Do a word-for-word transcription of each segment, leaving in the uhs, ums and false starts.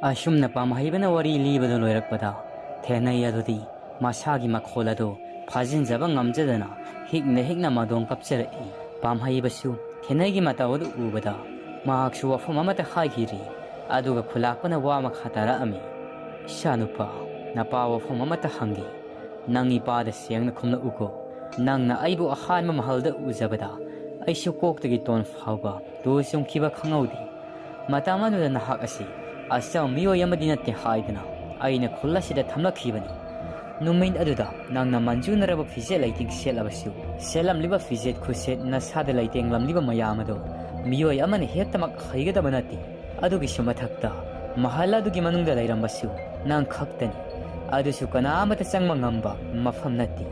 ꯑꯁꯨꯝꯅ ꯄꯥꯝꯍꯩꯕꯅ ꯋꯥꯔꯤ ꯂꯤꯕꯗꯨ ꯂꯣꯏꯔꯛꯄꯗ, ꯊꯦꯅꯩ ꯑꯗꯨꯗꯤ ꯃꯁꯥꯒꯤ ꯃꯈꯣꯜ ꯑꯗꯨ ꯐꯥꯖꯤꯟꯖꯕ ꯉꯝꯖꯗꯅ ꯍꯤꯛꯅ ꯍꯤꯛꯅ ꯃꯗꯣꯡ ꯀꯞꯆꯔꯛꯏ꯫ ꯄꯥꯝꯍꯩꯕꯁꯨ ꯊꯦꯅꯩꯒꯤ ꯃꯇꯧ ꯑꯗꯨ ꯎꯕꯗ ꯃꯍꯥꯛꯁꯨ ꯋꯥꯐꯝ ꯑꯃꯠꯇ ꯍꯥꯏꯈꯤꯗ꯭ꯔꯤ꯫ ꯑꯗꯨꯒ ꯈꯨꯂꯥꯛꯄꯅ ꯋꯥ ꯃꯈꯥ ꯇꯥꯔꯛꯑꯝꯃꯤ, "ꯏꯆꯥꯅꯨꯄꯥ, ꯅꯄꯥ ꯋꯥꯐꯝ ꯑꯃꯠꯇ ꯍꯪꯒꯦ꯫ ꯅꯪ ꯏꯄꯥꯗ ꯁꯦꯡꯅ ꯈꯨꯝꯂꯛꯎꯀꯣ꯫ ꯅꯪꯅ ꯑꯩꯕꯨ ꯑꯍꯥꯟꯕ ꯃꯍꯜꯗ ꯎꯖꯕꯗ ꯑꯩꯁꯨ ꯀꯣꯛꯇꯒꯤ ꯇꯣꯟ ꯐꯥꯎꯕ ꯇꯨ ꯆꯨꯝꯈꯤꯕ ꯈꯪꯍꯧꯗꯦ꯫ ꯃꯇꯝ ꯑꯗꯨꯗ ꯅꯍꯥꯛ ꯑꯁꯤ ꯑꯆꯝꯕ ꯃꯤꯑꯣꯏ ꯑꯃꯗꯤ ꯅꯠꯇꯦ ꯍꯥꯏꯗꯨꯅ ꯑꯩꯅ ꯈꯨꯜ ꯑꯁꯤꯗ ꯊꯝꯂꯛꯈꯤꯕꯅꯤ꯫ ꯅꯨꯃꯤꯠ ꯑꯗꯨꯗ ꯅꯪꯅ ꯃꯟꯖꯨꯅꯔꯕ ꯐꯤꯖꯦꯠ ꯂꯩꯇꯦꯡ ꯁꯦꯠꯂꯕꯁꯨ, ꯁꯦꯠꯂꯝꯂꯤꯕ ꯐꯤꯖꯦꯠ ꯈꯨꯠꯁꯦꯠ ꯅꯁꯥꯗ ꯂꯩꯇꯦꯡꯂꯝꯂꯤꯕ ꯃꯌꯥꯝ ꯑꯗꯨ ꯃꯤꯑꯣꯏ ꯑꯃꯅ ꯍꯦꯛꯇꯃꯛ ꯍꯩꯒꯗꯕ ꯅꯠꯇꯦ꯫ ꯑꯗꯨꯒꯤꯁꯨ ꯃꯊꯛꯇ ꯃꯍꯜ ꯑꯗꯨꯒꯤ ꯃꯅꯨꯡꯗ ꯂꯩꯔꯝꯕꯁꯨ ꯅꯪ ꯈꯛꯇꯅꯤ꯫ ꯑꯗꯨꯁꯨ ꯀꯅꯥ ꯑꯃꯠꯇ ꯆꯪꯕ ꯉꯝꯕ ꯃꯐꯝ ꯅꯠꯇꯦ꯫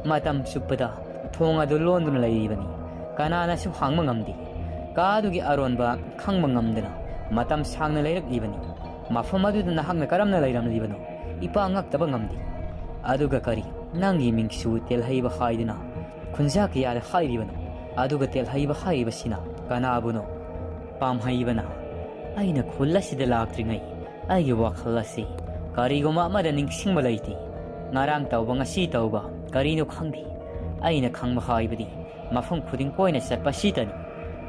ꯃꯇꯝ ꯆꯨꯞꯄꯗ ꯊꯣꯡ ꯑꯗꯨ ꯂꯣꯟꯗꯨꯅ ꯂꯩꯔꯤꯕꯅꯤ꯫ ꯀꯅꯥꯅꯁꯨ ꯍꯥꯡꯕ ꯉꯝꯗꯦ꯫ ꯀꯥ ꯑꯗꯨꯒꯤ ꯑꯔꯣꯟꯕ ꯈꯪꯕ ꯉꯝꯗꯅ ꯃꯇꯝ ꯁꯥꯡꯅ ꯂꯩꯔꯛꯂꯤꯕꯅꯤ꯫ ꯃꯐꯝ ꯑꯗꯨꯗ ꯅꯍꯥꯛꯅ ꯀꯔꯝꯅ ꯂꯩꯔꯝꯂꯤꯕꯅꯣ? ꯏꯄꯥ ꯉꯛꯇꯕ ꯉꯝꯗꯦ꯫ ꯑꯗꯨꯒ ꯀꯔꯤ, ꯅꯪꯒꯤ ꯃꯤꯡꯁꯨ ꯇꯦꯜꯍꯩꯕ ꯍꯥꯏꯗꯨꯅ ꯈꯨꯟꯖꯥ ꯀꯌꯥꯗ ꯍꯥꯏꯔꯤꯕꯅꯣ? ꯑꯗꯨꯒ ꯇꯦꯜꯍꯩꯕ ꯍꯥꯏꯔꯤꯕꯁꯤꯅ ꯀꯅꯥꯕꯨꯅꯣ?" ꯄꯥꯝꯍꯩꯕꯅ, "ꯑꯩꯅ ꯈꯨꯜ ꯑꯁꯤꯗ ꯂꯥꯛꯇ꯭ꯔꯤꯉꯩ ꯑꯩꯒꯤ ꯋꯥꯈꯜ ꯑꯁꯤ ꯀꯔꯤꯒꯨꯝꯕ ꯑꯃꯗ ꯅꯤꯡꯁꯤꯡꯕ ꯂꯩꯇꯦ꯫ ꯉꯔꯥꯡ ꯇꯧꯕ, ꯉꯁꯤ ꯇꯧꯕ, ꯀꯔꯤꯅꯣ ꯈꯪꯗꯦ꯫ ꯑꯩꯅ ꯈꯪꯕ ꯍꯥꯏꯕꯗꯤ ꯃꯐꯝ ꯈꯨꯗꯤꯡ ꯀꯣꯏꯅ ꯆꯠꯄ ꯑꯁꯤꯇꯅꯤ꯫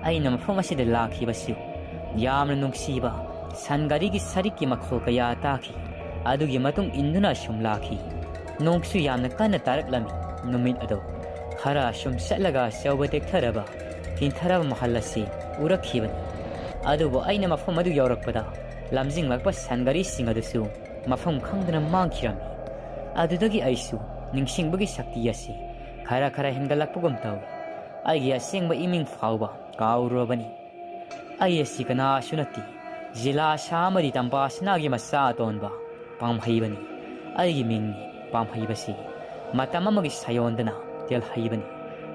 ꯑꯩꯅ ꯃꯐꯝ ꯑꯁꯤꯗ ꯂꯥꯛꯈꯤꯕꯁꯨ ꯌꯥꯝꯅ ꯅꯨꯡꯁꯤꯕ ꯁꯟ ꯒꯥꯔꯤꯒꯤ ꯁꯔꯤꯛꯀꯤ ꯃꯈꯣꯜ ꯀꯌꯥ ꯇꯥꯈꯤ꯫ ꯑꯗꯨꯒꯤ ꯃꯇꯨꯡ ꯏꯟꯗꯨꯅ ꯁꯨꯝ ꯂꯥꯛꯈꯤ꯫ ꯅꯣꯡꯁꯨ ꯌꯥꯝꯅ ꯀꯟꯅ ꯇꯥꯔꯛꯂꯝꯃꯤ꯫ ꯅꯨꯃꯤꯠ ꯑꯗꯨ ꯈꯔ ꯁꯨꯝ ꯆꯠꯂꯒ ꯑꯆꯧꯕ ꯇꯦꯛꯊꯔꯕ, ꯀꯤꯟꯊꯔꯕ ꯃꯍꯜ ꯑꯁꯤ ꯎꯔꯛꯈꯤꯕꯅꯤ꯫ ꯑꯗꯨꯕꯨ ꯑꯩꯅ ꯃꯐꯝ ꯑꯗꯨ ꯌꯧꯔꯛꯄꯗ ꯂꯝꯖꯤꯡꯂꯛꯄ ꯁꯟ ꯒꯥꯔꯤꯁꯤꯡ ꯑꯗꯨꯁꯨ ꯃꯐꯝ ꯈꯪꯗꯅ ꯃꯥꯡꯈꯤꯔꯝꯃꯤ꯫ ꯑꯗꯨꯗꯒꯤ ꯑꯩꯁꯨ ꯅꯤꯡꯁꯤꯡꯕꯒꯤ ꯁꯛꯇꯤ ꯑꯁꯤ ꯈꯔ ꯈꯔ ꯍꯦꯟꯒꯠꯂꯛꯄꯒꯨꯝ ꯇꯧꯏ꯫ ꯑꯩꯒꯤ ꯑꯁꯦꯡꯕ ꯏꯃꯤꯡ ꯐꯥꯎꯕ ꯀꯥꯎꯔꯨꯔꯕꯅꯤ꯫ ꯑꯩ ꯑꯁꯤ ꯀꯅꯥꯁꯨ ꯅꯠꯇꯦ꯫ ꯖꯤꯂꯥ ꯁꯥ ꯑꯃꯗꯤ ꯇꯝꯄꯥ ꯁꯅꯥꯒꯤ ꯃꯆꯥ ꯑꯇꯣꯟꯕ ꯄꯥꯝꯍꯩꯕꯅꯤ꯫ ꯑꯩꯒꯤ ꯃꯤꯡꯅꯤ ꯄꯥꯝꯍꯩꯕꯁꯤ꯫ ꯃꯇꯝ ꯑꯃꯒꯤ ꯁꯥꯌꯣꯟꯗꯅ ꯇꯦꯜꯍꯩꯕꯅꯤ꯫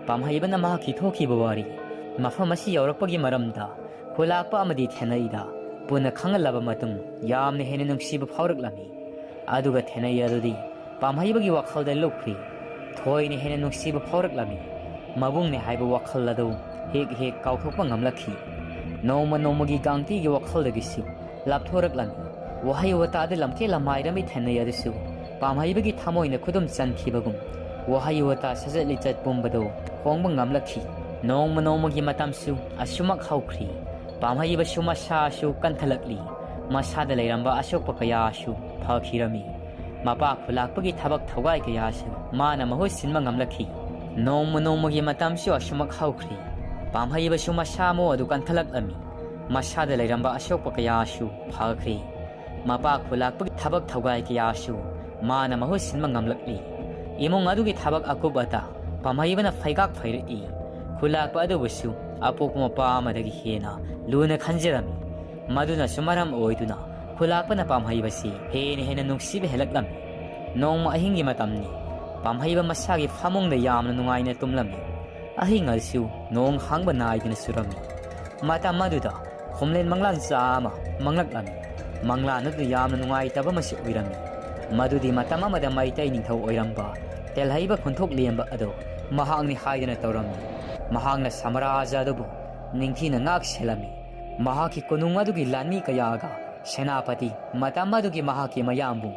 ꯄꯥꯝꯍꯩꯕꯅ ꯃꯍꯥꯛꯀꯤ ꯊꯣꯛꯈꯤꯕ ꯋꯥꯔꯤ, ꯃꯐꯝ ꯑꯁꯤ ꯌꯧꯔꯛꯄꯒꯤ ꯃꯔꯝꯗ ꯈꯨꯂꯥꯛꯄ ꯑꯃꯗꯤ ꯊꯦꯅꯩꯗ ꯄꯨꯟꯅ ꯈꯪꯍꯜꯂꯕ ꯃꯇꯨꯡ ꯌꯥꯝꯅ ꯍꯦꯟꯅ ꯅꯨꯡꯁꯤꯕ ꯐꯥꯎꯔꯛꯂꯝꯃꯤ꯫ ꯑꯗꯨꯒ ꯊꯦꯅꯩ ꯑꯗꯨꯗꯤ ꯄꯥꯝꯍꯩꯕꯒꯤ ꯋꯥꯈꯜꯗ ꯂꯨꯞꯈ꯭ꯔꯤ꯫ ꯊꯣꯏꯅ ꯍꯦꯟꯅ ꯅꯨꯡꯁꯤꯕ ꯐꯥꯎꯔꯛꯂꯝꯃꯤ꯫ ꯃꯕꯨꯡꯅꯦ ꯍꯥꯏꯕ ꯋꯥꯈꯜ ꯑꯗꯨ ꯍꯦꯛ ꯍꯦꯛ ꯀꯥꯎꯊꯣꯛꯄ ꯉꯝꯂꯛꯈꯤ꯫ ꯅꯣꯡꯃ ꯅꯣꯡꯃꯒꯤ ꯒꯥꯡꯇꯤꯒꯤ ꯋꯥꯈꯜꯗꯒꯤꯁꯨ ꯂꯥꯞꯊꯣꯔꯛꯂꯝꯃꯤ꯫ ꯋꯥꯍꯩ ꯋꯥꯇꯥꯗ ꯂꯝꯀꯦꯠ ꯂꯝꯍꯥꯏꯔ ꯃꯤꯠ ꯊꯦꯡꯅꯩ ꯑꯗꯨꯁꯨ ꯄꯥꯝꯍꯩꯕꯒꯤ ꯊꯃꯣꯏꯅ ꯈꯨꯗꯨꯝ ꯆꯟꯈꯤꯕꯒꯨꯝ ꯋꯥꯍꯩ ꯋꯥꯇꯥ ꯁꯥꯖꯠ ꯂꯤꯆꯠ ꯄꯨꯝꯕꯗꯣ ꯍꯣꯡꯕ ꯉꯝꯂꯛꯈꯤ꯫ ꯅꯣꯡꯃ ꯅꯣꯡꯃꯒꯤ ꯃꯇꯝꯁꯨ ꯑꯁꯨꯃꯛ ꯍꯧꯈ꯭ꯔꯤ꯫ ꯄꯥꯝꯍꯩꯕꯁꯨ ꯃꯁꯥꯁꯨ ꯀꯟꯈꯠꯂꯛꯂꯤ꯫ ꯃꯁꯥꯗ ꯂꯩꯔꯝꯕ ꯑꯁꯣꯛꯄ ꯀꯌꯥꯁꯨ ꯐꯈꯤꯔꯝꯃꯤ꯫ ꯃꯄꯥ ꯈꯨꯂꯥꯛꯄꯒꯤ ꯊꯕꯛ ꯊꯧꯒꯥꯏ ꯀꯌꯥꯁꯨ ꯃꯥꯅ ꯃꯍꯨꯠ ꯁꯤꯟꯕ ꯉꯝꯂꯛꯈꯤ꯫ ꯅꯣꯡꯃ ꯅꯣꯡꯃꯒꯤ ꯃꯇꯝꯁꯨ ꯑꯁꯨꯃꯛ ꯍꯧꯈ꯭ꯔꯤ꯫ ꯄꯥꯝꯍꯩꯕꯁꯨ ꯃꯁꯥ ꯃꯎ ꯑꯗꯨ ꯀꯟꯈꯠꯂꯛꯂꯝꯃꯤ꯫ ꯃꯁꯥꯗ ꯂꯩꯔꯝꯕ ꯑꯁꯣꯛꯄ ꯀꯌꯥꯁꯨ ꯐꯈ꯭ꯔꯦ꯫ ꯃꯄꯥ ꯈꯨꯂꯥꯛꯄꯒꯤ ꯊꯕꯛ ꯊꯧꯒꯥꯏ ꯀꯌꯥꯁꯨ ꯃꯥꯅ ꯃꯍꯨꯠ ꯁꯤꯟꯕ ꯉꯝꯂꯛꯂꯤ꯫ ꯏꯃꯨꯡ ꯑꯗꯨꯒꯤ ꯊꯕꯛ ꯑꯀꯨꯞ ꯑꯇꯥ ꯄꯥꯝꯍꯩꯕꯅ ꯐꯩꯒꯥꯛ ꯐꯩꯔꯛꯏ꯫ ꯈꯨꯂꯥꯛꯄ ꯑꯗꯨꯕꯨꯁꯨ ꯑꯄꯣꯛꯄ ꯃꯄꯥ ꯑꯃꯗꯒꯤ ꯍꯦꯟꯅ ꯂꯨꯅ ꯈꯟꯖꯔꯝꯃꯤ꯫ ꯃꯗꯨꯅꯁꯨ ꯃꯔꯝ ꯑꯣꯏꯗꯨꯅ ꯈꯨꯂꯥꯛꯄꯅ ꯄꯥꯝꯍꯩꯕꯁꯤ ꯍꯦꯟꯅ ꯍꯦꯟꯅ ꯅꯨꯡꯁꯤꯕ ꯍꯦꯜꯂꯛꯂꯝꯃꯤ꯫ ꯅꯣꯡꯃ ꯑꯍꯤꯡꯒꯤ ꯃꯇꯝꯅꯤ꯫ ꯄꯥꯝꯍꯩꯕ ꯃꯁꯥꯒꯤ ꯐꯃꯨꯡꯗ ꯌꯥꯝꯅ ꯅꯨꯡꯉꯥꯏꯅ ꯇꯨꯝꯂꯝꯃꯤ꯫ ꯑꯍꯤꯡ ꯑꯗꯨꯁꯨ ꯅꯣꯡ ꯍꯥꯡꯕ ꯅꯥꯏꯗꯅ ꯆꯨꯔꯝꯃꯤ꯫ ꯃꯇꯝ ꯑꯗꯨꯗ ꯈꯨꯝꯂꯦꯟ ꯃꯪꯂꯥꯟꯆꯥ ꯑꯃ ꯃꯪꯂꯛꯂꯝꯃꯤ꯫ ꯃꯪꯂꯥꯟ ꯑꯗꯨ ꯌꯥꯝꯅ ꯅꯨꯡꯉꯥꯏꯇꯕ ꯑꯃꯁꯨ ꯑꯣꯏꯔꯝꯃꯤ꯫ ꯃꯗꯨꯗꯤ ꯃꯇꯝ ꯑꯃꯗ ꯃꯩꯇꯩ ꯅꯤꯡꯊꯧ ꯑꯣꯏꯔꯝꯕ ꯇꯦꯜꯍꯩꯕ ꯈꯨꯟꯊꯣꯛ ꯂꯦꯝꯕ ꯑꯗꯨ ꯃꯍꯥꯛꯅꯤ ꯍꯥꯏꯗꯨꯅ ꯇꯧꯔꯝꯃꯤ꯫ ꯃꯍꯥꯛꯅ ꯁꯃꯔꯥꯖ ꯑꯗꯨꯕꯨ ꯅꯤꯡꯊꯤꯅ ꯉꯥꯛ ꯁꯦꯜꯂꯝꯃꯤ꯫ ꯃꯍꯥꯛꯀꯤ ꯀꯣꯅꯨꯡ ꯑꯗꯨꯒꯤ ꯂꯥꯟꯃꯤ ꯀꯌꯥꯒ ꯁꯦꯅꯥꯄꯇꯤ, ꯃꯇꯝ ꯑꯗꯨꯒꯤ ꯃꯍꯥꯛꯀꯤ ꯃꯌꯥꯝꯕꯨ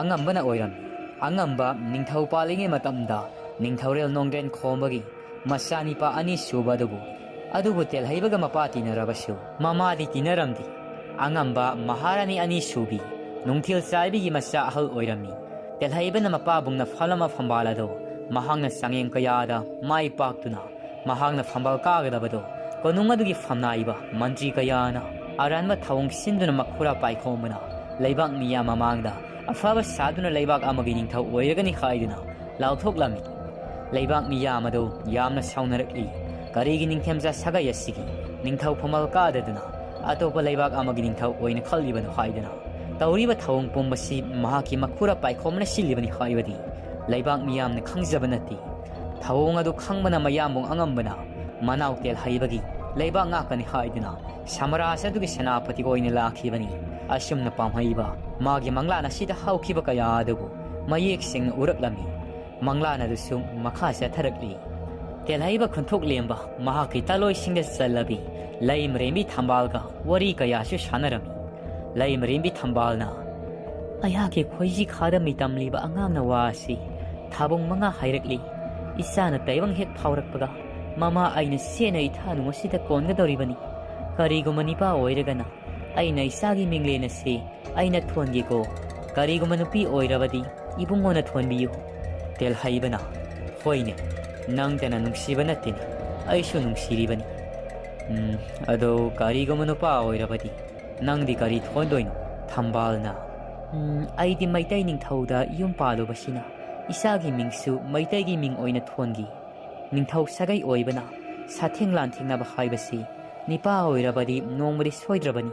ꯑꯉꯝꯕꯅ ꯑꯣꯏꯔꯝꯃꯤ꯫ ꯑꯉꯝꯕ ꯅꯤꯡꯊꯧ ꯄꯥꯜꯂꯤꯉꯩ ꯃꯇꯝꯗ ꯅꯤꯡꯊꯧꯔꯦꯜ ꯅꯣꯡꯗ꯭ꯔꯦꯟ ꯈꯣꯝꯕꯒꯤ ꯃꯆꯥꯅꯤꯄꯥ ꯑꯅꯤ ꯁꯨꯕ ꯑꯗꯨꯕꯨ, ꯑꯗꯨꯕꯨ ꯇꯦꯜꯍꯩꯕꯒ ꯃꯄꯥ ꯇꯤꯟꯅꯔꯕꯁꯨ ꯃꯃꯥꯗꯤ ꯇꯤꯟꯅꯔꯝꯗꯦ꯫ ꯑꯉꯝꯕ ꯃꯍꯥꯔꯥꯅꯤ ꯑꯅꯤ ꯁꯨꯕꯤ ꯅꯨꯡꯊꯤꯜ ꯆꯥꯏꯕꯤꯒꯤ ꯃꯆꯥ ꯑꯍꯜ ꯑꯣꯏꯔꯝꯃꯤ꯫ ꯇꯦꯜꯍꯩꯕꯅ ꯃꯄꯥꯕꯨꯡꯅ ꯐꯝꯂꯝꯕ ꯐꯝꯕꯥꯜ ꯑꯗꯨ ꯃꯍꯥꯛꯅ ꯆꯥꯡꯌꯦꯡ ꯀꯌꯥꯗ ꯃꯥꯏ ꯄꯥꯛꯇꯨꯅ ꯃꯍꯥꯛꯅ ꯐꯝꯕꯥꯜ ꯀꯥꯒꯗꯕꯗꯨ ꯀꯣꯅꯨꯡ ꯑꯗꯨꯒꯤ ꯐꯝꯅꯥꯏꯕ ꯃꯟꯇ꯭ꯔꯤ ꯀꯌꯥꯅ ꯑꯔꯥꯟꯕ ꯊꯧꯑꯣꯡ ꯁꯤꯟꯗꯨꯅ ꯃꯈꯨꯔꯥ ꯄꯥꯏꯈꯣꯝꯕꯅ ꯂꯩꯕꯥꯛ ꯃꯤꯌꯥꯝ ꯃꯃꯥꯡꯗ ꯑꯐꯕ ꯁꯥꯗꯨꯅ ꯂꯩꯕꯥꯛ ꯑꯃꯒꯤ ꯅꯤꯡꯊꯧ ꯑꯣꯏꯔꯒꯅꯤ ꯍꯥꯏꯗꯨꯅ ꯂꯥꯎꯊꯣꯛꯂꯝꯃꯤ꯫ ꯂꯩꯕꯥꯛ ꯃꯤꯌꯥꯝ ꯑꯗꯨ ꯌꯥꯝꯅ ꯁꯥꯎꯅꯔꯛꯂꯤ꯫ ꯀꯔꯤꯒꯤ ꯅꯤꯡꯊꯦꯝꯆꯥ ꯁꯥꯒꯩ ꯑꯁꯤꯒꯤ ꯅꯤꯡꯊꯧ ꯐꯝꯕꯥꯜ ꯀꯥꯗꯗꯨꯅ ꯑꯇꯣꯞꯄ ꯂꯩꯕꯥꯛ ꯑꯃꯒꯤ ꯅꯤꯡꯊꯧ ꯑꯣꯏꯅ ꯈꯜꯂꯤꯕꯅꯣ ꯍꯥꯏꯗꯨꯅ ꯇꯧꯔꯤꯕ ꯊꯧꯑꯣꯡ ꯄꯨꯝꯕꯁꯤ ꯃꯍꯥꯛꯀꯤ ꯃꯈꯨꯔꯥ ꯄꯥꯏꯈꯣꯝꯕꯅ ꯁꯤꯜꯂꯤꯕꯅꯤ ꯍꯥꯏꯕꯗꯤ ꯂꯩꯕꯥꯛ ꯃꯤꯌꯥꯝꯅ ꯈꯪꯖꯕ ꯅꯠꯇꯦ꯫ ꯊꯧꯑꯣꯡ ꯑꯗꯨ ꯈꯪꯕꯅ ꯃꯌꯥꯝꯕꯨꯡ ꯑꯉꯝꯕꯅ ꯃꯅꯥꯎ ꯇꯦꯜꯍꯩꯕꯒꯤ ꯂꯩꯕꯥꯛ ꯉꯥꯛꯀꯅꯤ ꯍꯥꯏꯗꯨꯅ ꯁꯃꯔꯥꯖ ꯑꯗꯨꯒꯤ ꯁꯦꯅꯥꯄꯇꯤ ꯑꯣꯏꯅ ꯂꯥꯛꯈꯤꯕꯅꯤ꯫ ꯑꯁꯨꯝꯅ ꯄꯥꯝꯍꯩꯕ ꯃꯥꯒꯤ ꯃꯪꯂꯥꯟ ꯑꯁꯤꯗ ꯍꯧꯈꯤꯕ ꯀꯌꯥ ꯑꯗꯨꯕꯨ ꯃꯌꯦꯛ ꯁꯦꯡꯅ ꯎꯔꯛꯂꯝꯃꯤ꯫ ꯃꯪꯂꯥꯟ ꯑꯗꯨꯁꯨ ꯃꯈꯥ ꯆꯠꯊꯔꯛꯂꯤ꯫ ꯇꯦꯜꯍꯩꯕ ꯈꯨꯟꯊꯣꯛ ꯂꯦꯝꯕ ꯃꯍꯥꯛꯀꯤ ꯇꯥꯂꯣꯏꯁꯤꯡꯗ ꯆꯜꯂꯕꯤ ꯂꯩꯃꯔꯦꯝꯕꯤ ꯊꯝꯕꯥꯜꯒ ꯋꯥꯔꯤ ꯀꯌꯥꯁꯨ ꯁꯥꯟꯅꯔꯝꯃꯤ꯫ ꯂꯩꯃꯔꯦꯝꯕꯤ ꯊꯝꯕꯥꯜꯅ ꯑꯩꯍꯥꯛꯀꯤ ꯈꯣꯏꯖꯤ ꯈꯥꯗ ꯃꯤꯇꯝꯂꯤꯕ ꯑꯉꯥꯡꯅ ꯋꯥ ꯑꯁꯤ ꯊꯥꯕꯨꯡ ꯃꯉꯥ ꯍꯥꯏꯔꯛꯂꯤ꯫ ꯏꯆꯥꯅ ꯇꯥꯏꯕꯪ ꯍꯦꯛ ꯐꯥꯎꯔꯛꯄꯒ ꯃꯃꯥ ꯑꯩꯅ ꯁꯦꯠꯅ ꯏꯊꯥꯅꯨ ꯑꯁꯤꯗ ꯀꯣꯟꯒꯗꯧꯔꯤꯕꯅꯤ꯫ ꯀꯔꯤꯒꯨꯝꯕ ꯅꯤꯄꯥ ꯑꯣꯏꯔꯒꯅ ꯑꯩꯅ ꯏꯆꯥꯒꯤ ꯃꯤꯡꯂꯦꯟ ꯑꯁꯤ ꯑꯩꯅ ꯊꯣꯟꯒꯦꯀꯣ꯫ ꯀꯔꯤꯒꯨꯝꯕ ꯅꯨꯄꯤ ꯑꯣꯏꯔꯕꯗꯤ ꯏꯕꯨꯡꯉꯣꯅ ꯊꯣꯟꯕꯤꯌꯨ꯫ ꯇꯦꯜꯍꯩꯕꯅ, ꯍꯣꯏꯅꯦ, ꯅꯪꯇꯅ ꯅꯨꯡꯁꯤꯕ ꯅꯠꯇꯦꯅꯦ, ꯑꯩꯁꯨ ꯅꯨꯡꯁꯤꯔꯤꯕꯅꯤ꯫ ꯎꯝ, ꯑꯗꯣ ꯀꯔꯤꯒꯨꯝꯕ ꯅꯨꯄꯥ ꯑꯣꯏꯔꯕꯗꯤ ꯅꯪꯗꯤ ꯀꯔꯤ ꯊꯣꯟꯗꯣꯏꯅꯣ? ꯊꯝꯕꯥꯜꯅ, ꯎꯝ, ꯑꯩꯗꯤ ꯃꯩꯇꯩ ꯅꯤꯡꯊꯧꯗ ꯌꯨꯝ ꯄꯥꯜꯂꯨꯕꯁꯤꯅ ꯏꯆꯥꯒꯤ ꯃꯤꯡꯁꯨ ꯃꯩꯇꯩꯒꯤ ꯃꯤꯡ ꯑꯣꯏꯅ ꯊꯣꯟꯈꯤ꯫ ꯅꯤꯡꯊꯧ ꯁꯥꯒꯩ ꯑꯣꯏꯕꯅ ꯁꯥꯊꯦꯡ ꯂꯥꯟꯊꯦꯡꯅꯕ ꯍꯥꯏꯕꯁꯤ ꯅꯤꯄꯥ ꯑꯣꯏꯔꯕꯗꯤ ꯅꯣꯡꯃꯗꯤ ꯁꯣꯏꯗ꯭ꯔꯕꯅꯤ꯫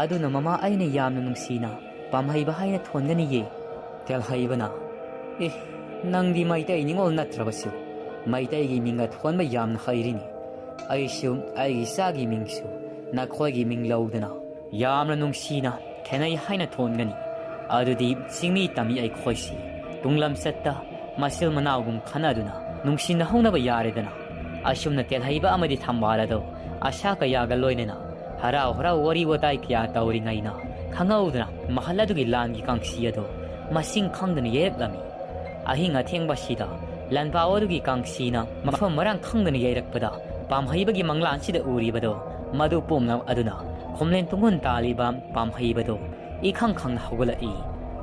ꯑꯗꯨꯅ ꯃꯃꯥ ꯑꯩꯅ ꯌꯥꯝꯅ ꯅꯨꯡꯁꯤꯅ ꯄꯥꯝꯍꯩꯕ ꯍꯥꯏꯅ ꯊꯣꯟꯒꯅꯤꯌꯦ꯫ ꯇꯦꯜꯍꯩꯕꯅ, ꯑꯦ, ꯅꯪꯗꯤ ꯃꯩꯇꯩ ꯅꯤꯉꯣꯜ ꯅꯠꯇ꯭ꯔꯕꯁꯨ ꯃꯩꯇꯩꯒꯤ ꯃꯤꯡꯒ ꯊꯣꯟꯕ ꯌꯥꯝꯅ ꯍꯩꯔꯤꯅꯤ꯫ ꯑꯩꯁꯨ ꯑꯩꯒꯤ ꯏꯆꯥꯒꯤ ꯃꯤꯡꯁꯨ ꯅꯈꯣꯏꯒꯤ ꯃꯤꯡ ꯂꯧꯗꯅ ꯌꯥꯝꯅ ꯅꯨꯡꯁꯤꯅ ꯈꯦꯅꯩ ꯍꯥꯏꯅ ꯊꯣꯟꯒꯅꯤ꯫ ꯑꯗꯨꯗꯤ ꯆꯤꯡꯃꯤ ꯇꯝꯃꯤ ꯑꯩꯈꯣꯏꯁꯤ ꯇꯨꯡꯂꯝꯆꯠꯇ ꯃꯆꯤꯜ ꯃꯅꯥꯎꯒꯨꯝ ꯈꯟꯅꯗꯨꯅ ꯅꯨꯡꯁꯤꯅꯍꯧꯅꯕ ꯌꯥꯔꯦꯗꯅ꯫ ꯑꯁꯨꯝꯅ ꯇꯦꯜꯍꯩꯕ ꯑꯃꯗꯤ ꯊꯝꯕꯥꯜ ꯑꯗꯣ ꯑꯁꯥ ꯀꯌꯥꯒ ꯂꯣꯏꯅꯅ ꯍꯔꯥꯎ ꯍꯔꯥꯎ ꯋꯥꯔꯤ ꯋꯥꯇꯥꯏ ꯀꯌꯥ ꯇꯧꯔꯤꯉꯩꯅ ꯈꯪꯍꯧꯗꯅ ꯃꯍꯜ ꯑꯗꯨꯒꯤ ꯂꯥꯟꯒꯤ ꯀꯥꯡꯁꯤ ꯑꯗꯣ ꯃꯁꯤꯡ ꯈꯪꯗꯅ ꯌꯩꯔꯛꯂꯝꯃꯤ꯫ ꯑꯍꯤꯡ ꯑꯊꯦꯡꯕꯁꯤꯗ ꯂꯥꯟꯄꯥꯎ ꯑꯗꯨꯒꯤ ꯀꯥꯡꯁꯤꯅ ꯃꯐꯝ ꯃꯔꯥꯡ ꯈꯪꯗꯅ ꯌꯩꯔꯛꯄꯗ ꯄꯥꯝꯍꯩꯕꯒꯤ ꯃꯪꯂꯥꯟꯁꯤꯗ ꯎꯔꯤꯕꯗꯣ ꯃꯗꯨ ꯄꯨꯝꯅꯃꯛ ꯑꯗꯨꯅ ꯈꯣꯝꯂꯦꯟ ꯇꯨꯡꯍꯨꯟ ꯇꯥꯜꯂꯤꯕ ꯄꯥꯝꯍꯩꯕꯗꯣ ꯏꯈꯪ ꯈꯪꯅ ꯍꯧꯒꯠꯂꯛꯏ꯫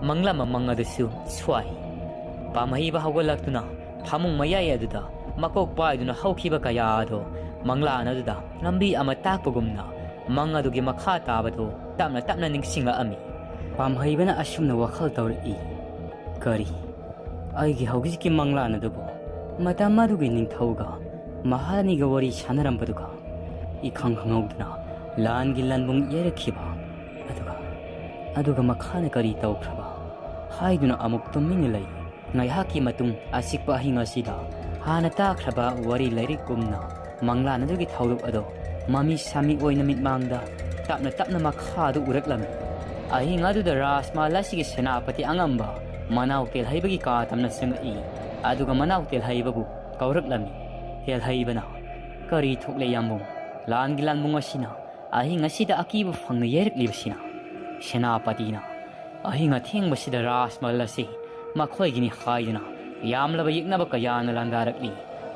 ꯃꯪꯂꯝꯕ ꯃꯪ ꯑꯗꯨꯁꯨ ꯁ꯭ꯋꯥꯏ꯫ ꯄꯥꯝꯍꯩꯕ ꯍꯧꯒꯠꯂꯛꯇꯨꯅ ꯐꯃꯨꯡ ꯃꯌꯥꯏ ꯑꯗꯨꯗ ꯃꯀꯣꯛ ꯄꯥꯏꯗꯨꯅ ꯍꯧꯈꯤꯕ ꯀꯌꯥ ꯑꯗꯣ ꯃꯪꯂꯥꯟ ꯑꯗꯨꯗ ꯂꯝꯕꯤ ꯑꯃ ꯇꯥꯛꯄꯒꯨꯝꯅ ꯃꯪ ꯑꯗꯨꯒꯤ ꯃꯈꯥ ꯇꯥꯕꯗꯨ ꯇꯞꯅ ꯇꯞꯅ ꯅꯤꯡꯁꯤꯡꯂꯛꯑꯝꯃꯤ꯫ ꯄꯥꯝꯍꯩꯕꯅ ꯑꯁꯨꯝꯅ ꯋꯥꯈꯜ ꯇꯧꯔꯛꯏ, ꯀꯔꯤ, ꯑꯩꯒꯤ ꯍꯧꯖꯤꯛꯀꯤ ꯃꯪꯂꯥꯟ ꯑꯗꯨꯕꯨ ꯃꯇꯝ ꯑꯗꯨꯒꯤ ꯅꯤꯡꯊꯧꯒ ꯃꯍꯥꯔꯥꯅꯤꯒ ꯋꯥꯔꯤ ꯁꯥꯟꯅꯔꯝꯕꯗꯨꯒ ꯏꯈꯪ ꯈꯪꯍꯧꯗꯅ ꯂꯥꯟꯒꯤ ꯂꯥꯟꯕꯨꯡ ꯌꯩꯔꯛꯈꯤꯕ, ꯑꯗꯨꯒ, ꯑꯗꯨꯒ ꯃꯈꯥꯅ ꯀꯔꯤ ꯇꯧꯈ꯭ꯔꯕ ꯍꯥꯏꯗꯨꯅ ꯑꯃꯨꯛ ꯇꯨꯃꯤꯟꯅ ꯂꯩ꯫ ꯉꯥꯏꯍꯥꯛꯀꯤ ꯃꯇꯨꯡ ꯑꯆꯤꯛꯄ ꯑꯍꯤꯡ ꯑꯁꯤꯗ ꯍꯥꯟꯅ ꯇꯥꯈ꯭ꯔꯕ ꯋꯥꯔꯤ ꯂꯥꯏꯔꯤꯛꯀꯨꯝꯅ ꯃꯪꯂꯥꯟ ꯑꯗꯨꯒꯤ ꯊꯧꯗꯣꯛ ꯑꯗꯣ ꯃꯃꯤ ꯁꯥꯃꯤ ꯑꯣꯏꯅ ꯃꯤꯠꯃꯥꯡꯗ ꯇꯞꯅ ꯇꯞꯅ ꯃꯈꯥꯗ ꯎꯔꯛꯂꯝꯃꯤ꯫ ꯑꯍꯤꯡ ꯑꯗꯨꯗ ꯔꯥꯖꯃꯍꯜ ꯑꯁꯤꯒꯤ ꯁꯦꯅꯥꯄꯇꯤ ꯑꯉꯝꯕ ꯃꯅꯥꯎ ꯇꯦꯜꯍꯩꯕꯒꯤ ꯀꯥ ꯇꯝꯅ ꯆꯪꯉꯛꯏ꯫ ꯑꯗꯨꯒ ꯃꯅꯥꯎ ꯇꯦꯜꯍꯩꯕꯕꯨ ꯀꯧꯔꯛꯂꯝꯃꯤ꯫ ꯇꯦꯜꯍꯩꯕꯅ, ꯀꯔꯤ ꯊꯣꯛꯂꯦ ꯌꯥꯝꯕꯨꯡ? ꯂꯥꯟꯒꯤ ꯂꯥꯟꯕꯨꯡ ꯑꯁꯤꯅ ꯑꯍꯤꯡ ꯑꯁꯤꯗ ꯑꯀꯤꯕ ꯐꯪꯅ ꯌꯩꯔꯛꯂꯤꯕꯁꯤꯅ? ꯁꯦꯅꯥꯄꯇꯤꯅ ꯑꯍꯤꯡ ꯑꯊꯦꯡꯕꯁꯤꯗ ꯔꯥꯖꯃꯍꯜ ꯑꯁꯤ ꯃꯈꯣꯏꯒꯤꯅꯤ ꯍꯥꯏꯗꯨꯅ ꯌꯥꯝꯂꯕ ꯌꯦꯛꯅꯕ ꯀꯌꯥꯅ ꯂꯥꯟꯗꯥꯔꯛꯂꯤ꯫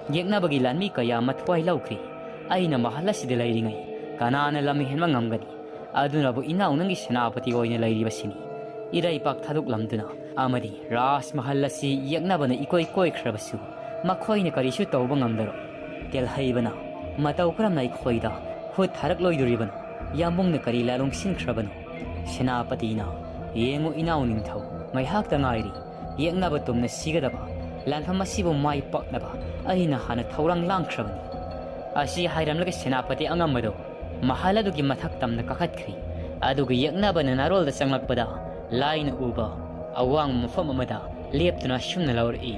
ꯌꯦꯛꯅꯕꯒꯤ ꯂꯥꯟꯃꯤ ꯀꯌꯥ ꯃꯊ꯭ꯋꯥꯏ ꯂꯧꯈ꯭ꯔꯤ꯫ ꯑꯩꯅ ꯃꯍꯜ ꯑꯁꯤꯗ ꯂꯩꯔꯤꯉꯩ ꯀꯅꯥꯅ ꯂꯝ ꯍꯦꯟꯕ ꯉꯝꯒꯅꯤ? ꯑꯗꯨꯅꯕꯨ ꯏꯅꯥꯎ ꯅꯪꯒꯤ ꯁꯦꯅꯥꯄꯇꯤ ꯑꯣꯏꯅ ꯂꯩꯔꯤꯕꯁꯤꯅꯤ꯫ ꯏꯔꯩꯄꯥꯛ ꯊꯥꯗꯣꯛꯂꯝꯗꯨꯅ ꯑꯃꯗꯤ ꯔꯥꯖꯃꯍꯜ ꯑꯁꯤ ꯌꯦꯛꯅꯕꯅ ꯏꯀꯣꯏ ꯀꯣꯏꯈ꯭ꯔꯕꯁꯨ ꯃꯈꯣꯏꯅ ꯀꯔꯤꯁꯨ ꯇꯧꯕ ꯉꯝꯂꯔꯣꯏ꯫ ꯇꯦꯜꯍꯩꯕꯅ ꯃꯇꯧ ꯀꯔꯝꯅ ꯑꯩꯈꯣꯏꯗ ꯈꯨꯠ ꯊꯥꯔꯛꯂꯣꯏꯗꯣꯔꯤꯕꯅꯣ? ꯌꯥꯝꯕꯨꯡꯅ ꯀꯔꯤ ꯂꯥꯂꯣꯡ ꯁꯤꯟꯈ꯭ꯔꯕꯅꯣ? ꯁꯦꯅꯥꯄꯇꯤꯅ, ꯌꯦꯡꯉꯨ ꯏꯅꯥꯎ ꯅꯤꯡꯊꯧ, ꯉꯥꯏꯍꯥꯛꯇ ꯉꯥꯏꯔꯤ꯫ ꯌꯦꯛꯅꯕ ꯇꯨꯝꯅ ꯁꯤꯒꯗꯕ꯫ ꯂꯥꯟꯐꯝ ꯑꯁꯤꯕꯨ ꯃꯥꯏ ꯄꯥꯛꯅꯕ ꯑꯩꯅ ꯍꯥꯟꯅ ꯊꯧꯔꯥꯡ ꯂꯥꯡꯈ꯭ꯔꯕꯅꯤ꯫ ꯑꯁꯤ ꯍꯥꯏꯔꯝꯂꯒ ꯁꯦꯅꯥꯄꯇꯤ ꯑꯉꯝꯕꯗꯨ ꯃꯍꯜ ꯑꯗꯨꯒꯤ ꯃꯊꯛ ꯇꯝꯅ ꯀꯥꯈꯠꯈ꯭ꯔꯤ꯫ ꯑꯗꯨꯒ ꯌꯦꯛꯅꯕꯅ ꯅꯥꯔꯣꯜꯗ ꯆꯪꯂꯛꯄꯗ ꯂꯥꯏꯅ ꯎꯕ ꯑꯋꯥꯡꯕ ꯃꯐꯝ ꯑꯃꯗ ꯂꯦꯞꯇꯨꯅ ꯑꯁꯨꯝꯅ ꯂꯧꯔꯛꯏ,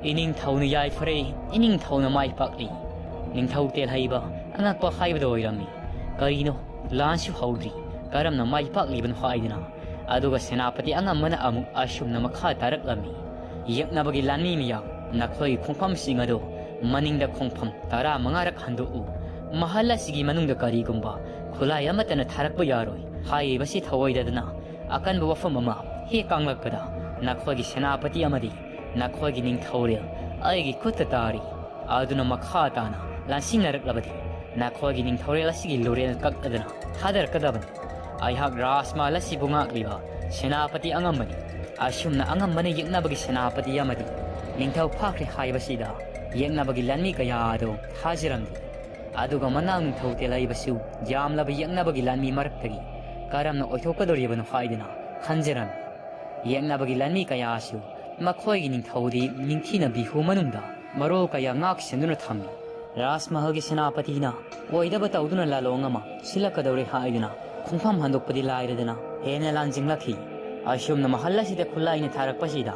"ꯏꯅꯤꯡꯊꯧꯅ ꯌꯥꯏꯐꯔꯦ, ꯏꯅꯤꯡꯊꯧꯅ ꯃꯥꯏ ꯄꯥꯛꯂꯤ꯫" ꯅꯤꯡꯊꯧ ꯇꯦꯜꯍꯩꯕ ꯑꯉꯛꯄ ꯍꯥꯏꯕꯗꯨ ꯑꯣꯏꯔꯝꯃꯤ꯫ ꯀꯔꯤꯅꯣ? ꯂꯥꯟꯁꯨ ꯍꯧꯗ꯭ꯔꯤ, ꯀꯔꯝꯅ ꯃꯥꯏ ꯄꯥꯛꯂꯤꯕꯅꯣ ꯍꯥꯏꯗꯨꯅ꯫ ꯑꯗꯨꯒ ꯁꯦꯅꯥꯄꯇꯤ ꯑꯉꯝꯕꯅ ꯑꯃꯨꯛ ꯑꯁꯨꯝꯅ ꯃꯈꯥ ꯇꯥꯔꯛꯂꯝꯃꯤ, "ꯌꯦꯛꯅꯕꯒꯤ ꯂꯥꯟꯃꯤ ꯃꯌꯥꯝ, ꯅꯈꯣꯏꯒꯤ ꯈꯣꯡꯐꯝꯁꯤꯡ ꯑꯗꯨ ꯃꯅꯤꯡꯗ ꯈꯣꯡꯐꯝ ꯇꯔꯥꯃꯉꯥꯔꯛ ꯍꯟꯗꯣꯛꯎ꯫ ꯃꯍꯜ ꯑꯁꯤꯒꯤ ꯃꯅꯨꯡꯗ ꯀꯔꯤꯒꯨꯝꯕ ꯈꯨꯠꯂꯥꯏ ꯑꯃꯠꯇꯅ ꯊꯥꯔꯛꯄ ꯌꯥꯔꯣꯏ꯫ ꯍꯥꯏꯔꯤꯕꯁꯤ ꯊꯧꯑꯣꯏꯗꯗꯅ ꯑꯀꯟꯕ ꯋꯥꯐꯝ ꯑꯃ ꯍꯦꯛ ꯀꯪꯂꯛꯄꯗ ꯅꯈꯣꯏꯒꯤ ꯁꯦꯅꯥꯄꯇꯤ ꯑꯃꯗꯤ ꯅꯈꯣꯏꯒꯤ ꯅꯤꯡꯊꯧꯔꯦꯜ ꯑꯩꯒꯤ ꯈꯨꯠꯇ ꯇꯥꯔꯤ꯫ ꯑꯗꯨꯅ ꯃꯈꯥ ꯇꯥꯅ ꯂꯥꯟꯁꯤꯡꯅꯔꯛꯂꯕꯗꯤ ꯅꯈꯣꯏꯒꯤ ꯅꯤꯡꯊꯧꯔꯦꯜ ꯑꯁꯤꯒꯤ ꯂꯨꯔꯦꯜ ꯀꯛꯂꯗꯅ ꯊꯥꯗꯔꯛꯀꯗꯕꯅꯤ꯫ ꯑꯩꯍꯥꯛ ꯔꯥꯖꯃꯍꯜ ꯑꯁꯤꯕꯨ ꯉꯥꯛꯂꯤꯕ ꯁꯦꯅꯥꯄꯇꯤ ꯑꯉꯝꯕꯅꯤ꯫" ꯑꯁꯨꯝꯅ ꯑꯉꯝꯕꯅ ꯌꯦꯛꯅꯕꯒꯤ ꯁꯦꯅꯥꯄꯇꯤ ꯑꯃꯗꯤ ꯅꯤꯡꯊꯧ ꯐꯥꯈ꯭ꯔꯦ ꯍꯥꯏꯕꯁꯤꯗ ꯌꯦꯛꯅꯕꯒꯤ ꯂꯥꯟꯃꯤ ꯀꯌꯥ ꯑꯗꯨ ꯊꯥꯖꯔꯝꯗꯦ꯫ ꯑꯗꯨꯒ ꯃꯅꯥꯎ ꯅꯤꯡꯊꯧ ꯇꯦꯜꯍꯩꯕꯁꯨ ꯌꯥꯝꯂꯕ ꯌꯦꯛꯅꯕꯒꯤ ꯂꯥꯟꯃꯤ ꯃꯔꯛꯇꯒꯤ ꯀꯔꯝꯅ ꯑꯣꯏꯊꯣꯛꯀꯗꯧꯔꯤꯕꯅꯣ ꯍꯥꯏꯗꯨꯅ ꯈꯟꯖꯔꯝꯃꯤ꯫ ꯌꯦꯛꯅꯕꯒꯤ ꯂꯥꯟꯃꯤ ꯀꯌꯥꯁꯨ ꯃꯈꯣꯏꯒꯤ ꯅꯤꯡꯊꯧꯗꯤ ꯅꯤꯡꯊꯤꯅ ꯕꯤꯍꯨ ꯃꯅꯨꯡꯗ ꯃꯔꯣꯜ ꯀꯌꯥ ꯉꯥꯛ ꯁꯦꯟꯗꯨꯅ ꯊꯝꯃꯤ꯫ ꯔꯥꯖꯃꯍꯜꯒꯤ ꯁꯦꯅꯥꯄꯇꯤꯅ ꯑꯣꯏꯗꯕ ꯇꯧꯗꯨꯅ ꯂꯥꯂꯣꯡ ꯑꯃ ꯁꯤꯜꯂꯛꯀꯗꯧꯔꯦ ꯍꯥꯏꯗꯨꯅ ꯈꯣꯡꯐꯝ ꯍꯟꯗꯣꯛꯄꯗꯤ ꯂꯥꯏꯔꯗꯅ ꯍꯦꯟꯅ ꯂꯥꯟꯖꯤꯡꯂꯛꯈꯤ꯫ ꯑꯁꯨꯝꯅ ꯃꯍꯜ ꯑꯁꯤꯗ ꯈꯨꯠꯂꯥꯏꯅ ꯊꯥꯔꯛꯄꯁꯤꯗ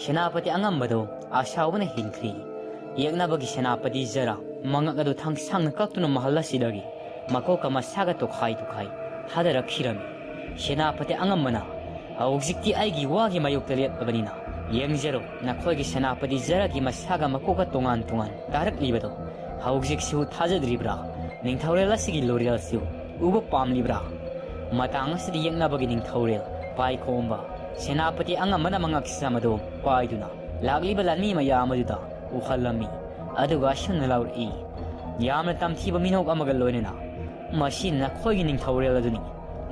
ꯁꯦꯅꯥꯄꯇꯤ ꯑꯉꯝꯕꯗꯣ ꯑꯁꯥꯎꯕꯅ ꯍꯤꯡꯈ꯭ꯔꯤ꯫ ꯌꯦꯛꯅꯕꯒꯤ ꯁꯦꯅꯥꯄꯇꯤ ꯖꯔꯥ ꯃꯉꯛ ꯑꯗꯨ ꯊꯥꯡ ꯁꯥꯡꯅ ꯀꯛꯇꯨꯅ ꯃꯍꯜ ꯑꯁꯤꯗꯒꯤ ꯃꯀꯣꯛꯀ ꯃꯁꯥꯒ ꯇꯣꯈꯥꯏ ꯇꯣꯈꯥꯏ ꯊꯥꯗꯔꯛꯈꯤꯔꯝꯃꯤ꯫ ꯁꯦꯅꯥꯄꯇꯤ ꯑꯉꯝꯕꯅ, "ꯍꯧꯖꯤꯛꯇꯤ ꯑꯩꯒꯤ ꯋꯥꯒꯤ ꯃꯥꯌꯣꯛꯇ ꯂꯦꯞꯂꯕꯅꯤꯅ ꯌꯦꯡꯖꯔꯣ, ꯅꯈꯣꯏꯒꯤ ꯁꯦꯅꯥꯄꯇꯤ ꯖꯔꯥꯒꯤ ꯃꯁꯥꯒ ꯃꯀꯣꯛꯀ ꯇꯣꯉꯥꯟ ꯇꯣꯉꯥꯟ ꯇꯥꯔꯛꯂꯤꯕꯗꯣ ꯍꯧꯖꯤꯛꯁꯨ ꯊꯥꯖꯗ꯭ꯔꯤꯕ꯭ꯔꯥ? ꯅꯤꯡꯊꯧꯔꯦꯜ ꯑꯁꯤꯒꯤ ꯂꯣꯔꯦꯜꯁꯨ ꯎꯕ ꯄꯥꯝꯂꯤꯕ꯭ꯔꯥ?" ꯃꯇꯥꯡ ꯑꯁꯤꯗ ꯌꯦꯛꯅꯕꯒꯤ ꯅꯤꯡꯊꯧꯔꯦꯜ ꯄꯥꯏꯈꯣꯝꯕ ꯁꯦꯅꯥꯄꯇꯤ ꯑꯉꯝꯕꯅ ꯃꯉꯛꯁꯝ ꯑꯗꯨ ꯄꯥꯏꯗꯨꯅ ꯂꯥꯛꯂꯤꯕ ꯂꯥꯟꯃꯤ ꯃꯌꯥꯝ ꯑꯗꯨꯗ ꯎꯍꯜꯂꯝꯃꯤ꯫ ꯑꯗꯨꯒ ꯑꯁꯨꯝꯅ ꯂꯥꯎꯔꯛꯏ, "ꯌꯥꯝꯅ ꯇꯝꯊꯤꯕ ꯃꯤꯅꯣꯛ ꯑꯃꯒ ꯂꯣꯏꯅꯅ ꯃꯁꯤ ꯅꯈꯣꯏꯒꯤ ꯅꯤꯡꯊꯧꯔꯦꯜ ꯑꯗꯨꯅꯤ꯫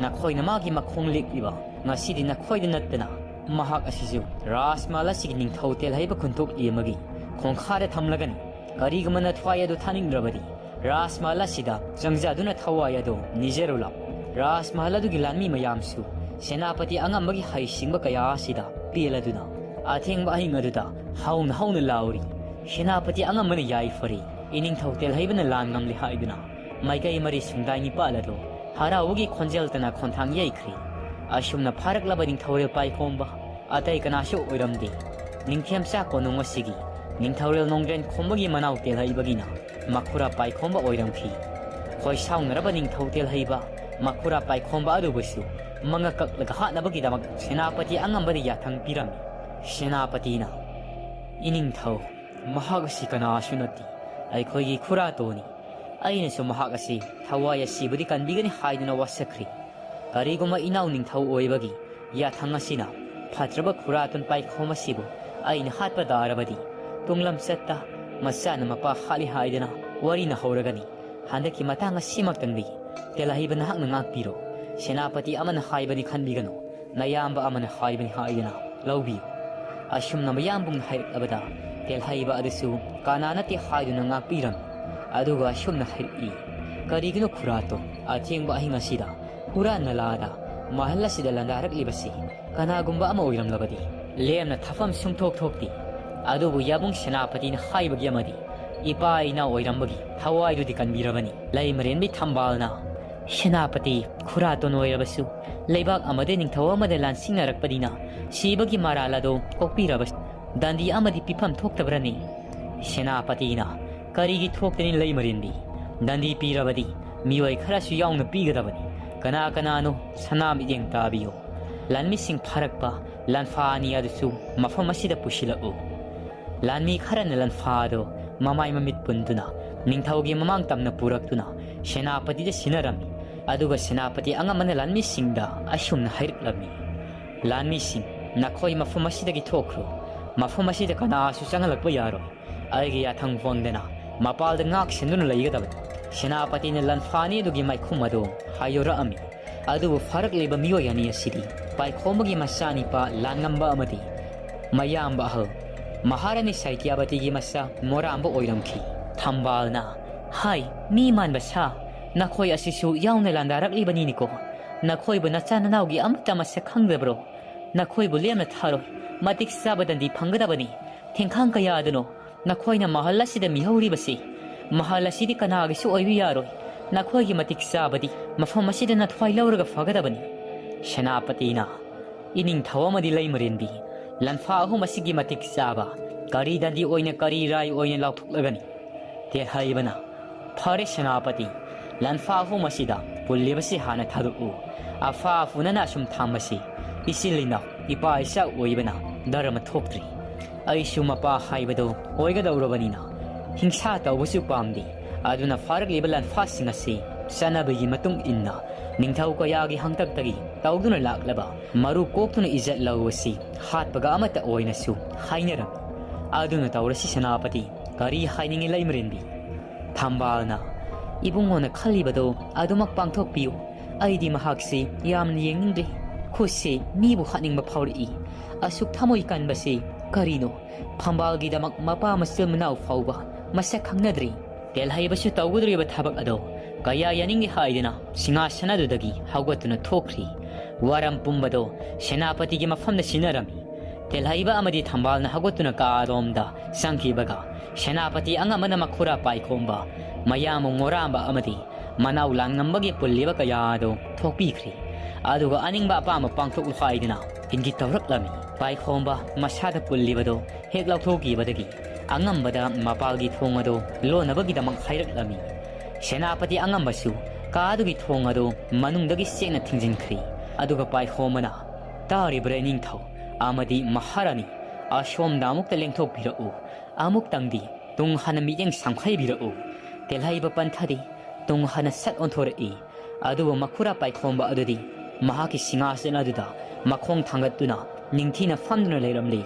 ꯅꯈꯣꯏꯅ ꯃꯥꯒꯤ ꯃꯈꯣꯡ ꯂꯦꯛꯂꯤꯕ꯫ ꯉꯁꯤꯗꯤ ꯅꯈꯣꯏꯗ ꯅꯠꯇꯅ ꯃꯍꯥꯛ ꯑꯁꯤꯁꯨ ꯔꯥꯖꯃꯍꯜ ꯑꯁꯤꯒꯤ ꯅꯤꯡꯊꯧ ꯇꯦꯜꯍꯩꯕ ꯈꯨꯟꯊꯣꯛꯂꯤ ꯑꯃꯒꯤ ꯈꯣꯡꯈꯥꯗ ꯊꯝꯂꯒꯅꯤ꯫ ꯀꯔꯤꯒꯨꯝꯕ ꯅꯊ꯭ꯋꯥꯏ ꯑꯗꯨ ꯊꯥꯅꯤꯡꯗ꯭ꯔꯕꯗꯤ ꯔꯥꯖꯃꯍꯜ ꯑꯁꯤꯗ ꯆꯪꯖꯗꯨꯅ ꯊꯋꯥꯏ ꯑꯗꯨ ꯅꯤꯖꯔꯨ ꯂꯥꯎ꯫ ꯔꯥꯖꯃꯍꯜ ꯑꯗꯨꯒꯤ ꯂꯥꯟꯃꯤ ꯃꯌꯥꯝꯁꯨ ꯁꯦꯅꯥꯄꯇꯤ ꯑꯉꯝꯕꯒꯤ ꯍꯩꯁꯤꯡꯕ ꯀꯌꯥ ꯑꯁꯤꯗ ꯄꯦꯜꯂꯗꯨꯅ ꯑꯊꯦꯡꯕ ꯑꯍꯤꯡ ꯑꯗꯨꯗ ꯍꯧꯅ ꯍꯧꯅ ꯂꯥꯎꯔꯤ꯫ ꯁꯦꯅꯥꯄꯇꯤ ꯑꯉꯝꯕꯅ ꯌꯥꯏꯐꯔꯦ꯫ ꯏꯅꯤꯡꯊꯧ ꯇꯦꯜꯍꯩꯕꯅ ꯂꯥꯟ ꯉꯝꯂꯦ ꯍꯥꯏꯗꯨꯅ ꯃꯥꯏꯀꯩ ꯃꯔꯤ ꯁꯨꯝꯗꯥꯏ ꯅꯤꯄꯥꯜ ꯑꯗꯨ ꯍꯔꯥꯎꯕꯒꯤ ꯈꯣꯟꯖꯦꯜꯇꯅ ꯈꯣꯟꯊꯥꯡ ꯌꯩꯈ꯭ꯔꯦ꯫ ꯑꯁꯨꯝꯅ ꯐꯥꯔꯛꯂꯕ ꯅꯤꯡꯊꯧꯔꯦꯜ ꯄꯥꯏꯈꯣꯝꯕ ꯑꯇꯩ ꯀꯅꯥꯁꯨ ꯑꯣꯏꯔꯝꯗꯦ꯫ ꯅꯤꯡꯊꯦꯝꯆꯥ ꯀꯣꯅꯨꯡ ꯑꯁꯤꯒꯤ ꯅꯤꯡꯊꯧꯔꯦꯜ ꯅꯣꯡꯗ꯭ꯔꯦꯟ ꯈꯣꯝꯕꯒꯤ ꯃꯅꯥꯎ ꯇꯦꯜꯍꯩꯕꯒꯤꯅ ꯃꯈꯨꯔꯥ ꯄꯥꯏꯈꯣꯝꯕ ꯑꯣꯏꯔꯝꯈꯤ꯫ ꯈꯣꯏꯁꯥꯎꯅꯔꯕ ꯅꯤꯡꯊꯧ ꯇꯦꯜꯍꯩꯕ ꯃꯈꯨꯔꯥ ꯄꯥꯏꯈꯣꯝꯕ ꯑꯗꯨꯕꯨꯁꯨ ꯃꯉꯛ ꯀꯛꯂꯒ ꯍꯥꯠꯅꯕꯒꯤꯗꯃꯛ ꯁꯦꯅꯥꯄꯇꯤ ꯑꯉꯝꯕꯗ ꯌꯥꯊꯪ ꯄꯤꯔꯝꯃꯤ꯫ ꯁꯦꯅꯥꯄꯇꯤꯅ, "ꯏꯅꯤꯡꯊꯧ, ꯃꯍꯥꯛ ꯑꯁꯤ ꯀꯅꯥꯁꯨ ꯅꯠꯇꯦ, ꯑꯩꯈꯣꯏꯒꯤ ꯈꯨꯔꯥꯇꯣꯟꯅꯤ꯫ ꯑꯩꯅꯁꯨ ꯃꯍꯥꯛ ꯑꯁꯤ ꯊꯋꯥꯏ ꯑꯁꯤꯕꯨꯗꯤ ꯀꯟꯕꯤꯒꯅꯤ ꯍꯥꯏꯗꯨꯅ ꯋꯥꯁꯛꯈ꯭ꯔꯤ꯫ ꯀꯔꯤꯒꯨꯝꯕ ꯏꯅꯥꯎ ꯅꯤꯡꯊꯧ ꯑꯣꯏꯕꯒꯤ ꯌꯥꯊꯪ ꯑꯁꯤꯅ ꯐꯠꯇ꯭ꯔꯕ ꯈꯨꯔꯥꯇꯣꯟ ꯄꯥꯏꯈꯣꯝ ꯑꯁꯤꯕꯨ ꯑꯩꯅ ꯍꯥꯠꯄ ꯇꯥꯔꯕꯗꯤ, ꯇꯨꯡꯂꯝꯆꯠꯇ ꯃꯆꯥꯅ ꯃꯄꯥ ꯍꯥꯠꯂꯤ ꯍꯥꯏꯗꯅ ꯋꯥꯔꯤꯅ ꯍꯧꯔꯒꯅꯤ꯫ ꯍꯟꯗꯛꯀꯤ ꯃꯇꯥꯡ ꯑꯁꯤꯃꯛꯇꯪꯗꯤ ꯇꯦꯜꯍꯩꯕ ꯅꯍꯥꯛꯅ ꯉꯥꯛꯄꯤꯔꯣ꯫ ꯁꯦꯅꯥꯄꯇꯤ ꯑꯃꯅ ꯍꯥꯏꯕꯅꯤ ꯈꯟꯕꯤꯒꯅꯨ, ꯅꯌꯥꯝꯕ ꯑꯃꯅ ꯍꯥꯏꯕꯅꯤ ꯍꯥꯏꯗꯨꯅ ꯂꯧꯕꯤꯌꯨ꯫" ꯑꯁꯨꯝꯅ ꯃꯌꯥꯝꯕꯨꯡꯅ ꯍꯥꯏꯔꯛꯂꯕꯗ ꯇꯦꯜꯍꯩꯕ ꯑꯗꯨꯁꯨ ꯀꯅꯥ ꯅꯠꯇꯦ ꯍꯥꯏꯗꯨꯅ ꯉꯥꯛꯄꯤꯔꯝꯃꯤ꯫ ꯑꯗꯨꯒ ꯑꯁꯨꯝꯅ ꯍꯥꯏꯔꯛꯏ, "ꯀꯔꯤꯒꯤꯅꯣ ꯈꯨꯔꯥꯇꯣꯟ, ꯑꯊꯦꯡꯕ ꯑꯍꯤꯡ ꯑꯁꯤꯗ ꯍꯨꯔꯥꯟ ꯅꯂꯥꯗ ꯃꯍꯜ ꯑꯁꯤꯗ ꯂꯥꯟꯗꯥꯔꯛꯂꯤꯕꯁꯤ? ꯀꯅꯥꯒꯨꯝꯕ ꯑꯃ ꯑꯣꯏꯔꯝꯂꯕꯗꯤ ꯂꯦꯝꯅ ꯊꯥꯐꯝ ꯁꯨꯡꯊꯣꯛ ꯊꯣꯛꯇꯦ꯫ ꯑꯗꯨꯕꯨ ꯌꯥꯕꯨꯡ ꯁꯦꯅꯥꯄꯇꯤꯅ ꯍꯥꯏꯕꯒꯤ ꯑꯃꯗꯤ ꯏꯄꯥ ꯏꯅꯥꯎ ꯑꯣꯏꯔꯝꯕꯒꯤ ꯊꯋꯥꯏꯗꯨꯗꯤ ꯀꯟꯕꯤꯔꯕꯅꯤ꯫" ꯂꯩꯃꯔꯦꯟꯕꯤ ꯊꯝꯕꯥꯜꯅ, "ꯁꯦꯅꯥꯄꯇꯤ ꯈꯨꯔꯥꯇꯣꯟ ꯑꯣꯏꯔꯕꯁꯨ ꯂꯩꯕꯥꯛ ꯑꯃꯗ ꯅꯤꯡꯊꯧ ꯑꯃꯗ ꯂꯥꯟꯁꯤꯡꯅꯔꯛꯄꯅꯤꯅ ꯁꯤꯕꯒꯤ ꯃꯔꯥꯜ ꯑꯗꯣ ꯀꯣꯛꯄꯤꯔꯕ ꯗꯟꯗꯤ ꯑꯃꯗꯤ ꯄꯤꯐꯝ ꯊꯣꯛꯇꯕ꯭ꯔꯅꯤ?" ꯁꯦꯅꯥꯄꯇꯤꯅ, "ꯀꯔꯤꯒꯤ ꯊꯣꯛꯇꯅꯤ ꯂꯩꯃꯔꯦꯟꯕꯤ? ꯗꯟꯗꯤ ꯄꯤꯔꯕꯗꯤ ꯃꯤꯑꯣꯏ ꯈꯔꯁꯨ ꯌꯥꯎꯅ ꯄꯤꯒꯗꯕꯅꯤ꯫ ꯀꯅꯥ ꯀꯅꯥꯅꯣ? ꯁꯅꯥ ꯃꯤꯠꯌꯦꯡ ꯇꯥꯕꯤꯌꯨ꯫ ꯂꯥꯟꯃꯤꯁꯤꯡ ꯐꯥꯔꯛꯄ ꯂꯥꯟꯐꯥ ꯑꯅꯤ ꯑꯗꯨꯁꯨ ꯃꯐꯝ ꯑꯁꯤꯗ ꯄꯨꯁꯤꯜꯂꯛꯎ꯫" ꯂꯥꯟꯃꯤ ꯈꯔꯅ ꯂꯥꯟꯐꯥ ꯑꯗꯨ ꯃꯃꯥꯏ ꯃꯃꯤꯠ ꯄꯨꯟꯗꯨꯅ ꯅꯤꯡꯊꯧꯒꯤ ꯃꯃꯥꯡ ꯇꯝꯅ ꯄꯨꯔꯛꯇꯨꯅ ꯁꯦꯅꯥꯄꯇꯤꯗ ꯁꯤꯟꯅꯔꯝꯃꯤ꯫ ꯑꯗꯨꯒ ꯁꯦꯅꯥꯄꯇꯤ ꯑꯉꯝꯕꯅ ꯂꯥꯟꯃꯤꯁꯤꯡꯗ ꯑꯁꯨꯝꯅ ꯍꯥꯏꯔꯛꯂꯝꯃꯤ, "ꯂꯥꯟꯃꯤꯁꯤꯡ, ꯅꯈꯣꯏ ꯃꯐꯝ ꯑꯁꯤꯗꯒꯤ ꯊꯣꯛꯈ꯭ꯔꯣ꯫ ꯃꯐꯝ ꯑꯁꯤꯗ ꯀꯅꯥꯁꯨ ꯆꯪꯍꯜꯂꯛꯄ ꯌꯥꯔꯣꯏ꯫ ꯑꯩꯒꯤ ꯌꯥꯊꯪ ꯐꯪꯗꯅ ꯃꯄꯥꯜꯗ ꯉꯥꯛ ꯁꯦꯟꯗꯨꯅ ꯂꯩꯒꯗꯕꯅꯤ꯫" ꯁꯦꯅꯥꯄꯇꯤꯅ ꯂꯟꯐꯥ ꯑꯅꯤ ꯑꯗꯨꯒꯤ ꯃꯥꯏꯈꯨꯝ ꯑꯗꯨ ꯍꯥꯏꯗꯣꯔꯛꯑꯝꯃꯤ꯫ ꯑꯗꯨꯕꯨ ꯐꯥꯔꯛꯂꯤꯕ ꯃꯤꯑꯣꯏ ꯑꯅꯤ ꯑꯁꯤꯗꯤ ꯄꯥꯏꯈꯣꯝꯕꯒꯤ ꯃꯆꯥꯅꯤꯄꯥ ꯂꯥꯟꯉꯝꯕ ꯑꯃꯗꯤ ꯃꯌꯥꯝꯕ ꯑꯍꯜ ꯃꯍꯥꯔꯥꯅꯤ ꯁꯥꯏꯀ꯭ꯌꯥꯕꯇꯤꯒꯤ ꯃꯆꯥ ꯃꯣꯔꯥꯝꯕ ꯑꯣꯏꯔꯝꯈꯤ꯫ ꯊꯝꯕꯥꯜꯅ, "ꯍꯥꯏ, ꯃꯤ ꯃꯥꯟꯕ ꯁꯥ, ꯅꯈꯣꯏ ꯑꯁꯤꯁꯨ ꯌꯥꯎꯅ ꯂꯥꯟꯗꯥꯔꯛꯂꯤꯕꯅꯤꯅꯤꯀꯣ꯫ ꯅꯈꯣꯏꯕꯨ ꯅꯆꯥ ꯅꯅꯥꯎꯒꯤ ꯑꯃꯠꯇ ꯃꯁꯛ ꯈꯪꯗꯕ꯭ꯔꯣ? ꯅꯈꯣꯏꯕꯨ ꯂꯦꯝꯅ ꯊꯥꯔꯣꯏ꯫ ꯃꯇꯤꯛ ꯆꯥꯕ ꯗꯟꯗꯤ ꯐꯪꯒꯗꯕꯅꯤ꯫ ꯊꯦꯡꯈꯥꯡ ꯀꯌꯥ ꯑꯗꯨꯅꯣ ꯅꯈꯣꯏꯅ ꯃꯍꯜ ꯑꯁꯤꯗ ꯃꯤꯍꯧꯔꯤꯕꯁꯤ? ꯃꯍꯜ ꯑꯁꯤꯗꯤ ꯀꯅꯥꯒꯤꯁꯨ ꯑꯣꯏꯕ ꯌꯥꯔꯣꯏ꯫ ꯅꯈꯣꯏꯒꯤ ꯃꯇꯤꯛ ꯆꯥꯕꯗꯤ ꯃꯐꯝ ꯑꯁꯤꯗ ꯅꯊ꯭ꯋꯥꯏ ꯂꯧꯔꯒ ꯐꯒꯗꯕꯅꯤ꯫" ꯁꯦꯅꯥꯄꯇꯤꯅ, "ꯏꯅꯤꯡꯊꯧ ꯑꯃꯗꯤ ꯂꯩꯃꯔꯦꯟꯕꯤ, ꯂꯟꯐꯥ ꯑꯍꯨꯝ ꯑꯁꯤꯒꯤ ꯃꯇꯤꯛ ꯆꯥꯕ ꯀꯔꯤ ꯗꯟꯗꯤ ꯑꯣꯏꯅ ꯀꯔꯤ ꯔꯥꯏ ꯑꯣꯏꯅ ꯂꯥꯎꯊꯣꯛꯂꯒꯅꯤ?" ꯇꯦꯜꯍꯩꯕꯅ, "ꯐꯔꯦ ꯁꯦꯅꯥꯄꯇꯤ, ꯂꯟꯐꯥ ꯑꯍꯨꯝ ꯑꯁꯤꯗ ꯄꯨꯜꯂꯤꯕꯁꯤ ꯍꯥꯟꯅ ꯊꯥꯗꯣꯛꯎ꯫ ꯑꯐꯥ ꯑꯐꯨꯅꯅ ꯑꯁꯨꯝ ꯊꯥꯝꯕꯁꯤ ꯏꯆꯤꯜ ꯏꯅꯥꯎ, ꯏꯄꯥ ꯏꯆꯥ ꯑꯣꯏꯕꯅ ꯙꯔꯃ ꯊꯣꯛꯇ꯭ꯔꯤ꯫ ꯑꯩꯁꯨ ꯃꯄꯥ ꯍꯥꯏꯕꯗꯣ ꯑꯣꯏꯒꯗꯧꯔꯕꯅꯤꯅ ꯍꯤꯡꯁꯥ ꯇꯧꯕꯁꯨ ꯄꯥꯝꯗꯦ꯫ ꯑꯗꯨꯅ ꯐꯥꯔꯛꯂꯤꯕ ꯂꯟꯐꯥꯁꯤꯡ ꯑꯁꯤ ꯆꯠꯅꯕꯤꯒꯤ ꯃꯇꯨꯡ ꯏꯟꯅ ꯅꯤꯡꯊꯧ ꯀꯌꯥꯒꯤ ꯍꯥꯡꯇꯛꯇꯒꯤ ꯇꯧꯗꯨꯅ ꯂꯥꯛꯂꯕ ꯃꯔꯨ ꯀꯣꯛꯇꯨꯅ ꯏꯖꯠ ꯂꯧꯕꯁꯤ ꯍꯥꯠꯄꯒ ꯑꯃꯠꯇ ꯑꯣꯏꯅꯁꯨ ꯍꯥꯏꯅꯔꯝꯃꯤ꯫ ꯑꯗꯨꯅ ꯇꯧꯔꯁꯤ ꯁꯦꯅꯥꯄꯇꯤ, ꯀꯔꯤ ꯍꯥꯏꯅꯤꯡꯉꯤ ꯂꯩꯃꯔꯦꯟꯕꯤ?" ꯊꯝꯕꯥꯜꯅ, "ꯏꯕꯨꯡꯉꯣꯅ ꯈꯜꯂꯤꯕꯗꯣ ꯑꯗꯨꯃꯛ ꯄꯥꯡꯊꯣꯛꯄꯤꯌꯨ꯫ ꯑꯩꯗꯤ ꯃꯍꯥꯛꯁꯤ ꯌꯥꯝꯅ ꯌꯦꯡꯅꯤꯡꯗ꯭ꯔꯦ꯫ ꯈꯨꯠꯁꯤ ꯃꯤꯕꯨ ꯍꯥꯠꯅꯤꯡꯕ ꯐꯥꯎꯔꯛꯏ꯫ ꯑꯁꯨꯛ ꯊꯃꯣꯏ ꯀꯟꯕꯁꯤ ꯀꯔꯤꯅꯣ? ꯐꯝꯕꯥꯜꯒꯤꯗꯃꯛ ꯃꯄꯥ ꯃꯆꯤꯜ ꯃꯅꯥꯎ ꯐꯥꯎꯕ ꯃꯁꯛ ꯈꯪꯅꯗ꯭ꯔꯤ꯫" ꯇꯦꯜꯍꯩꯕꯁꯨ ꯇꯧꯒꯗꯧꯔꯤꯕ ꯊꯕꯛ ꯑꯗꯣ ꯀꯌꯥ ꯌꯥꯅꯤꯡꯗꯦ ꯍꯥꯏꯗꯨꯅ ꯁꯤꯡꯍꯥꯁꯟ ꯑꯗꯨꯗꯒꯤ ꯍꯧꯒꯠꯇꯨꯅ ꯊꯣꯛꯈ꯭ꯔꯤ꯫ ꯋꯥꯔꯝ ꯄꯨꯝꯕꯗꯣ ꯁꯦꯅꯥꯄꯇꯤꯒꯤ ꯃꯐꯝꯗ ꯁꯤꯟꯅꯔꯝꯃꯤ꯫ ꯇꯦꯜꯍꯩꯕ ꯑꯃꯗꯤ ꯊꯝꯕꯥꯜꯅ ꯍꯧꯒꯠꯇꯨꯅ ꯀꯥꯔꯣꯝꯗ ꯆꯪꯈꯤꯕꯒ, ꯁꯦꯅꯥꯄꯇꯤ ꯑꯉꯝꯕꯅ ꯃꯈꯨꯔꯥ ꯄꯥꯏꯈꯣꯝꯕ, ꯃꯌꯥꯝꯕ ꯉꯣꯔꯥꯝꯕ ꯑꯃꯗꯤ ꯃꯅꯥꯎ ꯂꯥꯟꯉꯝꯕꯒꯤ ꯄꯨꯜꯂꯤꯕ ꯀꯌꯥ ꯑꯗꯨ ꯊꯣꯛꯄꯤꯈ꯭ꯔꯤ꯫ ꯑꯗꯨꯒ ꯑꯅꯤꯡꯕ ꯑꯄꯥꯝꯕ ꯄꯥꯡꯊꯣꯛꯂꯨ ꯍꯥꯏꯗꯨꯅ ꯏꯪꯒꯤꯠ ꯇꯧꯔꯛꯂꯝꯃꯤ꯫ ꯄꯥꯏꯈꯣꯝꯕ ꯃꯁꯥꯗ ꯄꯨꯜꯂꯤꯕꯗꯨ ꯍꯦꯛ ꯂꯧꯊꯣꯛꯈꯤꯕꯗꯒꯤ ꯑꯉꯝꯕꯗ ꯃꯄꯥꯜꯒꯤ ꯊꯣꯡ ꯑꯗꯨ ꯂꯣꯟꯅꯕꯒꯤꯗꯃꯛ ꯍꯥꯏꯔꯛꯂꯝꯃꯤ꯫ ꯁꯦꯅꯥꯄꯇꯤ ꯑꯉꯝꯕꯁꯨ ꯀꯥ ꯑꯗꯨꯒꯤ ꯊꯣꯡ ꯑꯗꯨ ꯃꯅꯨꯡꯗꯒꯤ ꯆꯦꯠꯅ ꯊꯤꯡꯖꯤꯟꯈ꯭ꯔꯤ꯫ ꯑꯗꯨꯒ ꯄꯥꯏꯈꯣꯝꯕꯅ, "ꯇꯥꯔꯤꯕ꯭ꯔꯥ ꯏꯅꯤꯡꯊꯧ ꯑꯃꯗꯤ ꯃꯍꯥꯔꯥꯅꯤ? ꯑꯁꯣꯝꯗ ꯑꯃꯨꯛꯇ ꯂꯦꯡꯊꯣꯛꯄꯤꯔꯛꯎ꯫ ꯑꯃꯨꯛꯇꯪꯗꯤ ꯇꯨꯡ ꯍꯟꯅ ꯃꯤꯠꯌꯦꯡ ꯁꯝꯈꯩꯕꯤꯔꯛꯎ꯫" ꯇꯦꯜꯍꯩꯕ ꯄꯟꯊꯗꯦ꯫ ꯇꯨꯡ ꯍꯟꯅ ꯁꯠ ꯑꯣꯟꯊꯣꯔꯛꯏ꯫ ꯑꯗꯨꯕꯨ ꯃꯈꯨꯔꯥ ꯄꯥꯏꯈꯣꯝꯕ ꯑꯗꯨꯗꯤ ꯃꯍꯥꯛꯀꯤ ꯁꯤꯡꯍꯥꯁꯟ ꯑꯗꯨꯗ ꯃꯈꯣꯡ ꯊꯥꯡꯒꯠꯇꯨꯅ ꯅꯤꯡꯊꯤꯅ ꯐꯝꯗꯨꯅ ꯂꯩꯔꯝꯂꯤ꯫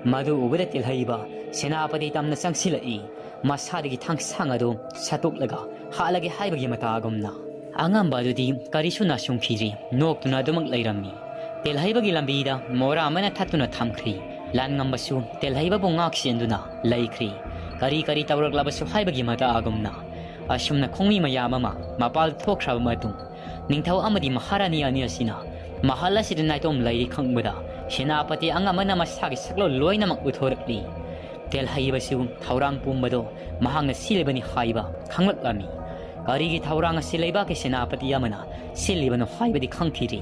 ꯃꯗꯨ ꯎꯕꯗ ꯇꯦꯜꯍꯩꯕ ꯁꯦꯅꯥꯄꯇꯤ ꯇꯝꯅ ꯆꯪꯁꯤꯜꯂꯛꯏ꯫ ꯃꯁꯥꯗꯒꯤ ꯊꯥꯡꯁꯥꯡ ꯑꯗꯨ ꯁꯠꯇꯣꯛꯂꯒ ꯍꯥꯠꯂꯒꯦ ꯍꯥꯏꯕꯒꯤ ꯃꯇꯥꯒꯨꯝꯅ꯫ ꯑꯉꯝꯕ ꯑꯗꯨꯗꯤ ꯀꯔꯤꯁꯨ ꯅꯥꯁꯨꯡꯈꯤꯗ꯭ꯔꯤ, ꯅꯣꯛꯇꯨꯅ ꯑꯗꯨꯃꯛ ꯂꯩꯔꯝꯃꯤ꯫ ꯇꯦꯜꯍꯩꯕꯒꯤ ꯂꯝꯕꯤꯗ ꯃꯣꯔꯥ ꯑꯃꯅ ꯊꯠꯇꯨꯅ ꯊꯝꯈ꯭ꯔꯤ꯫ ꯂꯥꯟꯉꯝꯕꯁꯨ ꯇꯦꯜꯍꯩꯕꯕꯨ ꯉꯥꯛ ꯁꯦꯟꯗꯨꯅ ꯂꯩꯈ꯭ꯔꯤ꯫ ꯀꯔꯤ ꯀꯔꯤ ꯇꯧꯔꯛꯂꯕꯁꯨ ꯍꯥꯏꯕꯒꯤ ꯃꯇꯥꯒꯨꯝꯅ꯫ ꯑꯁꯨꯝꯅ ꯈꯣꯡꯃꯤ ꯃꯌꯥꯝ ꯑꯃ ꯃꯄꯥꯜ ꯊꯣꯛꯈ꯭ꯔꯕ ꯃꯇꯨꯡ, ꯅꯤꯡꯊꯧ ꯑꯃꯗꯤ ꯃꯍꯥꯔꯥꯅꯤ ꯑꯅꯤ ꯑꯁꯤꯅ ꯃꯍꯜ ꯑꯁꯤꯗ ꯅꯥꯏꯇꯣꯝ ꯂꯩꯔꯤ ꯈꯪꯕꯗ, ꯁꯦꯅꯥꯄꯇꯤ ꯑꯉꯝꯕꯅ ꯃꯁꯥꯒꯤ ꯁꯛꯂꯣꯟ ꯂꯣꯏꯅꯃꯛ ꯎꯠꯊꯣꯔꯛꯂꯤ꯫ ꯇꯦꯜꯍꯩꯕꯁꯨ ꯊꯧꯔꯥꯡ ꯄꯨꯝꯕꯗꯣ ꯃꯍꯥꯛꯅ ꯁꯤꯜꯂꯤꯕꯅꯤ ꯍꯥꯏꯕ ꯈꯪꯂꯛꯂꯝꯃꯤ꯫ ꯀꯔꯤꯒꯤ ꯊꯧꯔꯥꯡ ꯑꯁꯤ ꯂꯩꯕꯥꯛꯀꯤ ꯁꯦꯅꯥꯄꯇꯤ ꯑꯃꯅ ꯁꯤꯜꯂꯤꯕꯅꯣ ꯍꯥꯏꯕꯗꯤ ꯈꯪꯈꯤꯗ꯭ꯔꯤ꯫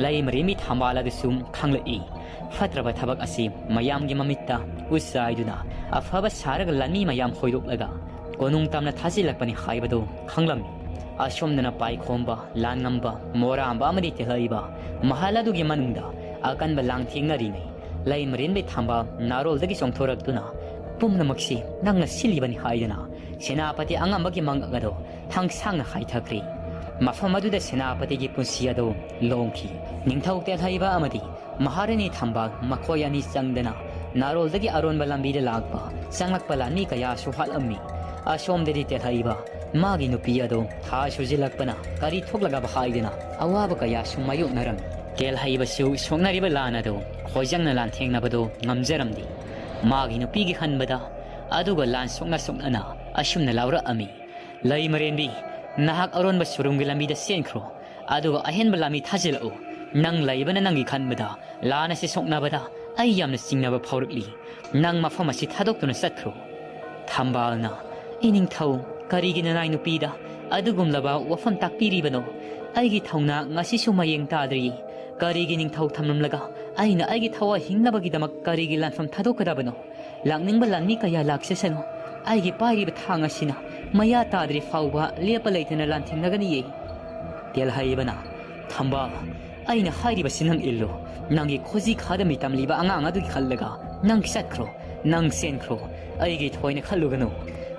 ꯂꯩꯃꯔꯦꯟꯕꯤ ꯊꯝꯕꯥꯜ ꯑꯗꯨꯁꯨ ꯈꯪꯂꯛꯏ꯫ ꯐꯠꯇ꯭ꯔꯕ ꯊꯕꯛ ꯑꯁꯤ ꯃꯌꯥꯝꯒꯤ ꯃꯃꯤꯠꯇ ꯎꯠꯆꯥꯏꯗꯨꯅ ꯑꯐꯕ ꯁꯥꯔꯒ ꯂꯥꯟꯃꯤ ꯃꯌꯥꯝ ꯍꯣꯏꯗꯣꯛꯂꯒ ꯀꯣꯅꯨꯡ ꯇꯝꯅ ꯊꯥꯖꯤꯜꯂꯛꯄꯅꯤ ꯍꯥꯏꯕꯗꯨ ꯈꯪꯂꯝꯃꯤ꯫ ꯑꯁꯣꯝꯗꯅ ꯄꯥꯏꯈꯣꯝꯕ, ꯂꯥꯟꯉꯝꯕ, ꯃꯣꯔꯥꯝꯕ ꯑꯃꯗꯤ ꯇꯦꯜꯍꯩꯕ ꯃꯍꯜ ꯑꯗꯨꯒꯤ ꯃꯅꯨꯡꯗ ꯑꯀꯟꯕ ꯂꯥꯡꯊꯦꯡꯅꯔꯤꯉꯩ, ꯂꯩꯃꯔꯦꯟꯕꯤ ꯊꯝꯕꯥꯜ ꯅꯥꯔꯣꯜꯗꯒꯤ ꯆꯣꯡꯊꯣꯔꯛꯇꯨꯅ, "ꯄꯨꯝꯅꯃꯛꯁꯤ ꯅꯪꯅ ꯁꯤꯜꯂꯤꯕꯅꯤ" ꯍꯥꯏꯗꯨꯅ ꯁꯦꯅꯥꯄꯇꯤ ꯑꯉꯝꯕꯒꯤ ꯃꯉꯛ ꯑꯗꯨ ꯊꯥꯡꯁꯥꯡꯅ ꯍꯥꯏꯊꯈ꯭ꯔꯤ꯫ ꯃꯐꯝ ꯑꯗꯨꯗ ꯁꯦꯅꯥꯄꯇꯤꯒꯤ ꯄꯨꯟꯁꯤ ꯑꯗꯨ ꯂꯣꯡꯈꯤ꯫ ꯅꯤꯡꯊꯧ ꯇꯦꯜꯍꯩꯕ ꯑꯃꯗꯤ ꯃꯍꯥꯔꯥꯅꯤ ꯊꯝꯕꯥꯜ ꯃꯈꯣꯏ ꯑꯅꯤ ꯆꯪꯗꯅ ꯅꯥꯔꯣꯜꯗꯒꯤ ꯑꯔꯣꯟꯕ ꯂꯝꯕꯤꯗ ꯂꯥꯛꯄ ꯆꯪꯂꯛꯄ ꯂꯥꯟꯃꯤ ꯀꯌꯥꯁꯨ ꯍꯥꯠꯂꯝꯃꯤ꯫ ꯑꯁꯣꯝꯗꯗꯤ ꯇꯦꯜꯍꯩꯕ ꯃꯥꯒꯤ ꯅꯨꯄꯤ ꯑꯗꯨ ꯊꯥ ꯁꯨꯖꯤꯜꯂꯛꯄꯅ ꯀꯔꯤ ꯊꯣꯛꯂꯒꯕ ꯍꯥꯏꯗꯨꯅ ꯑꯋꯥꯕ ꯀꯌꯥꯁꯨ ꯃꯥꯌꯣꯛꯅꯔꯝꯃꯤ꯫ ꯇꯦꯜꯍꯩꯕꯁꯨ ꯁꯣꯛꯅꯔꯤꯕ ꯂꯥꯟ ꯑꯗꯨ ꯈꯣꯏꯖꯪꯅ ꯂꯥꯟꯊꯦꯡꯅꯕꯗꯨ ꯉꯝꯖꯔꯝꯗꯦ꯫ ꯃꯥꯒꯤ ꯅꯨꯄꯤꯒꯤ ꯈꯟꯕꯗ ꯑꯗꯨꯒ ꯂꯥꯟ ꯁꯣꯛꯅ ꯁꯣꯛꯅꯅ ꯑꯁꯨꯝꯅ ꯂꯥꯎꯔꯛꯑꯝꯃꯤ, "ꯂꯩꯃꯔꯦꯟꯕꯤ, ꯅꯍꯥꯛ ꯑꯔꯣꯟꯕ ꯁꯨꯔꯨꯡꯒꯤ ꯂꯝꯕꯤꯗ ꯆꯦꯟꯈ꯭ꯔꯣ, ꯑꯗꯨꯒ ꯑꯍꯦꯟꯕ ꯂꯥꯟꯃꯤ ꯊꯥꯖꯤꯜꯂꯛꯎ꯫ ꯅꯪ ꯂꯩꯕꯅ ꯅꯪꯒꯤ ꯈꯟꯕꯗ ꯂꯥꯟ ꯑꯁꯤ ꯁꯣꯛꯅꯕꯗ ꯑꯩ ꯌꯥꯝꯅ ꯆꯤꯡꯅꯕ ꯐꯥꯎꯔꯛꯂꯤ꯫ ꯅꯪ ꯃꯐꯝ ꯑꯁꯤ ꯊꯥꯗꯣꯛꯇꯨꯅ ꯆꯠꯈ꯭ꯔꯣ꯫" ꯊꯝꯕꯥꯜꯅ, "ꯏꯅꯤꯡꯊꯧ, ꯀꯔꯤꯒꯤ ꯅꯅꯥꯏ ꯅꯨꯄꯤꯗ ꯑꯗꯨꯒꯨꯝꯂꯕ ꯋꯥꯐꯝ ꯇꯥꯛꯄꯤꯔꯤꯕꯅꯣ? ꯑꯩꯒꯤ ꯊꯧꯅꯥ ꯉꯁꯤꯁꯨ ꯃꯌꯦꯡ ꯇꯥꯗ꯭ꯔꯤ꯫ ꯀꯔꯤꯒꯤ ꯅꯤꯡꯊꯧ ꯊꯝꯂꯝꯂꯒ ꯑꯩꯅ ꯑꯩꯒꯤ ꯊꯋꯥꯏ ꯍꯤꯡꯅꯕꯒꯤꯗꯃꯛ ꯀꯔꯤꯒꯤ ꯂꯥꯟꯐꯝ ꯊꯥꯗꯣꯛꯀꯗꯕꯅꯣ? ꯂꯥꯛꯅꯤꯡꯕ ꯂꯥꯟꯃꯤ ꯀꯌꯥ ꯂꯥꯛꯆꯁꯅꯨ, ꯑꯩꯒꯤ ꯄꯥꯏꯔꯤꯕ ꯊꯥꯡ ꯑꯁꯤꯅ ꯃꯌꯥ ꯇꯥꯗ꯭ꯔꯤ ꯐꯥꯎꯕ ꯂꯦꯞꯄ ꯂꯩꯇꯅ ꯂꯥꯟꯊꯦꯡꯅꯒꯅꯤꯌꯦ꯫" ꯇꯦꯜꯍꯩꯕꯅ, "ꯊꯝꯕꯥꯜ, ꯑꯩꯅ ꯍꯥꯏꯔꯤꯕꯁꯤ ꯅꯪ ꯏꯜꯂꯨ꯫ ꯅꯪꯒꯤ ꯈꯣꯖꯤ ꯈꯥꯗ ꯃꯤꯇꯝꯂꯤꯕ ꯑꯉꯥꯡ ꯑꯗꯨꯒꯤ ꯈꯜꯂꯒ ꯅꯪ ꯆꯠꯈ꯭ꯔꯣ, ꯅꯪ ꯆꯦꯟꯈ꯭ꯔꯣ꯫ ꯑꯩꯒꯤ ꯊꯣꯏꯅ ꯈꯜꯂꯨꯒꯅꯨ꯫"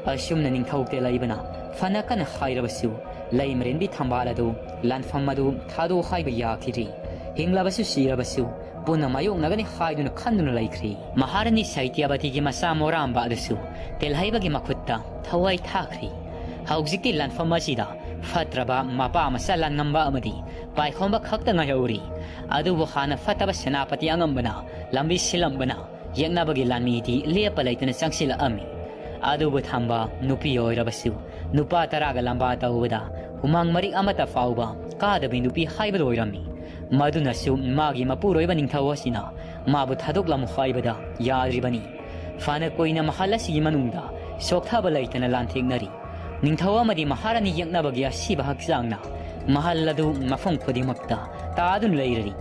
ꯑꯁꯨꯝꯅ ꯅꯤꯡꯊꯧ ꯇꯦꯜꯍꯩꯕꯅ ꯐꯅ ꯀꯟꯅ ꯍꯥꯏꯔꯕꯁꯨ, ꯂꯩꯃꯔꯦꯟꯕꯤ ꯊꯝꯕꯥꯜ ꯑꯗꯨ ꯂꯥꯟꯐꯝ ꯑꯗꯨ ꯊꯥꯗꯣꯛ ꯍꯥꯏꯕ ꯌꯥꯈꯤꯗ꯭ꯔꯤ꯫ ꯍꯤꯡꯂꯕꯁꯨ ꯁꯤꯔꯕꯁꯨ ꯄꯨꯟꯅ ꯃꯥꯌꯣꯛꯅꯒꯅꯤ ꯍꯥꯏꯗꯨꯅ ꯈꯟꯗꯨꯅ ꯂꯩꯈ꯭ꯔꯤ꯫ ꯃꯍꯥꯔꯥꯅꯤ ꯁꯩꯇ꯭ꯌꯕꯇꯤꯒꯤ ꯃꯆꯥ ꯃꯣꯔꯥꯝꯕ ꯑꯗꯨꯁꯨ ꯇꯦꯜꯍꯩꯕꯒꯤ ꯃꯈꯨꯠꯇ ꯊꯋꯥꯏ ꯊꯥꯈ꯭ꯔꯤ꯫ ꯍꯧꯖꯤꯛꯇꯤ ꯂꯥꯟꯐꯝ ꯑꯁꯤꯗ ꯐꯠꯇ꯭ꯔꯕ ꯃꯄꯥ ꯃꯆꯥ ꯂꯥꯟꯉꯝꯕ ꯑꯃꯗꯤ ꯄꯥꯏꯈꯣꯝꯕ ꯈꯛꯇ ꯉꯥꯏꯍꯧꯔꯤ꯫ ꯑꯗꯨꯕꯨ ꯍꯥꯟꯅ ꯐꯠꯇꯕ ꯁꯦꯅꯥꯄꯇꯤ ꯑꯉꯝꯕꯅ ꯂꯝꯕꯤ ꯁꯤꯜꯂꯝꯕꯅ ꯌꯦꯛꯅꯕꯒꯤ ꯂꯥꯟꯃꯤꯗꯤ ꯂꯦꯞꯄ ꯂꯩꯇꯅ ꯆꯪꯁꯤꯜꯂꯛꯑꯝꯃꯤ꯫ ꯑꯗꯨꯕꯨ ꯊꯝꯕꯥꯜ ꯅꯨꯄꯤ ꯑꯣꯏꯔꯕꯁꯨ ꯅꯨꯄꯥ ꯇꯔꯥꯒ ꯂꯝꯕꯥ ꯇꯧꯕꯗ ꯍꯨꯃꯥꯡ ꯃꯔꯤꯛ ꯑꯃꯠꯇ ꯐꯥꯎꯕ ꯀꯥꯗꯕꯤ ꯅꯨꯄꯤ ꯍꯥꯏꯕꯗꯨ ꯑꯣꯏꯔꯝꯃꯤ꯫ ꯃꯗꯨꯅꯁꯨ ꯃꯥꯒꯤ ꯃꯄꯨꯔꯣꯏꯕ ꯅꯤꯡꯊꯧ ꯑꯁꯤꯅ ꯃꯥꯕꯨ ꯊꯥꯗꯣꯛꯂꯝꯃꯨ ꯍꯥꯏꯕꯗ ꯌꯥꯗ꯭ꯔꯤꯕꯅꯤ꯫ ꯐꯅ ꯀꯨꯏꯅ ꯃꯍꯜ ꯑꯁꯤꯒꯤ ꯃꯅꯨꯡꯗ ꯁꯣꯛꯊꯕ ꯂꯩꯇꯅ ꯂꯥꯟꯊꯦꯡꯅꯔꯤ꯫ ꯅꯤꯡꯊꯧ ꯑꯃꯗꯤ ꯃꯍꯥꯔꯥꯅꯤ ꯌꯦꯛꯅꯕꯒꯤ ꯑꯁꯤꯕ ꯍꯛꯆꯥꯡꯅ ꯃꯍꯜ ꯑꯗꯨ ꯃꯐꯝ ꯈꯨꯗꯤꯡꯃꯛꯇ ꯇꯥꯗꯨꯅ ꯂꯩꯔꯔꯤ꯫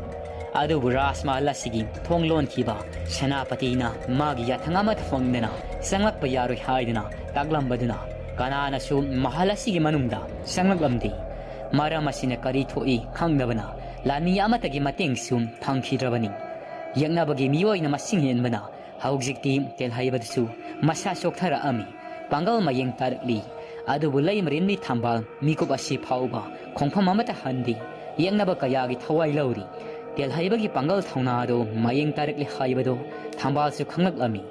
ꯑꯗꯨꯕꯨ ꯔꯥꯖꯃꯍꯜ ꯑꯁꯤꯒꯤ ꯊꯣꯡ ꯂꯣꯟꯈꯤꯕ ꯁꯦꯅꯥꯄꯇꯤꯅ ꯃꯥꯒꯤ ꯌꯥꯊꯪ ꯑꯃꯠꯇ ꯐꯪꯗꯅ ꯆꯪꯂꯛꯄ ꯌꯥꯔꯣꯏ ꯍꯥꯏꯗꯨꯅ ꯇꯥꯛꯂꯝꯕꯗꯨꯅ ꯀꯅꯥꯅꯁꯨ ꯃꯍꯜ ꯑꯁꯤꯒꯤ ꯃꯅꯨꯡꯗ ꯆꯪꯂꯛꯂꯝꯗꯦ꯫ ꯃꯔꯝ ꯑꯁꯤꯅ ꯀꯔꯤ ꯊꯣꯛꯏ ꯈꯪꯗꯕꯅ ꯂꯥꯟꯃꯤ ꯑꯃꯠꯇꯒꯤ ꯃꯇꯦꯡꯁꯨ ꯐꯪꯈꯤꯗ꯭ꯔꯕꯅꯤ꯫ ꯌꯦꯛꯅꯕꯒꯤ ꯃꯤꯑꯣꯏꯅ ꯃꯁꯤꯡ ꯍꯦꯟꯕꯅ ꯍꯧꯖꯤꯛꯇꯤ ꯇꯦꯜꯍꯩꯕꯗꯁꯨ ꯃꯁꯥ ꯆꯣꯛꯊꯔꯛꯑꯝꯃꯤ꯫ ꯄꯥꯡꯒꯜ ꯃꯌꯦꯡ ꯇꯥꯔꯛꯂꯤ꯫ ꯑꯗꯨꯕꯨ ꯂꯩꯃꯔꯦꯟꯕꯤ ꯊꯝꯕꯥꯜ ꯃꯤꯀꯨꯞ ꯑꯁꯤ ꯐꯥꯎꯕ ꯈꯣꯡꯐꯝ ꯑꯃꯠꯇ ꯍꯟꯗꯦ꯫ ꯌꯦꯛꯅꯕ ꯀꯌꯥꯒꯤ ꯊꯋꯥꯏ ꯂꯧꯔꯤ꯫ ꯇꯦꯜꯍꯩꯕꯒꯤ ꯄꯥꯡꯒꯜ ꯊꯧꯅꯥ ꯑꯗꯨ ꯃꯌꯦꯡ ꯇꯥꯔꯛꯂꯤ ꯍꯥꯏꯕꯗꯨ ꯊꯝꯕꯥꯜꯁꯨ ꯈꯪꯂꯛꯂꯝꯃꯤ꯫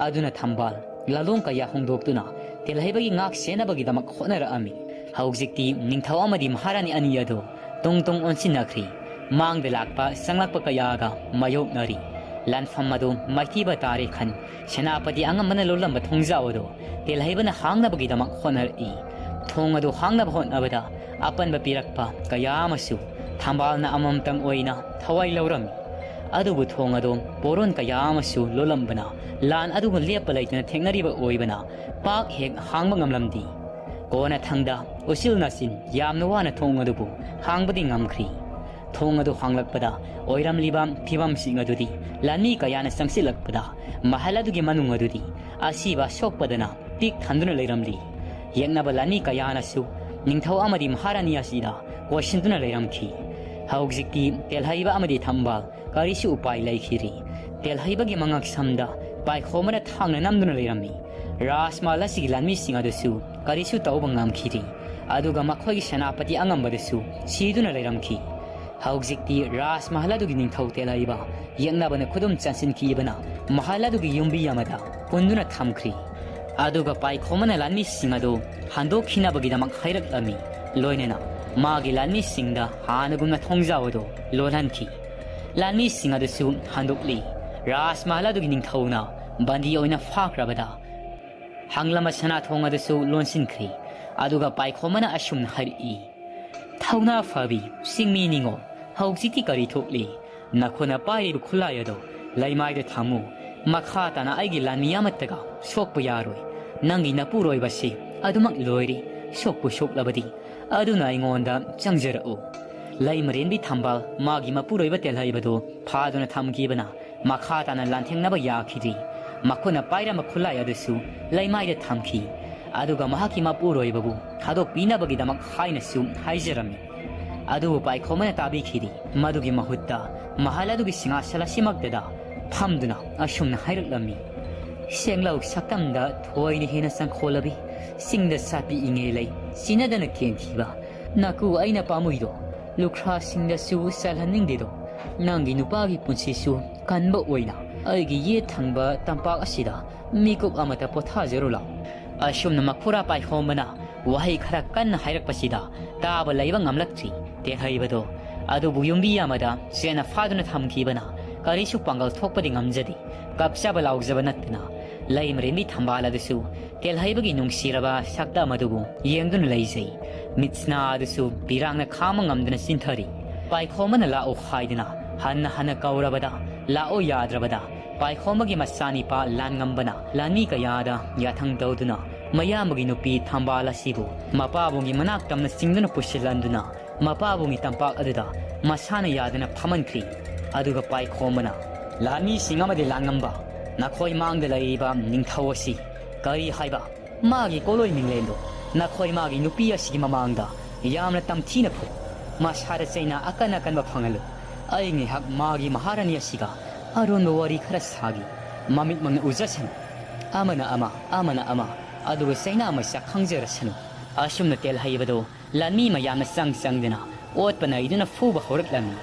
ꯑꯗꯨꯅ ꯊꯝꯕꯥꯜ ꯂꯥꯂꯣꯡ ꯀꯌꯥ ꯍꯣꯡꯗꯣꯛꯇꯨꯅ ꯇꯦꯜꯍꯩꯕꯒꯤ ꯉꯥꯛ ꯁꯦꯟꯅꯕꯒꯤꯗꯃꯛ ꯍꯣꯠꯅꯔꯛꯑꯝꯃꯤ꯫ ꯍꯧꯖꯤꯛꯇꯤ ꯅꯤꯡꯊꯧ ꯑꯃꯗꯤ ꯃꯍꯥꯔꯥꯅꯤ ꯑꯅꯤ ꯑꯗꯨ ꯇꯨꯡ ꯇꯨꯡ ꯑꯣꯟꯁꯤꯟꯅꯈ꯭ꯔꯤ꯫ ꯃꯥꯡꯗ ꯂꯥꯛꯄ ꯆꯪꯂꯛꯄ ꯀꯌꯥꯒ ꯃꯥꯌꯣꯛꯅꯔꯤ꯫ ꯂꯥꯟꯐꯝ ꯑꯗꯨ ꯃꯥꯏꯊꯤꯕ ꯇꯥꯔꯦ ꯈꯟ ꯁꯦꯅꯥꯄꯇꯤ ꯑꯉꯝꯕꯅ ꯂꯣꯜꯂꯝꯕ ꯊꯣꯡꯖꯥꯎ ꯑꯗꯨ ꯇꯦꯜꯍꯩꯕꯅ ꯍꯥꯡꯅꯕꯒꯤꯗꯃꯛ ꯍꯣꯠꯅꯔꯛꯏ꯫ ꯊꯣꯡ ꯑꯗꯨ ꯍꯥꯡꯅꯕ ꯍꯣꯠꯅꯕꯗ ꯑꯄꯟꯕ ꯄꯤꯔꯛꯄ ꯀꯌꯥ ꯑꯃꯁꯨ ꯊꯝꯕꯥꯜꯅ ꯑꯃꯃꯝꯇꯪ ꯑꯣꯏꯅ ꯊꯋꯥꯏ ꯂꯧꯔꯝꯃꯤ꯫ ꯑꯗꯨꯕꯨ ꯊꯣꯡ ꯑꯗꯨ ꯄꯣꯔꯣꯟ ꯀꯌꯥ ꯑꯃꯁꯨ ꯂꯣꯜꯂꯝꯕꯅ ꯂꯥꯟ ꯑꯗꯨꯕꯨ ꯂꯦꯞꯄ ꯂꯩꯇꯅ ꯊꯦꯡꯅꯔꯤꯕ ꯑꯣꯏꯕꯅ ꯄꯥꯛ ꯍꯦꯛ ꯍꯥꯡꯕ ꯉꯝꯂꯝꯗꯦ꯫ ꯀꯣꯟꯅꯊꯪꯗ ꯎꯆꯤꯜ ꯅꯥꯆꯤꯟ ꯌꯥꯝꯅ ꯋꯥꯅ ꯊꯣꯡ ꯑꯗꯨꯕꯨ ꯍꯥꯡꯕꯗꯤ ꯉꯝꯈ꯭ꯔꯤ꯫ ꯊꯣꯡ ꯑꯗꯨ ꯍꯥꯡꯂꯛꯄꯗ ꯑꯣꯏꯔꯝꯂꯤꯕ ꯐꯤꯕꯝꯁꯤꯡ ꯑꯗꯨꯗꯤ ꯂꯥꯟꯃꯤ ꯀꯌꯥꯅ ꯆꯪꯁꯤꯜꯂꯛꯄꯗ ꯃꯍꯜ ꯑꯗꯨꯒꯤ ꯃꯅꯨꯡ ꯑꯗꯨꯗꯤ ꯑꯁꯤꯕ ꯑꯁꯣꯛꯄꯗꯅ ꯄꯤꯛ ꯊꯟꯗꯨꯅ ꯂꯩꯔꯝꯂꯤ꯫ ꯌꯦꯛꯅꯕ ꯂꯥꯟꯃꯤ ꯀꯌꯥꯅꯁꯨ ꯅꯤꯡꯊꯧ ꯑꯃꯗꯤ ꯃꯍꯥꯔꯥꯅꯤ ꯑꯁꯤꯗ ꯀꯣꯏꯁꯤꯟꯗꯨꯅ ꯂꯩꯔꯝꯈꯤ꯫ ꯍꯧꯖꯤꯛꯇꯤ ꯇꯦꯜꯍꯩꯕ ꯑꯃꯗꯤ ꯊꯝꯕꯥꯜ ꯀꯔꯤꯁꯨ ꯎꯄꯥꯏ ꯂꯩꯈꯤꯗ꯭ꯔꯤ꯫ ꯇꯦꯜꯍꯩꯕꯒꯤ ꯃꯉꯛ ꯁꯝꯗ ꯄꯥꯏꯈꯣꯝꯕꯅ ꯊꯥꯡꯅ ꯅꯝꯗꯨꯅ ꯂꯩꯔꯝꯃꯤ꯫ ꯔꯥꯖꯃꯍꯜ ꯑꯁꯤꯒꯤ ꯂꯥꯟꯃꯤꯁꯤꯡ ꯑꯗꯨꯁꯨ ꯀꯔꯤꯁꯨ ꯇꯧꯕ ꯉꯝꯈꯤꯗ꯭ꯔꯤ꯫ ꯑꯗꯨꯒ ꯃꯈꯣꯏꯒꯤ ꯁꯦꯅꯥꯄꯇꯤ ꯑꯉꯝꯕꯗꯨꯁꯨ ꯁꯤꯗꯨꯅ ꯂꯩꯔꯝꯈꯤ꯫ ꯍꯧꯖꯤꯛꯇꯤ ꯔꯥꯖ ꯃꯍꯜ ꯑꯗꯨꯒꯤ ꯅꯤꯡꯊꯧ ꯇꯦꯜꯍꯩꯕ ꯌꯦꯛꯅꯕꯅ ꯈꯨꯗꯨꯝ ꯆꯟꯁꯤꯟꯈꯤꯕꯅ ꯃꯍꯜ ꯑꯗꯨꯒꯤ ꯌꯨꯝꯕꯤ ꯑꯃꯗ ꯄꯨꯟꯗꯨꯅ ꯊꯝꯈ꯭ꯔꯤ꯫ ꯑꯗꯨꯒ ꯄꯥꯏꯈꯣꯝꯕꯅ ꯂꯥꯟꯃꯤꯁꯤꯡ ꯑꯗꯨ ꯍꯟꯗꯣꯛꯈꯤꯅꯕꯒꯤꯗꯃꯛ ꯍꯥꯏꯔꯛꯂꯝꯃꯤ꯫ ꯂꯣꯏꯅꯅ ꯃꯥꯒꯤ ꯂꯥꯟꯃꯤꯁꯤꯡꯗ ꯍꯥꯟꯅꯒꯨꯝꯅ ꯊꯣꯡꯖꯥꯎ ꯑꯗꯨ ꯂꯣꯟꯍꯟꯈꯤ꯫ ꯂꯥꯟꯃꯤꯁꯤꯡ ꯑꯗꯨꯁꯨ ꯍꯟꯗꯣꯛꯂꯤ꯫ ꯔꯥꯖ ꯃꯍꯜ ꯑꯗꯨꯒꯤ ꯅꯤꯡꯊꯧꯅ ꯕꯟꯗꯤ ꯑꯣꯏꯅ ꯐꯥꯈ꯭ꯔꯕꯗ ꯍꯥꯡꯂꯝꯕ ꯁꯅꯥꯊꯣꯡ ꯑꯗꯨꯁꯨ ꯂꯣꯟꯁꯤꯟꯈ꯭ꯔꯤ꯫ ꯑꯗꯨꯒ ꯄꯥꯏꯈꯣꯝꯕꯅ ꯑꯁꯨꯝꯅ ꯍꯥꯏꯔꯛꯏ, "ꯊꯧꯅꯥ ꯐꯕꯤ ꯆꯤꯡꯃꯤ ꯅꯤꯡꯉꯣ, ꯍꯧꯖꯤꯛꯇꯤ ꯀꯔꯤ ꯊꯣꯛꯂꯤ? ꯅꯈꯣꯏꯅ ꯄꯥꯏꯔꯤꯕ ꯈꯨꯠꯂꯥꯏ ꯑꯗꯣ ꯂꯩꯃꯥꯏꯗ ꯊꯝꯃꯨ꯫ ꯃꯈꯥ ꯇꯥꯅ ꯑꯩꯒꯤ ꯂꯥꯟꯃꯤ ꯑꯃꯠꯇꯒ ꯁꯣꯛꯄ ꯌꯥꯔꯣꯏ꯫ ꯅꯪꯒꯤ ꯅꯄꯨꯔꯣꯏꯕꯁꯤ ꯑꯗꯨꯃꯛ ꯂꯣꯏꯔꯦ꯫ ꯁꯣꯛꯄꯨ ꯁꯣꯛꯂꯕꯗꯤ ꯑꯗꯨꯅ ꯑꯩꯉꯣꯟꯗ ꯆꯪꯖꯔꯛꯎ꯫" ꯂꯩꯃꯔꯦꯟꯕꯤ ꯊꯝꯕꯥꯜ ꯃꯥꯒꯤ ꯃꯄꯨꯔꯣꯏꯕ ꯇꯦꯜꯍꯩꯕꯗꯨ ꯐꯥꯗꯨꯅ ꯊꯝꯈꯤꯕꯅ ꯃꯈꯥ ꯇꯥꯅ ꯂꯥꯟꯊꯦꯡꯅꯕ ꯌꯥꯈꯤꯗ꯭ꯔꯤ꯫ ꯃꯈꯨꯠꯅ ꯄꯥꯏꯔꯝꯕ ꯈꯨꯠꯂꯥꯏ ꯑꯗꯨꯁꯨ ꯂꯩꯃꯥꯏꯗ ꯊꯝꯈꯤ꯫ ꯑꯗꯨꯒ ꯃꯍꯥꯛꯀꯤ ꯃꯄꯨꯔꯣꯏꯕꯕꯨ ꯊꯥꯗꯣꯛꯄꯤꯅꯕꯒꯤꯗꯃꯛ ꯍꯥꯏꯅꯁꯨ ꯍꯥꯏꯖꯔꯝꯃꯤ꯫ ꯑꯗꯨꯕꯨ ꯄꯥꯏꯈꯣꯝꯕꯅ ꯇꯥꯕꯤꯈꯤꯗꯦ꯫ ꯃꯗꯨꯒꯤ ꯃꯍꯨꯠꯇ ꯃꯍꯜ ꯑꯗꯨꯒꯤ ꯁꯤꯡꯍꯥꯁꯜ ꯑꯁꯤꯃꯛꯇꯗ ꯐꯝꯗꯨꯅ ꯑꯁꯨꯝꯅ ꯍꯥꯏꯔꯛꯂꯝꯃꯤ, "ꯁꯦꯡꯂꯧ ꯁꯛꯇꯝꯗ ꯊꯣꯏꯅ ꯍꯦꯟꯅ ꯆꯪꯈꯣꯜꯂꯕꯤ, ꯆꯤꯡꯗ ꯁꯥꯠꯄꯤ ꯏꯉꯦ ꯂꯩ ꯆꯤꯟꯅꯗꯅ ꯀꯦꯟꯈꯤꯕ ꯅꯀꯨ ꯑꯩꯅ ꯄꯥꯝꯃꯨꯏꯗꯣ, ꯂꯨꯈ꯭ꯔꯥꯁꯤꯡꯗꯁꯨ ꯆꯜꯍꯟꯅꯤꯡꯗꯦꯗꯣ, ꯅꯪꯒꯤ ꯅꯨꯄꯥꯒꯤ ꯄꯨꯟꯁꯤꯁꯨ ꯀꯟꯕ ꯑꯣꯏꯅ ꯑꯩꯒꯤ ꯌꯦꯠ ꯊꯪꯕ ꯇꯝꯄꯥꯛ ꯑꯁꯤꯗ ꯃꯤꯀꯨꯞ ꯑꯃꯇ ꯄꯣꯊꯥꯖꯔꯨ ꯂꯥꯎ꯫" ꯑꯁꯨꯝꯅ ꯃꯈꯨꯔꯥ ꯄꯥꯏꯈꯣꯝꯕꯅ ꯋꯥꯍꯩ ꯈꯔ ꯀꯟꯅ ꯍꯥꯏꯔꯛꯄꯁꯤꯗ ꯇꯥꯕ ꯂꯩꯕ ꯉꯝꯂꯛꯇ꯭ꯔꯤ ꯇꯦꯜꯍꯩꯕꯗꯣ꯫ ꯑꯗꯨꯕꯨ ꯌꯨꯝꯕꯤ ꯑꯃꯗ ꯆꯦꯟꯅ ꯐꯥꯗꯨꯅ ꯊꯝꯈꯤꯕꯅ ꯀꯔꯤꯁꯨ ꯄꯥꯡꯒꯜ ꯊꯣꯛꯄꯗꯤ ꯉꯝꯖꯗꯦ꯫ ꯀꯞꯆꯕ ꯂꯥꯎꯖꯕ ꯅꯠꯇꯅ ꯂꯩꯃꯔꯦꯟꯕꯤ ꯊꯝꯕꯥꯜ ꯑꯗꯨꯁꯨ ꯇꯦꯜꯍꯩꯕꯒꯤ ꯅꯨꯡꯁꯤꯔꯕ ꯁꯛꯇꯝ ꯑꯗꯨꯕꯨ ꯌꯦꯡꯗꯨꯅ ꯂꯩꯖꯩ꯫ ꯃꯤꯠꯁꯅꯥ ꯑꯗꯨꯁꯨ ꯄꯤꯔꯥꯡꯅ ꯈꯥꯡꯕ ꯉꯝꯗꯅ ꯆꯤꯟꯊꯔꯤ꯫ ꯄꯥꯏꯈꯣꯝꯕꯅ ꯂꯥꯛꯎ ꯍꯥꯏꯗꯨꯅ ꯍꯟꯅ ꯍꯟꯅ ꯀꯧꯔꯕꯗ ꯂꯥꯛꯑꯣ ꯌꯥꯗ꯭ꯔꯕꯗ ꯄꯥꯏꯈꯣꯝꯕꯒꯤ ꯃꯆꯥꯅꯤꯄꯥ ꯂꯥꯟꯉꯝꯕꯅ ꯂꯥꯟꯃꯤ ꯀꯌꯥꯗ ꯌꯥꯊꯪ ꯇꯧꯗꯨꯅ ꯃꯌꯥꯝꯕꯒꯤ ꯅꯨꯄꯤ ꯊꯝꯕꯥꯜ ꯑꯁꯤꯕꯨ ꯃꯄꯥꯕꯨꯡꯒꯤ ꯃꯅꯥꯛ ꯇꯝꯅ ꯆꯤꯡꯗꯨꯅ ꯄꯨꯁꯤꯜꯍꯟꯗꯨꯅ ꯃꯄꯥꯕꯨꯡꯒꯤ ꯇꯝꯄꯥꯛ ꯑꯗꯨꯗ ꯃꯁꯥꯅ ꯌꯥꯗꯅ ꯐꯝꯍꯟꯈ꯭ꯔꯤ꯫ ꯑꯗꯨꯒ ꯄꯥꯏꯈꯣꯝꯕꯅ, "ꯂꯥꯟꯃꯤꯁꯤꯡ ꯑꯃꯗꯤ ꯂꯥꯟꯉꯝꯕ, ꯅꯈꯣꯏ ꯃꯥꯡꯗ ꯂꯩꯔꯤꯕ ꯅꯤꯡꯊꯧ ꯑꯁꯤ ꯀꯔꯤ ꯍꯥꯏꯕ ꯃꯥꯒꯤ ꯀꯣꯂꯣꯏ ꯃꯤꯡꯂꯦꯟꯗꯣ ꯅꯈꯣꯏ ꯃꯥꯒꯤ ꯅꯨꯄꯤ ꯑꯁꯤꯒꯤ ꯃꯃꯥꯡꯗ ꯌꯥꯝꯅ ꯇꯝꯊꯤꯅ ꯐꯨ꯫ ꯃꯁꯥꯗ ꯆꯩꯅꯥ ꯑꯀꯟ ꯑꯀꯟꯕ ꯐꯪꯍꯜꯂꯨ꯫ ꯑꯩ ꯉꯥꯏꯍꯥꯛ ꯃꯥꯒꯤ ꯃꯍꯥꯔꯥꯅꯤ ꯑꯁꯤꯒ ꯑꯔꯣꯟꯕ ꯋꯥꯔꯤ ꯈꯔ ꯁꯥꯒꯦ꯫ ꯃꯃꯤꯠꯃꯛꯅ ꯎꯖꯁꯅꯨ꯫ ꯑꯃꯅ ꯑꯃ, ꯑꯃꯅ ꯑꯃ, ꯑꯗꯨꯒ ꯆꯩꯅꯥ ꯃꯩꯁꯥ ꯈꯪꯖꯔꯁꯅꯨ꯫ ꯑꯁꯨꯝꯅ ꯇꯦꯜꯍꯩꯕꯗꯣ ꯂꯥꯟꯃꯤ ꯃꯌꯥꯝꯅ ꯆꯪ ꯆꯪꯗꯨꯅ ꯑꯣꯠꯄ ꯅꯩꯗꯨꯅ ꯐꯨꯕ ꯍꯧꯔꯛꯂꯝꯃꯤ꯫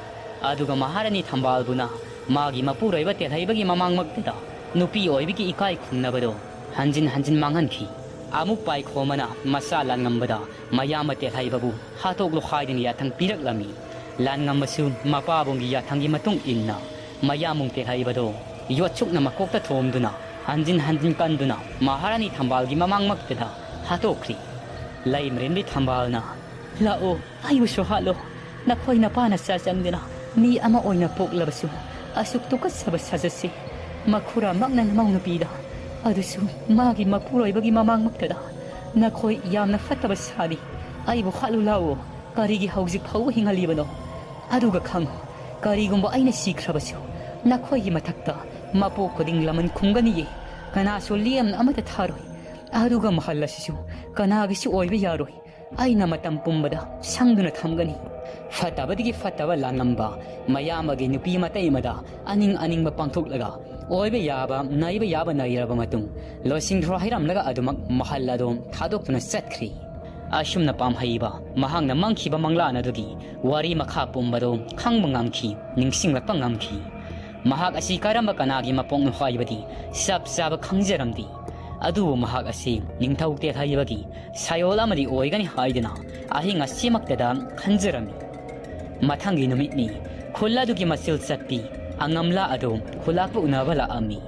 ꯑꯗꯨꯒ ꯃꯍꯥꯔꯥꯅꯤ ꯊꯝꯕꯥꯜꯕꯨꯅ ꯃꯥꯒꯤ ꯃꯄꯨꯔꯣꯏꯕ ꯇꯦꯜꯍꯩꯕꯒꯤ ꯃꯃꯥꯡꯃꯛꯇꯗ ꯅꯨꯄꯤ ꯑꯣꯏꯕꯒꯤ ꯏꯀꯥꯏ ꯈꯨꯝꯅꯕꯗꯣ ꯍꯟꯖꯤꯟ ꯍꯟꯖꯤꯟ ꯃꯥꯡꯍꯟꯈꯤ꯫ ꯑꯃꯨꯛ ꯄꯥꯏꯈꯣꯝꯕꯅ ꯃꯆꯥ ꯂꯥꯟꯉꯝꯕꯗ ꯃꯌꯥꯝꯕ ꯇꯦꯜꯍꯩꯕꯕꯨ ꯍꯥꯠꯇꯣꯛꯂꯣ ꯍꯥꯏꯗꯨꯅ ꯌꯥꯊꯪ ꯄꯤꯔꯛꯂꯝꯃꯤ꯫ ꯂꯥꯟꯉꯝꯕꯁꯨ ꯃꯄꯥꯕꯨꯡꯒꯤ ꯌꯥꯊꯪꯒꯤ ꯃꯇꯨꯡ ꯏꯟꯅ ꯃꯌꯥꯝꯕꯨꯡ ꯇꯦꯜꯍꯩꯕꯗꯣ ꯌꯣꯠꯁꯨꯛꯅ ꯃꯀꯣꯛꯇ ꯊꯣꯝꯗꯨꯅ ꯍꯟꯖꯤꯟ ꯍꯟꯖꯤꯟ ꯀꯟꯗꯨꯅ ꯃꯍꯥꯔꯥꯅꯤ ꯊꯝꯕꯥꯜꯒꯤ ꯃꯃꯥꯡꯃꯛꯇꯗ ꯍꯥꯠꯇꯣꯛꯈ꯭ꯔꯤ꯫ ꯂꯩꯃꯔꯦꯟꯕꯤ ꯊꯝꯕꯥꯜꯅ, "ꯂꯥꯛꯑꯣ, ꯑꯩꯕꯨꯁꯨ ꯍꯥꯠꯂꯣ꯫ ꯅꯈꯣꯏ ꯅꯄꯥꯅ ꯆꯥ ꯆꯪꯗꯨꯅ ꯃꯤ ꯑꯃ ꯑꯣꯏꯅ ꯄꯣꯛꯂꯕꯁꯨ ꯑꯁꯨꯛ ꯇꯨꯀꯠꯆꯕ ꯁꯥꯖꯠꯁꯤ ꯃꯈꯨꯔꯥꯃꯛꯅ ꯅꯃꯧ ꯅꯨꯄꯤꯗ, ꯑꯗꯨꯁꯨ ꯃꯥꯒꯤ ꯃꯄꯨꯔꯣꯏꯕꯒꯤ ꯃꯃꯥꯡꯃꯛꯇꯗ ꯅꯈꯣꯏ ꯌꯥꯝꯅ ꯐꯠꯇꯕ ꯁꯥꯔꯤ꯫ ꯑꯩꯕꯨ ꯍꯥꯠꯂꯨ ꯂꯥꯛꯑꯣ꯫ ꯀꯔꯤꯒꯤ ꯍꯧꯖꯤꯛ ꯐꯥꯎꯕ ꯍꯤꯡꯍꯜꯂꯤꯕꯅꯣ? ꯑꯗꯨꯒ ꯈꯪꯉꯨ, ꯀꯔꯤꯒꯨꯝꯕ ꯑꯩꯅ ꯁꯤꯈ꯭ꯔꯕꯁꯨ ꯅꯈꯣꯏꯒꯤ ꯃꯊꯛꯇ ꯃꯄꯣꯛ ꯈꯨꯗꯤꯡ ꯂꯃꯟ ꯈꯨꯝꯒꯅꯤꯌꯦ꯫ ꯀꯅꯥꯁꯨ ꯂꯦꯝꯅ ꯑꯃꯠꯇ ꯊꯥꯔꯣꯏ꯫ ꯑꯗꯨꯒ ꯃꯍꯜ ꯑꯁꯤꯁꯨ ꯀꯅꯥꯒꯤꯁꯨ ꯑꯣꯏꯕ ꯌꯥꯔꯣꯏ꯫ ꯑꯩꯅ ꯃꯇꯝ ꯄꯨꯝꯕꯗ ꯁꯪꯗꯨꯅ ꯊꯝꯒꯅꯤ꯫" ꯐꯠꯇꯕꯗꯒꯤ ꯐꯠꯇꯕ ꯂꯥꯟꯉꯝꯕ ꯃꯌꯥꯝꯕꯒꯤ ꯅꯨꯄꯤ ꯃꯇꯩ ꯑꯃꯗ ꯑꯅꯤꯡ ꯑꯅꯤꯡꯕ ꯄꯥꯡꯊꯣꯛꯂꯒ ꯑꯣꯏꯕ ꯌꯥꯕ, ꯅꯩꯕ ꯌꯥꯕ ꯅꯩꯔꯕ ꯃꯇꯨꯡ, ꯂꯣꯏꯁꯤꯡꯈ꯭ꯔꯣ ꯍꯥꯏꯔꯝꯂꯒ ꯑꯗꯨꯃꯛ ꯃꯍꯜ ꯑꯗꯣ ꯊꯥꯗꯣꯛꯇꯨꯅ ꯆꯠꯈ꯭ꯔꯤ꯫ ꯑꯁꯨꯝꯅ ꯄꯥꯝꯍꯩꯕ ꯃꯍꯥꯛꯅ ꯃꯪꯈꯤꯕ ꯃꯪꯂꯥꯟ ꯑꯗꯨꯒꯤ ꯋꯥꯔꯤ ꯃꯈꯥ ꯄꯨꯝꯕꯗꯣ ꯈꯪꯕ ꯉꯝꯈꯤ, ꯅꯤꯡꯁꯤꯡꯂꯛꯄ ꯉꯝꯈꯤ꯫ ꯃꯍꯥꯛ ꯑꯁꯤ ꯀꯔꯝꯕ ꯀꯅꯥꯒꯤ ꯃꯄꯣꯛꯅꯣ ꯍꯥꯏꯕꯗꯤ ꯆꯞ ꯆꯥꯕ ꯈꯪꯖꯔꯝꯗꯦ꯫ ꯑꯗꯨꯕꯨ ꯃꯍꯥꯛ ꯑꯁꯤ ꯅꯤꯡꯊꯧ ꯇꯦꯜꯍꯩꯕꯒꯤ ꯁꯥꯌꯣꯜ ꯑꯃꯗꯤ ꯑꯣꯏꯒꯅꯤ ꯍꯥꯏꯗꯨꯅ ꯑꯍꯤꯡ ꯑꯁꯤꯃꯛꯇꯗ ꯈꯟꯖꯔꯝꯃꯤ꯫ ꯃꯊꯪꯒꯤ ꯅꯨꯃꯤꯠꯅꯤ꯫ ꯈꯨꯜ ꯑꯗꯨꯒꯤ ꯃꯆꯤꯜ ꯆꯠꯄꯤ ꯑꯉꯝꯂꯥ ꯑꯗꯨ ꯈꯨꯂꯥꯛꯄ ꯎꯅꯕ ꯂꯥꯛꯑꯝꯃꯤ꯫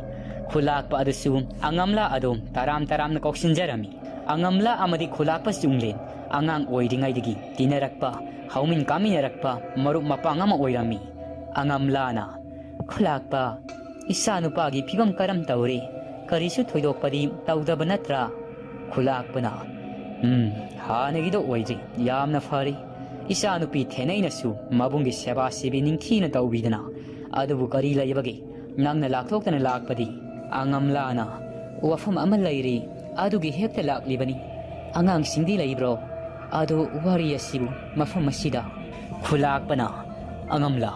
ꯈꯨꯂꯥꯛꯄ ꯑꯗꯨꯁꯨ ꯑꯉꯝꯂꯥ ꯑꯗꯨ ꯇꯔꯥꯝ ꯇꯔꯥꯝꯅ ꯀꯧꯁꯤꯟꯖꯔꯝꯃꯤ꯫ ꯑꯉꯝꯂꯥ ꯑꯃꯗꯤ ꯈꯨꯂꯥꯛꯄ ꯆꯨꯡꯂꯦꯟ ꯑꯉꯥꯡ ꯑꯣꯏꯔꯤꯉꯩꯗꯒꯤ ꯇꯤꯟꯅꯔꯛꯄ, ꯍꯧꯃꯤꯟ ꯀꯥꯃꯤꯟꯅꯔꯛꯄ ꯃꯔꯨꯞ ꯃꯄꯥꯡ ꯑꯃ ꯑꯣꯏꯔꯝꯃꯤ꯫ ꯑꯉꯝꯂꯥꯅ, "ꯈꯨꯂꯥꯛꯄ, ꯏꯆꯥ ꯅꯨꯄꯥꯒꯤ ꯐꯤꯕꯝ ꯀꯔꯝ ꯇꯧꯔꯤ? ꯀꯔꯤꯁꯨ ꯊꯣꯏꯗꯣꯛꯄꯗꯤ ꯇꯧꯗꯕ ꯅꯠꯇ꯭ꯔꯥ?" ꯈꯨꯂꯥꯛꯄꯅ, "ꯎꯝ, ꯍꯥꯟꯅꯒꯤꯗꯣ ꯑꯣꯏꯗ꯭ꯔꯤ, ꯌꯥꯝꯅ ꯐꯔꯤ꯫ ꯏꯆꯥ ꯅꯨꯄꯤ ꯊꯦꯅꯩꯅꯁꯨ ꯃꯕꯨꯡꯒꯤ ꯁꯦꯕꯥ ꯁꯤꯕꯤ ꯅꯤꯡꯊꯤꯅ ꯇꯧꯕꯤꯗꯅ꯫ ꯑꯗꯨꯕꯨ ꯀꯔꯤ ꯂꯩꯕꯒꯦ? ꯅꯪꯅ ꯂꯥꯛꯊꯣꯛꯇꯅ ꯂꯥꯛꯄꯗꯤ?" ꯑꯉꯝꯂꯥꯅ, "ꯋꯥꯐꯝ ꯑꯃ ꯂꯩꯔꯤ, ꯑꯗꯨꯒꯤ ꯍꯦꯛꯇ ꯂꯥꯛꯂꯤꯕꯅꯤ꯫ ꯑꯉꯥꯡꯁꯤꯡꯗꯤ ꯂꯩꯕ꯭ꯔꯣ? ꯑꯗꯨ ꯋꯥꯔꯤ ꯑꯁꯤꯕꯨ ꯃꯐꯝ ꯑꯁꯤꯗ?" ꯈꯨꯂꯥꯛꯄꯅ, "ꯑꯉꯝꯂꯥ,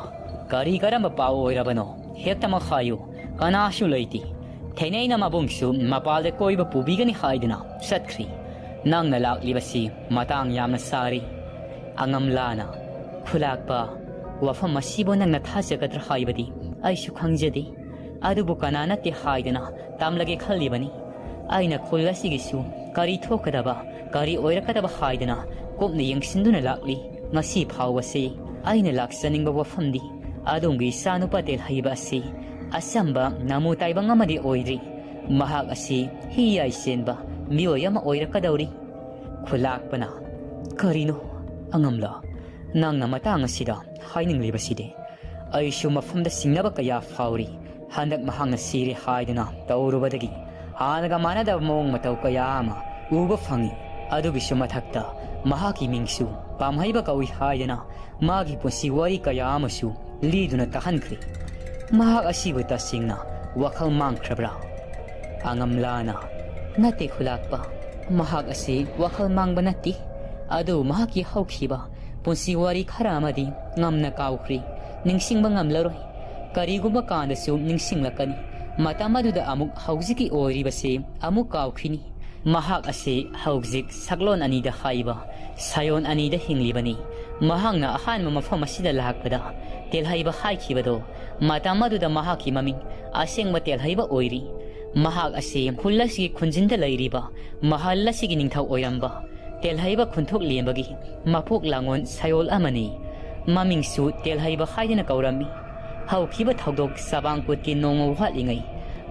ꯀꯔꯤ ꯀꯔꯝꯕ ꯄꯥꯎ ꯑꯣꯏꯔꯕꯅꯣ? ꯍꯦꯛꯇꯃꯛ ꯍꯥꯏꯌꯨ꯫ ꯀꯅꯥꯁꯨ ꯂꯩꯇꯦ꯫ ꯊꯦꯅꯩꯅ ꯃꯕꯨꯡꯁꯨ ꯃꯄꯥꯜꯗ ꯀꯣꯏꯕ ꯄꯨꯕꯤꯒꯅꯤ ꯍꯥꯏꯗꯨꯅ ꯆꯠꯈ꯭ꯔꯤ꯫ "ꯅꯪꯅ ꯂꯥꯛꯂꯤꯕꯁꯤ ꯃꯇꯥꯡ ꯌꯥꯝꯅ ꯆꯥꯔꯤ, ꯑꯉꯝꯂꯥꯅ꯫ ꯈꯨꯂꯥꯛꯄ, ꯋꯥꯐꯝ ꯑꯁꯤꯕꯨ ꯅꯪꯅ ꯊꯥꯖꯒꯗ꯭ꯔꯥ ꯍꯥꯏꯕꯗꯤ ꯑꯩꯁꯨ ꯈꯪꯖꯗꯦ꯫ ꯑꯗꯨꯕꯨ ꯀꯅꯥ ꯅꯠꯇꯦ ꯍꯥꯏꯗꯅ ꯇꯝꯂꯒꯦ ꯈꯜꯂꯤꯕꯅꯤ꯫ ꯑꯩꯅ ꯈꯨꯜ ꯑꯁꯤꯒꯤꯁꯨ ꯀꯔꯤ ꯊꯣꯛꯀꯗꯕ, ꯀꯔꯤ ꯑꯣꯏꯔꯛꯀꯗꯕ ꯍꯥꯏꯗꯅ ꯀꯨꯞꯅ ꯌꯦꯡꯁꯤꯟꯗꯨꯅ ꯂꯥꯛꯂꯤ꯫ ꯉꯁꯤ ꯐꯥꯎꯕꯁꯤ ꯑꯩꯅ ꯂꯥꯛꯆꯅꯤꯡꯕ ꯋꯥꯐꯝꯗꯤ ꯑꯗꯣꯝꯒꯤ ꯏꯆꯥꯅꯨꯄꯥ ꯇꯦꯜꯍꯩꯕ ꯑꯁꯤ ꯑꯆꯝꯕ ꯅꯃꯨ ꯇꯥꯏꯕꯪ ꯑꯃꯗꯤ ꯑꯣꯏꯗ꯭ꯔꯤ꯫ ꯃꯍꯥꯛ ꯑꯁꯤ ꯍꯤ ꯌꯥꯏ ꯆꯦꯟꯕ ꯃꯤꯑꯣꯏ ꯑꯃ ꯑꯣꯏꯔꯛꯀꯗꯧꯔꯤ꯫" ꯈꯨꯂꯥꯛꯄꯅ, "ꯀꯔꯤꯅꯣ ꯑꯉꯝꯂꯥ, ꯅꯪꯅ ꯃꯇꯥꯡ ꯑꯁꯤꯗ ꯍꯥꯏꯅꯤꯡꯂꯤꯕꯁꯤꯗꯤ? ꯑꯩꯁꯨ ꯃꯐꯝꯗ ꯆꯤꯡꯅꯕ ꯀꯌꯥ ꯐꯥꯎꯔꯤ꯫ ꯍꯟꯗꯛ ꯃꯍꯥꯛꯅ ꯁꯤꯔꯦ ꯍꯥꯏꯗꯨꯅ ꯇꯧꯔꯨꯕꯗꯒꯤ ꯍꯥꯟꯅꯒ ꯃꯥꯟꯅꯗꯕ ꯃꯑꯣꯡ ꯃꯇꯧ ꯀꯌꯥ ꯑꯃ ꯎꯕ ꯐꯪꯏ꯫ ꯑꯗꯨꯒꯤꯁꯨ ꯃꯊꯛꯇ ꯃꯍꯥꯛꯀꯤ ꯃꯤꯡꯁꯨ ꯄꯥꯝꯍꯩꯕ ꯀꯧꯏ ꯍꯥꯏꯗꯅ ꯃꯥꯒꯤ ꯄꯨꯟꯁꯤ ꯋꯥꯔꯤ ꯀꯌꯥ ꯑꯃꯁꯨ ꯂꯤꯗꯨꯅ ꯇꯥꯍꯟꯈ꯭ꯔꯦ꯫ ꯃꯍꯥꯛ ꯑꯁꯤꯕꯨ ꯇꯁꯦꯡꯅ ꯋꯥꯈꯜ ꯃꯥꯡꯈ꯭ꯔꯕ꯭ꯔꯥ?" ꯑꯉꯝꯂꯥꯅ, "ꯅꯠꯇꯦ ꯈꯨꯂꯥꯛꯄ, ꯃꯍꯥꯛ ꯑꯁꯤ ꯋꯥꯈꯜ ꯃꯥꯡꯕ ꯅꯠꯇꯦ꯫ ꯑꯗꯨ ꯃꯍꯥꯛꯀꯤ ꯍꯧꯈꯤꯕ ꯄꯨꯟꯁꯤ ꯋꯥꯔꯤ ꯈꯔ ꯑꯃꯗꯤ ꯉꯝꯅ ꯀꯥꯎꯈ꯭ꯔꯦ, ꯅꯤꯡꯁꯤꯡꯕ ꯉꯝꯂꯔꯣꯏ꯫ ꯀꯔꯤꯒꯨꯝꯕ ꯀꯥꯟꯗꯁꯨ ꯅꯤꯡꯁꯤꯡꯂꯛꯀꯅꯤ꯫ ꯃꯇꯝ ꯑꯗꯨꯗ ꯑꯃꯨꯛ ꯍꯧꯖꯤꯛꯀꯤ ꯑꯣꯏꯔꯤꯕꯁꯤ ꯑꯃꯨꯛ ꯀꯥꯎꯈꯤꯅꯤ꯫ ꯃꯍꯥꯛ ꯑꯁꯤ ꯍꯧꯖꯤꯛ ꯁꯛꯂꯣꯟ ꯑꯅꯤꯗ ꯍꯥꯏꯕ ꯁꯥꯌꯣꯟ ꯑꯅꯤꯗ ꯍꯤꯡꯂꯤꯕꯅꯤ꯫ ꯃꯍꯥꯛꯅ ꯑꯍꯥꯟꯕ ꯃꯐꯝ ꯑꯁꯤꯗ ꯂꯥꯛꯄꯗ ꯇꯦꯜꯍꯩꯕ ꯍꯥꯏꯈꯤꯕꯗꯣ, ꯃꯇꯝ ꯑꯗꯨꯗ ꯃꯍꯥꯛꯀꯤ ꯃꯃꯤꯡ ꯑꯁꯦꯡꯕ ꯇꯦꯜꯍꯩꯕ ꯑꯣꯏꯔꯤ꯫ ꯃꯍꯥꯛ ꯑꯁꯤ ꯈꯨꯜ ꯑꯁꯤꯒꯤ ꯈꯨꯟꯖꯤꯟꯗ ꯂꯩꯔꯤꯕ ꯃꯍꯜ ꯑꯁꯤꯒꯤ ꯅꯤꯡꯊꯧ ꯑꯣꯏꯔꯝꯕ ꯇꯦꯜꯍꯩꯕ ꯈꯨꯟꯊꯣꯛ ꯂꯦꯝꯕꯒꯤ ꯃꯄꯣꯛ ꯂꯥꯡꯉꯣꯟ ꯁꯥꯌꯣꯜ ꯑꯃꯅꯤ꯫ ꯃꯃꯤꯡꯁꯨ ꯇꯦꯜꯍꯩꯕ ꯍꯥꯏꯗꯨꯅ ꯀꯧꯔꯝꯃꯤ꯫ ꯍꯧꯈꯤꯕ ꯊꯧꯗꯣꯛ ꯆꯕꯥꯡꯀꯨꯠꯀꯤ ꯅꯣꯡꯃ ꯋꯥꯠꯂꯤꯉꯩ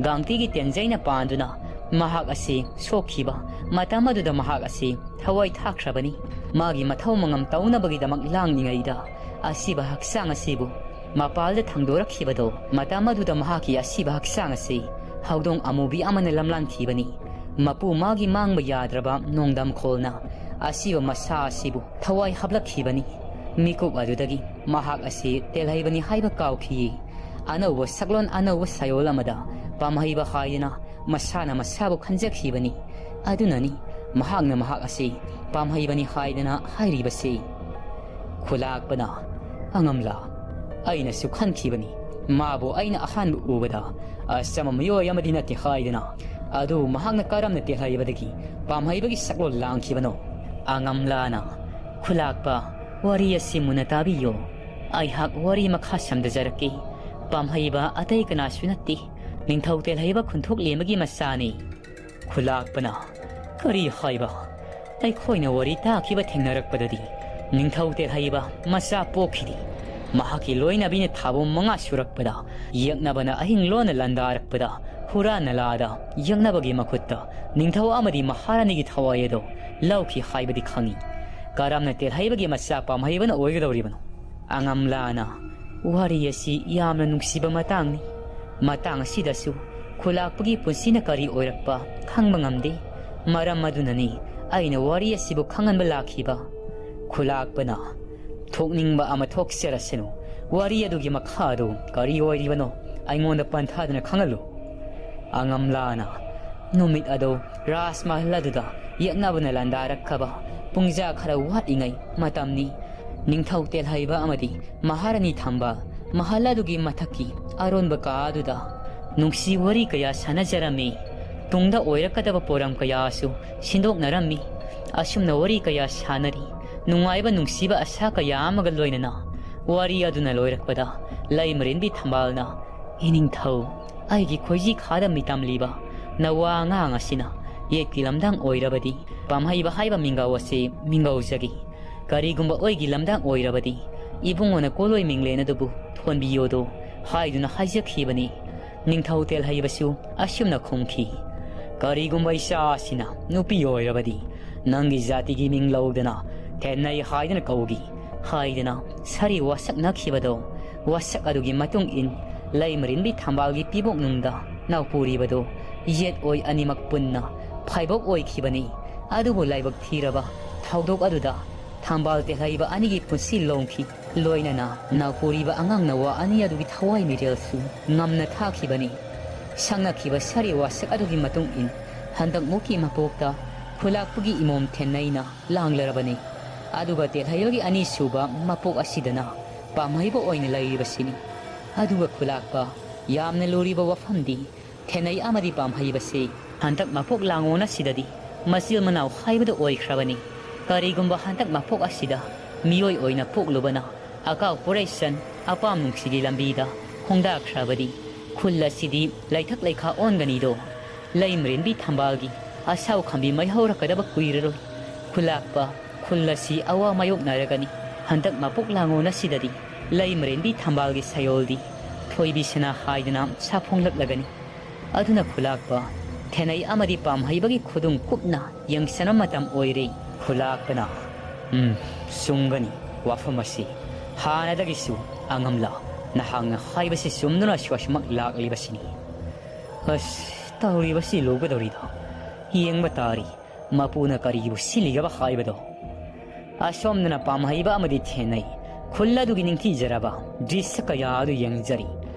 ꯒꯥꯡꯇꯤꯒꯤ ꯇꯦꯟꯖꯩꯅ ꯄꯥꯟꯗꯨꯅ ꯃꯍꯥꯛ ꯑꯁꯤ ꯁꯣꯛꯈꯤꯕ ꯃꯇꯝ ꯑꯗꯨꯗ ꯃꯍꯥꯛ ꯑꯁꯤ ꯊꯋꯥꯏ ꯊꯥꯈ꯭ꯔꯕꯅꯤ꯫ ꯃꯥꯒꯤ ꯃꯊꯧ ꯃꯉꯝ ꯇꯧꯅꯕꯒꯤꯗꯃꯛ ꯂꯥꯡꯂꯤꯉꯩꯗ ꯑꯁꯤꯕ ꯍꯛꯆꯥꯡ ꯑꯁꯤꯕꯨ ꯃꯄꯥꯜꯗ ꯊꯥꯡꯗꯣꯔꯛꯈꯤꯕꯗꯣ, ꯃꯇꯝ ꯑꯗꯨꯗ ꯃꯍꯥꯛꯀꯤ ꯑꯁꯤꯕ ꯍꯛꯆꯥꯡ ꯑꯁꯤ ꯍꯧꯗꯣꯡ ꯑꯃꯨꯕꯤ ꯑꯃꯅ ꯂꯝꯂꯥꯟꯈꯤꯕꯅꯤ꯫ ꯃꯄꯨ ꯃꯥꯒꯤ ꯃꯥꯡꯕ ꯌꯥꯗ꯭ꯔꯕ ꯅꯣꯡꯗꯝꯈꯣꯜꯅ ꯑꯁꯤꯕ ꯃꯁꯥ ꯑꯁꯤꯕꯨ ꯊꯋꯥꯏ ꯍꯥꯞꯂꯛꯈꯤꯕꯅꯤ꯫ ꯃꯤꯀꯨꯞ ꯑꯗꯨꯗꯒꯤ ꯃꯍꯥꯛ ꯑꯁꯤ ꯇꯦꯜꯍꯩꯕꯅꯤ ꯍꯥꯏꯕ ꯀꯥꯎꯈꯤꯌꯦ꯫ ꯑꯅꯧꯕ ꯁꯛꯂꯣꯟ, ꯑꯅꯧꯕ ꯁꯥꯌꯣꯜ ꯑꯃꯗ ꯄꯥꯝꯍꯩꯕ ꯍꯥꯏꯗꯅ ꯃꯁꯥꯅ ꯃꯁꯥꯕꯨ ꯈꯟꯖꯈꯤꯕꯅꯤ꯫ ꯑꯗꯨꯅꯅꯤ ꯃꯍꯥꯛꯅ ꯃꯍꯥꯛ ꯑꯁꯤ ꯄꯥꯝꯍꯩꯕꯅꯤ ꯍꯥꯏꯗꯅ ꯍꯥꯏꯔꯤꯕꯁꯤ꯫" ꯈꯨꯂꯥꯛꯄꯅ, "ꯑꯉꯝꯂꯥ, ꯑꯩꯅꯁꯨ ꯈꯟꯈꯤꯕꯅꯤ꯫ ꯃꯥꯕꯨ ꯑꯩꯅ ꯑꯍꯥꯟꯕ ꯎꯕꯗ ꯑꯆꯝꯕ ꯃꯤꯑꯣꯏ ꯑꯃꯗꯤ ꯅꯠꯇꯦ ꯍꯥꯏꯗꯅ꯫ ꯑꯗꯨ ꯃꯍꯥꯛꯅ ꯀꯔꯝꯅ ꯇꯦꯜꯍꯩꯕꯗꯒꯤ ꯄꯥꯝꯍꯩꯕꯒꯤ ꯁꯛꯂꯣꯟ ꯂꯥꯡꯈꯤꯕꯅꯣ? ꯑꯉꯝꯂꯥꯅ, ꯈꯨꯂꯥꯛꯄ, ꯋꯥꯔꯤ ꯑꯁꯤ ꯃꯨꯟꯅ ꯇꯥꯕꯤꯌꯨ꯫ ꯑꯩꯍꯥꯛ ꯋꯥꯔꯤ ꯃꯈꯥ ꯁꯝꯊꯖꯔꯛꯀꯦ꯫ ꯄꯥꯝꯍꯩꯕ ꯑꯇꯩ ꯀꯅꯥꯁꯨ ꯅꯠꯇꯦ, ꯅꯤꯡꯊꯧ ꯇꯦꯜꯍꯩꯕ ꯈꯨꯟꯊꯣꯛꯂꯦꯝꯕꯒꯤ ꯃꯆꯥꯅꯤ꯫ ꯈꯨꯂꯥꯛꯄꯅ, ꯀꯔꯤ ꯍꯥꯏꯕ? ꯑꯩꯈꯣꯏꯅ ꯋꯥꯔꯤ ꯇꯥꯈꯤꯕ ꯊꯦꯡꯅꯔꯛꯄꯗꯗꯤ ꯅꯤꯡꯊꯧ ꯇꯦꯜꯍꯩꯕ ꯃꯆꯥ ꯄꯣꯛꯈꯤꯗꯦ꯫ ꯃꯍꯥꯛꯀꯤ ꯂꯣꯏꯅꯕꯤꯅ ꯊꯥꯕꯨꯝ ꯃꯉꯥ ꯁꯨꯔꯛꯄꯗ ꯌꯦꯛꯅꯕꯅ ꯑꯍꯤꯡ ꯂꯣꯟꯅ ꯂꯥꯟꯗꯥꯔꯛꯄꯗ ꯍꯨꯔꯥꯟꯅ ꯂꯥꯗ ꯌꯦꯛꯅꯕꯒꯤ ꯃꯈꯨꯠꯇ ꯅꯤꯡꯊꯧ ꯑꯃꯗꯤ ꯃꯍꯥꯔꯥꯅꯤꯒꯤ ꯊꯋꯥꯏ ꯑꯗꯨ ꯂꯧꯈꯤ ꯍꯥꯏꯕꯗꯤ ꯈꯪꯏ꯫ ꯀꯔꯝꯅ ꯇꯦꯜꯍꯩꯕꯒꯤ ꯃꯆꯥ ꯄꯥꯝꯍꯩꯕꯅ ꯑꯣꯏꯒꯗꯧꯔꯤꯕꯅꯣ? ꯑꯉꯝꯂꯥꯅ, ꯋꯥꯔꯤ ꯑꯁꯤ ꯌꯥꯝꯅ ꯅꯨꯡꯁꯤꯕ ꯃꯇꯥꯡꯅꯤ꯫ ꯃꯇꯥꯡ ꯑꯁꯤꯗꯁꯨ ꯈꯨꯂꯥꯛꯄꯒꯤ ꯄꯨꯟꯁꯤꯅ ꯀꯔꯤ ꯑꯣꯏꯔꯛꯄ ꯈꯪꯕ ꯉꯝꯗꯦ꯫ ꯃꯔꯝ ꯑꯗꯨꯅꯅꯤ ꯑꯩꯅ ꯋꯥꯔꯤ ꯑꯁꯤꯕꯨ ꯈꯪꯍꯟꯕ ꯂꯥꯛꯈꯤꯕ꯫ ꯈꯨꯂꯥꯛꯄꯅ, ꯊꯣꯛꯅꯤꯡꯕ ꯑꯃ ꯊꯣꯛꯆꯔꯁꯅꯨ, ꯋꯥꯔꯤ ꯑꯗꯨꯒꯤ ꯃꯈꯥ ꯑꯗꯨ ꯀꯔꯤ ꯑꯣꯏꯔꯤꯕꯅꯣ ꯑꯩꯉꯣꯟꯗ ꯄꯟꯊꯥꯗꯨꯅ ꯈꯪꯍꯜꯂꯨ꯫ ꯑꯉꯝꯂꯥꯅ, ꯅꯨꯃꯤꯠ ꯑꯗꯨ ꯔꯥꯖꯃꯍꯜ ꯑꯗꯨꯗ ꯌꯦꯛꯅꯕꯅ ꯂꯥꯟꯗꯥꯔꯛꯈꯕ ꯄꯨꯡꯖꯥ ꯈꯔ ꯋꯥꯠꯂꯤꯉꯩ ꯃꯇꯝꯅꯤ꯫ ꯅꯤꯡꯊꯧ ꯇꯦꯜꯍꯩꯕ ꯑꯃꯗꯤ ꯃꯍꯥꯔꯥꯅꯤ ꯊꯝꯕꯥꯜ ꯃꯍꯜ ꯑꯗꯨꯒꯤ ꯃꯊꯛꯀꯤ ꯑꯔꯣꯟꯕ ꯀꯥ ꯑꯗꯨꯗ ꯅꯨꯡꯁꯤ ꯋꯥꯔꯤ ꯀꯌꯥ ꯁꯥꯟꯅꯖꯔꯝꯃꯤ꯫ ꯇꯨꯡꯗ ꯑꯣꯏꯔꯛꯀꯗꯕ ꯄꯣꯔꯝ ꯀꯌꯥꯁꯨ ꯁꯤꯟꯗꯣꯛꯅꯔꯝꯃꯤ꯫ ꯑꯁꯨꯝꯅ ꯋꯥꯔꯤ ꯀꯌꯥ ꯁꯥꯟꯅꯔꯤ꯫ ꯅꯨꯡꯉꯥꯏꯕ ꯅꯨꯡꯁꯤꯕ ꯑꯁꯥ ꯀꯌꯥ ꯑꯃꯒ ꯂꯣꯏꯅꯅ ꯋꯥꯔꯤ ꯑꯗꯨꯅ ꯂꯣꯏꯔꯛꯄꯗ ꯂꯩꯃꯔꯦꯟꯕꯤ ꯊꯝꯕꯥꯜꯅ, ꯏꯅꯤꯡꯊꯧ, ꯑꯩꯒꯤ ꯈꯣꯏꯖꯤ ꯈꯥꯗ ꯃꯤꯇꯝꯂꯤꯕ ꯅꯋꯥ ꯑꯉꯥꯡ ꯑꯁꯤꯅ ꯌꯦꯠꯀꯤ ꯂꯝꯗꯥꯡ ꯑꯣꯏꯔꯕꯗꯤ ꯄꯥꯝꯍꯩꯕ ꯍꯥꯏꯕ ꯃꯤꯡꯒꯧ ꯑꯁꯤ ꯃꯤꯡꯒꯧꯖꯒꯦ꯫ ꯀꯔꯤꯒꯨꯝꯕ ꯑꯣꯏꯒꯤ ꯂꯝꯗꯥꯡ ꯑꯣꯏꯔꯕꯗꯤ ꯏꯕꯨꯡꯉꯣꯅ ꯀꯣꯂꯣꯏ ꯃꯤꯡꯂꯦꯟ ꯑꯗꯨꯕꯨ ꯊꯣꯟꯕꯤꯌꯣꯗꯣ ꯍꯥꯏꯗꯨꯅ ꯍꯥꯏꯖꯈꯤꯕꯅꯤ꯫ ꯅꯤꯡꯊꯧ ꯇꯦꯜꯍꯩꯕꯁꯨ ꯑꯁꯨꯝꯅ ꯈꯨꯝꯈꯤ, ꯀꯔꯤꯒꯨꯝꯕ ꯏꯆꯥ ꯑꯁꯤꯅ ꯅꯨꯄꯤ ꯑꯣꯏꯔꯕꯗꯤ ꯅꯪꯒꯤ ꯖꯥꯇꯤꯒꯤ ꯃꯤꯡ ꯂꯧꯗꯅ ꯊꯦꯟꯅꯩ ꯍꯥꯏꯗꯨꯅ ꯀꯧꯒꯤ ꯍꯥꯏꯗꯅ ꯁꯥꯔꯤ ꯋꯥꯁꯛꯅꯈꯤꯕꯗꯣ, ꯋꯥꯁꯛ ꯑꯗꯨꯒꯤ ꯃꯇꯨꯡ ꯏꯟ ꯂꯩꯃꯔꯦꯟꯕꯤ ꯊꯝꯕꯥꯜꯒꯤ ꯄꯤꯕꯣꯛꯅꯨꯡꯗ ꯅꯥꯎꯄꯨꯔꯤꯕꯗꯣ ꯌꯦꯠ ꯑꯣꯏ ꯑꯅꯤꯃꯛ ꯄꯨꯟꯅ ꯐꯥꯏꯕꯣꯛ ꯑꯣꯏꯈꯤꯕꯅꯤ꯫ ꯑꯗꯨꯕꯨ ꯂꯥꯏꯕꯛ ꯊꯤꯔꯕ ꯊꯧꯗꯣꯛ ꯑꯗꯨꯗ ꯊꯝꯕꯥꯜ ꯇꯦꯜꯍꯩꯕ ꯑꯅꯤꯒꯤ ꯄꯨꯟꯁꯤ ꯂꯣꯡꯈꯤ꯫ ꯂꯣꯏꯅꯅ ꯅꯥꯎꯄꯨꯔꯤꯕ ꯑꯉꯥꯡ ꯅꯋꯥ ꯑꯅꯤ ꯑꯗꯨꯒꯤ ꯊꯋꯥꯏ ꯃꯤꯔꯦꯜꯁꯨ ꯉꯝꯅ ꯊꯥꯈꯤꯕꯅꯤ꯫ ꯁꯪꯅꯈꯤꯕ ꯁꯥꯔꯤ ꯋꯥꯁꯛ ꯑꯗꯨꯒꯤ ꯃꯇꯨꯡ ꯏꯟ ꯍꯟꯗꯛꯃꯨꯛꯀꯤ ꯃꯄꯣꯛꯇ ꯈꯨꯂꯥꯛꯄꯒꯤ ꯏꯃꯣꯝ ꯊꯦꯟꯅꯩꯅ ꯂꯥꯡꯂꯔꯕꯅꯤ꯫ ꯑꯗꯨꯒ ꯇꯦꯜꯍꯩꯕꯒꯤ ꯑꯅꯤꯁꯨꯕ ꯃꯄꯣꯛ ꯑꯁꯤꯗꯅ ꯄꯥꯝꯍꯩꯕ ꯑꯣꯏꯅ ꯂꯩꯔꯤꯕꯁꯤꯅꯤ꯫ ꯑꯗꯨꯒ ꯈꯨꯂꯥꯛꯄ, ꯌꯥꯝꯅ ꯂꯨꯔꯤꯕ ꯋꯥꯐꯝꯗꯤ ꯊꯦꯟꯅꯩ ꯑꯃꯗꯤ ꯄꯥꯝꯍꯩꯕꯁꯤ ꯍꯟꯗꯛ ꯃꯄꯣꯛ ꯂꯥꯡꯉꯣꯟ ꯑꯁꯤꯗꯗꯤ ꯃꯆꯤꯜ ꯃꯅꯥꯎ ꯍꯥꯏꯕꯗꯨ ꯑꯣꯏꯈ꯭ꯔꯕꯅꯤ꯫ ꯀꯔꯤꯒꯨꯝꯕ ꯍꯟꯗꯛ ꯃꯄꯣꯛ ꯑꯁꯤꯗ ꯃꯤꯑꯣꯏ ꯑꯣꯏꯅ ꯄꯣꯛꯂꯨꯕꯅ ꯑꯀꯥꯎ ꯄꯣꯔꯩꯆꯟ ꯑꯄꯥꯝ ꯅꯨꯡꯁꯤꯒꯤ ꯂꯝꯕꯤꯗ ꯈꯣꯡꯗꯥꯈ꯭ꯔꯕꯗꯤ ꯈꯨꯜ ꯑꯁꯤꯗꯤ ꯂꯩꯊꯛ ꯂꯩꯈꯥ ꯑꯣꯟꯒꯅꯤꯗꯣ꯫ ꯂꯩꯃꯔꯦꯟꯕꯤ ꯊꯝꯕꯥꯜꯒꯤ ꯑꯁꯥꯎ ꯈꯝꯕꯤ ꯃꯩꯍꯧꯔꯛꯀꯗꯕ ꯀꯨꯏꯔꯔꯣꯏ꯫ ꯈꯨꯂꯥꯛꯄ ꯈꯨꯜ ꯑꯁꯤ ꯑꯋꯥ ꯃꯥꯌꯣꯛꯅꯔꯒꯅꯤ꯫ ꯍꯟꯗꯛ ꯃꯄꯣꯛ ꯂꯥꯡꯉꯣꯟ ꯑꯁꯤꯗꯗꯤ ꯂꯩꯃꯔꯦꯟꯕꯤ ꯊꯝꯕꯥꯜꯒꯤ ꯁꯌꯣꯜꯗꯤ ꯊꯣꯏꯕꯤ ꯁꯅꯥ ꯍꯥꯏꯗꯅ ꯁꯥꯐꯣꯡꯂꯛꯂꯒꯅꯤ꯫ ꯑꯗꯨꯅ ꯈꯨꯂꯥꯛꯄ ꯊꯦꯅꯩ ꯑꯃꯗꯤ ꯄꯥꯝꯍꯩꯕꯒꯤ ꯈꯨꯗꯨꯡ ꯀꯨꯞꯅ ꯌꯦꯡꯁꯤꯟꯕ ꯃꯇꯝ ꯑꯣꯏꯔꯦ꯫ ꯈꯨꯂꯥꯛꯄꯅ, "ꯎꯝ, ꯆꯨꯝꯒꯅꯤ꯫ ꯋꯥꯐꯝ ꯑꯁꯤ ꯍꯥꯟꯅꯗꯒꯤꯁꯨ ꯑꯉꯝꯂ ꯅꯍꯥꯛꯅ ꯍꯥꯏꯕꯁꯤ ꯆꯨꯝꯗꯨꯅꯁꯨ ꯑꯁꯨꯃꯛ ꯂꯥꯛꯂꯤꯕꯁꯤꯅꯤ꯫ ꯑꯁ, ꯇꯧꯔꯤꯕꯁꯤ ꯂꯨꯒꯗꯧꯔꯤꯗ꯫ ꯌꯦꯡꯕ ꯇꯥꯔꯤ, ꯃꯄꯨꯅ ꯀꯔꯤꯕꯨ ꯁꯤꯜꯂꯤꯒꯕ ꯍꯥꯏꯕꯗꯣ?" ꯑꯁꯣꯝꯗꯅ ꯄꯥꯝꯍꯩꯕ ꯑꯃꯗꯤ ꯊꯦꯟꯅꯩ ꯈꯨꯜ ꯑꯗꯨꯒꯤ ꯅꯤꯡꯊꯤꯖꯔꯕ ꯗ꯭ꯔꯤꯁ ꯀꯌꯥ ꯑꯗꯨ ꯌꯦꯡꯖꯔꯤ꯫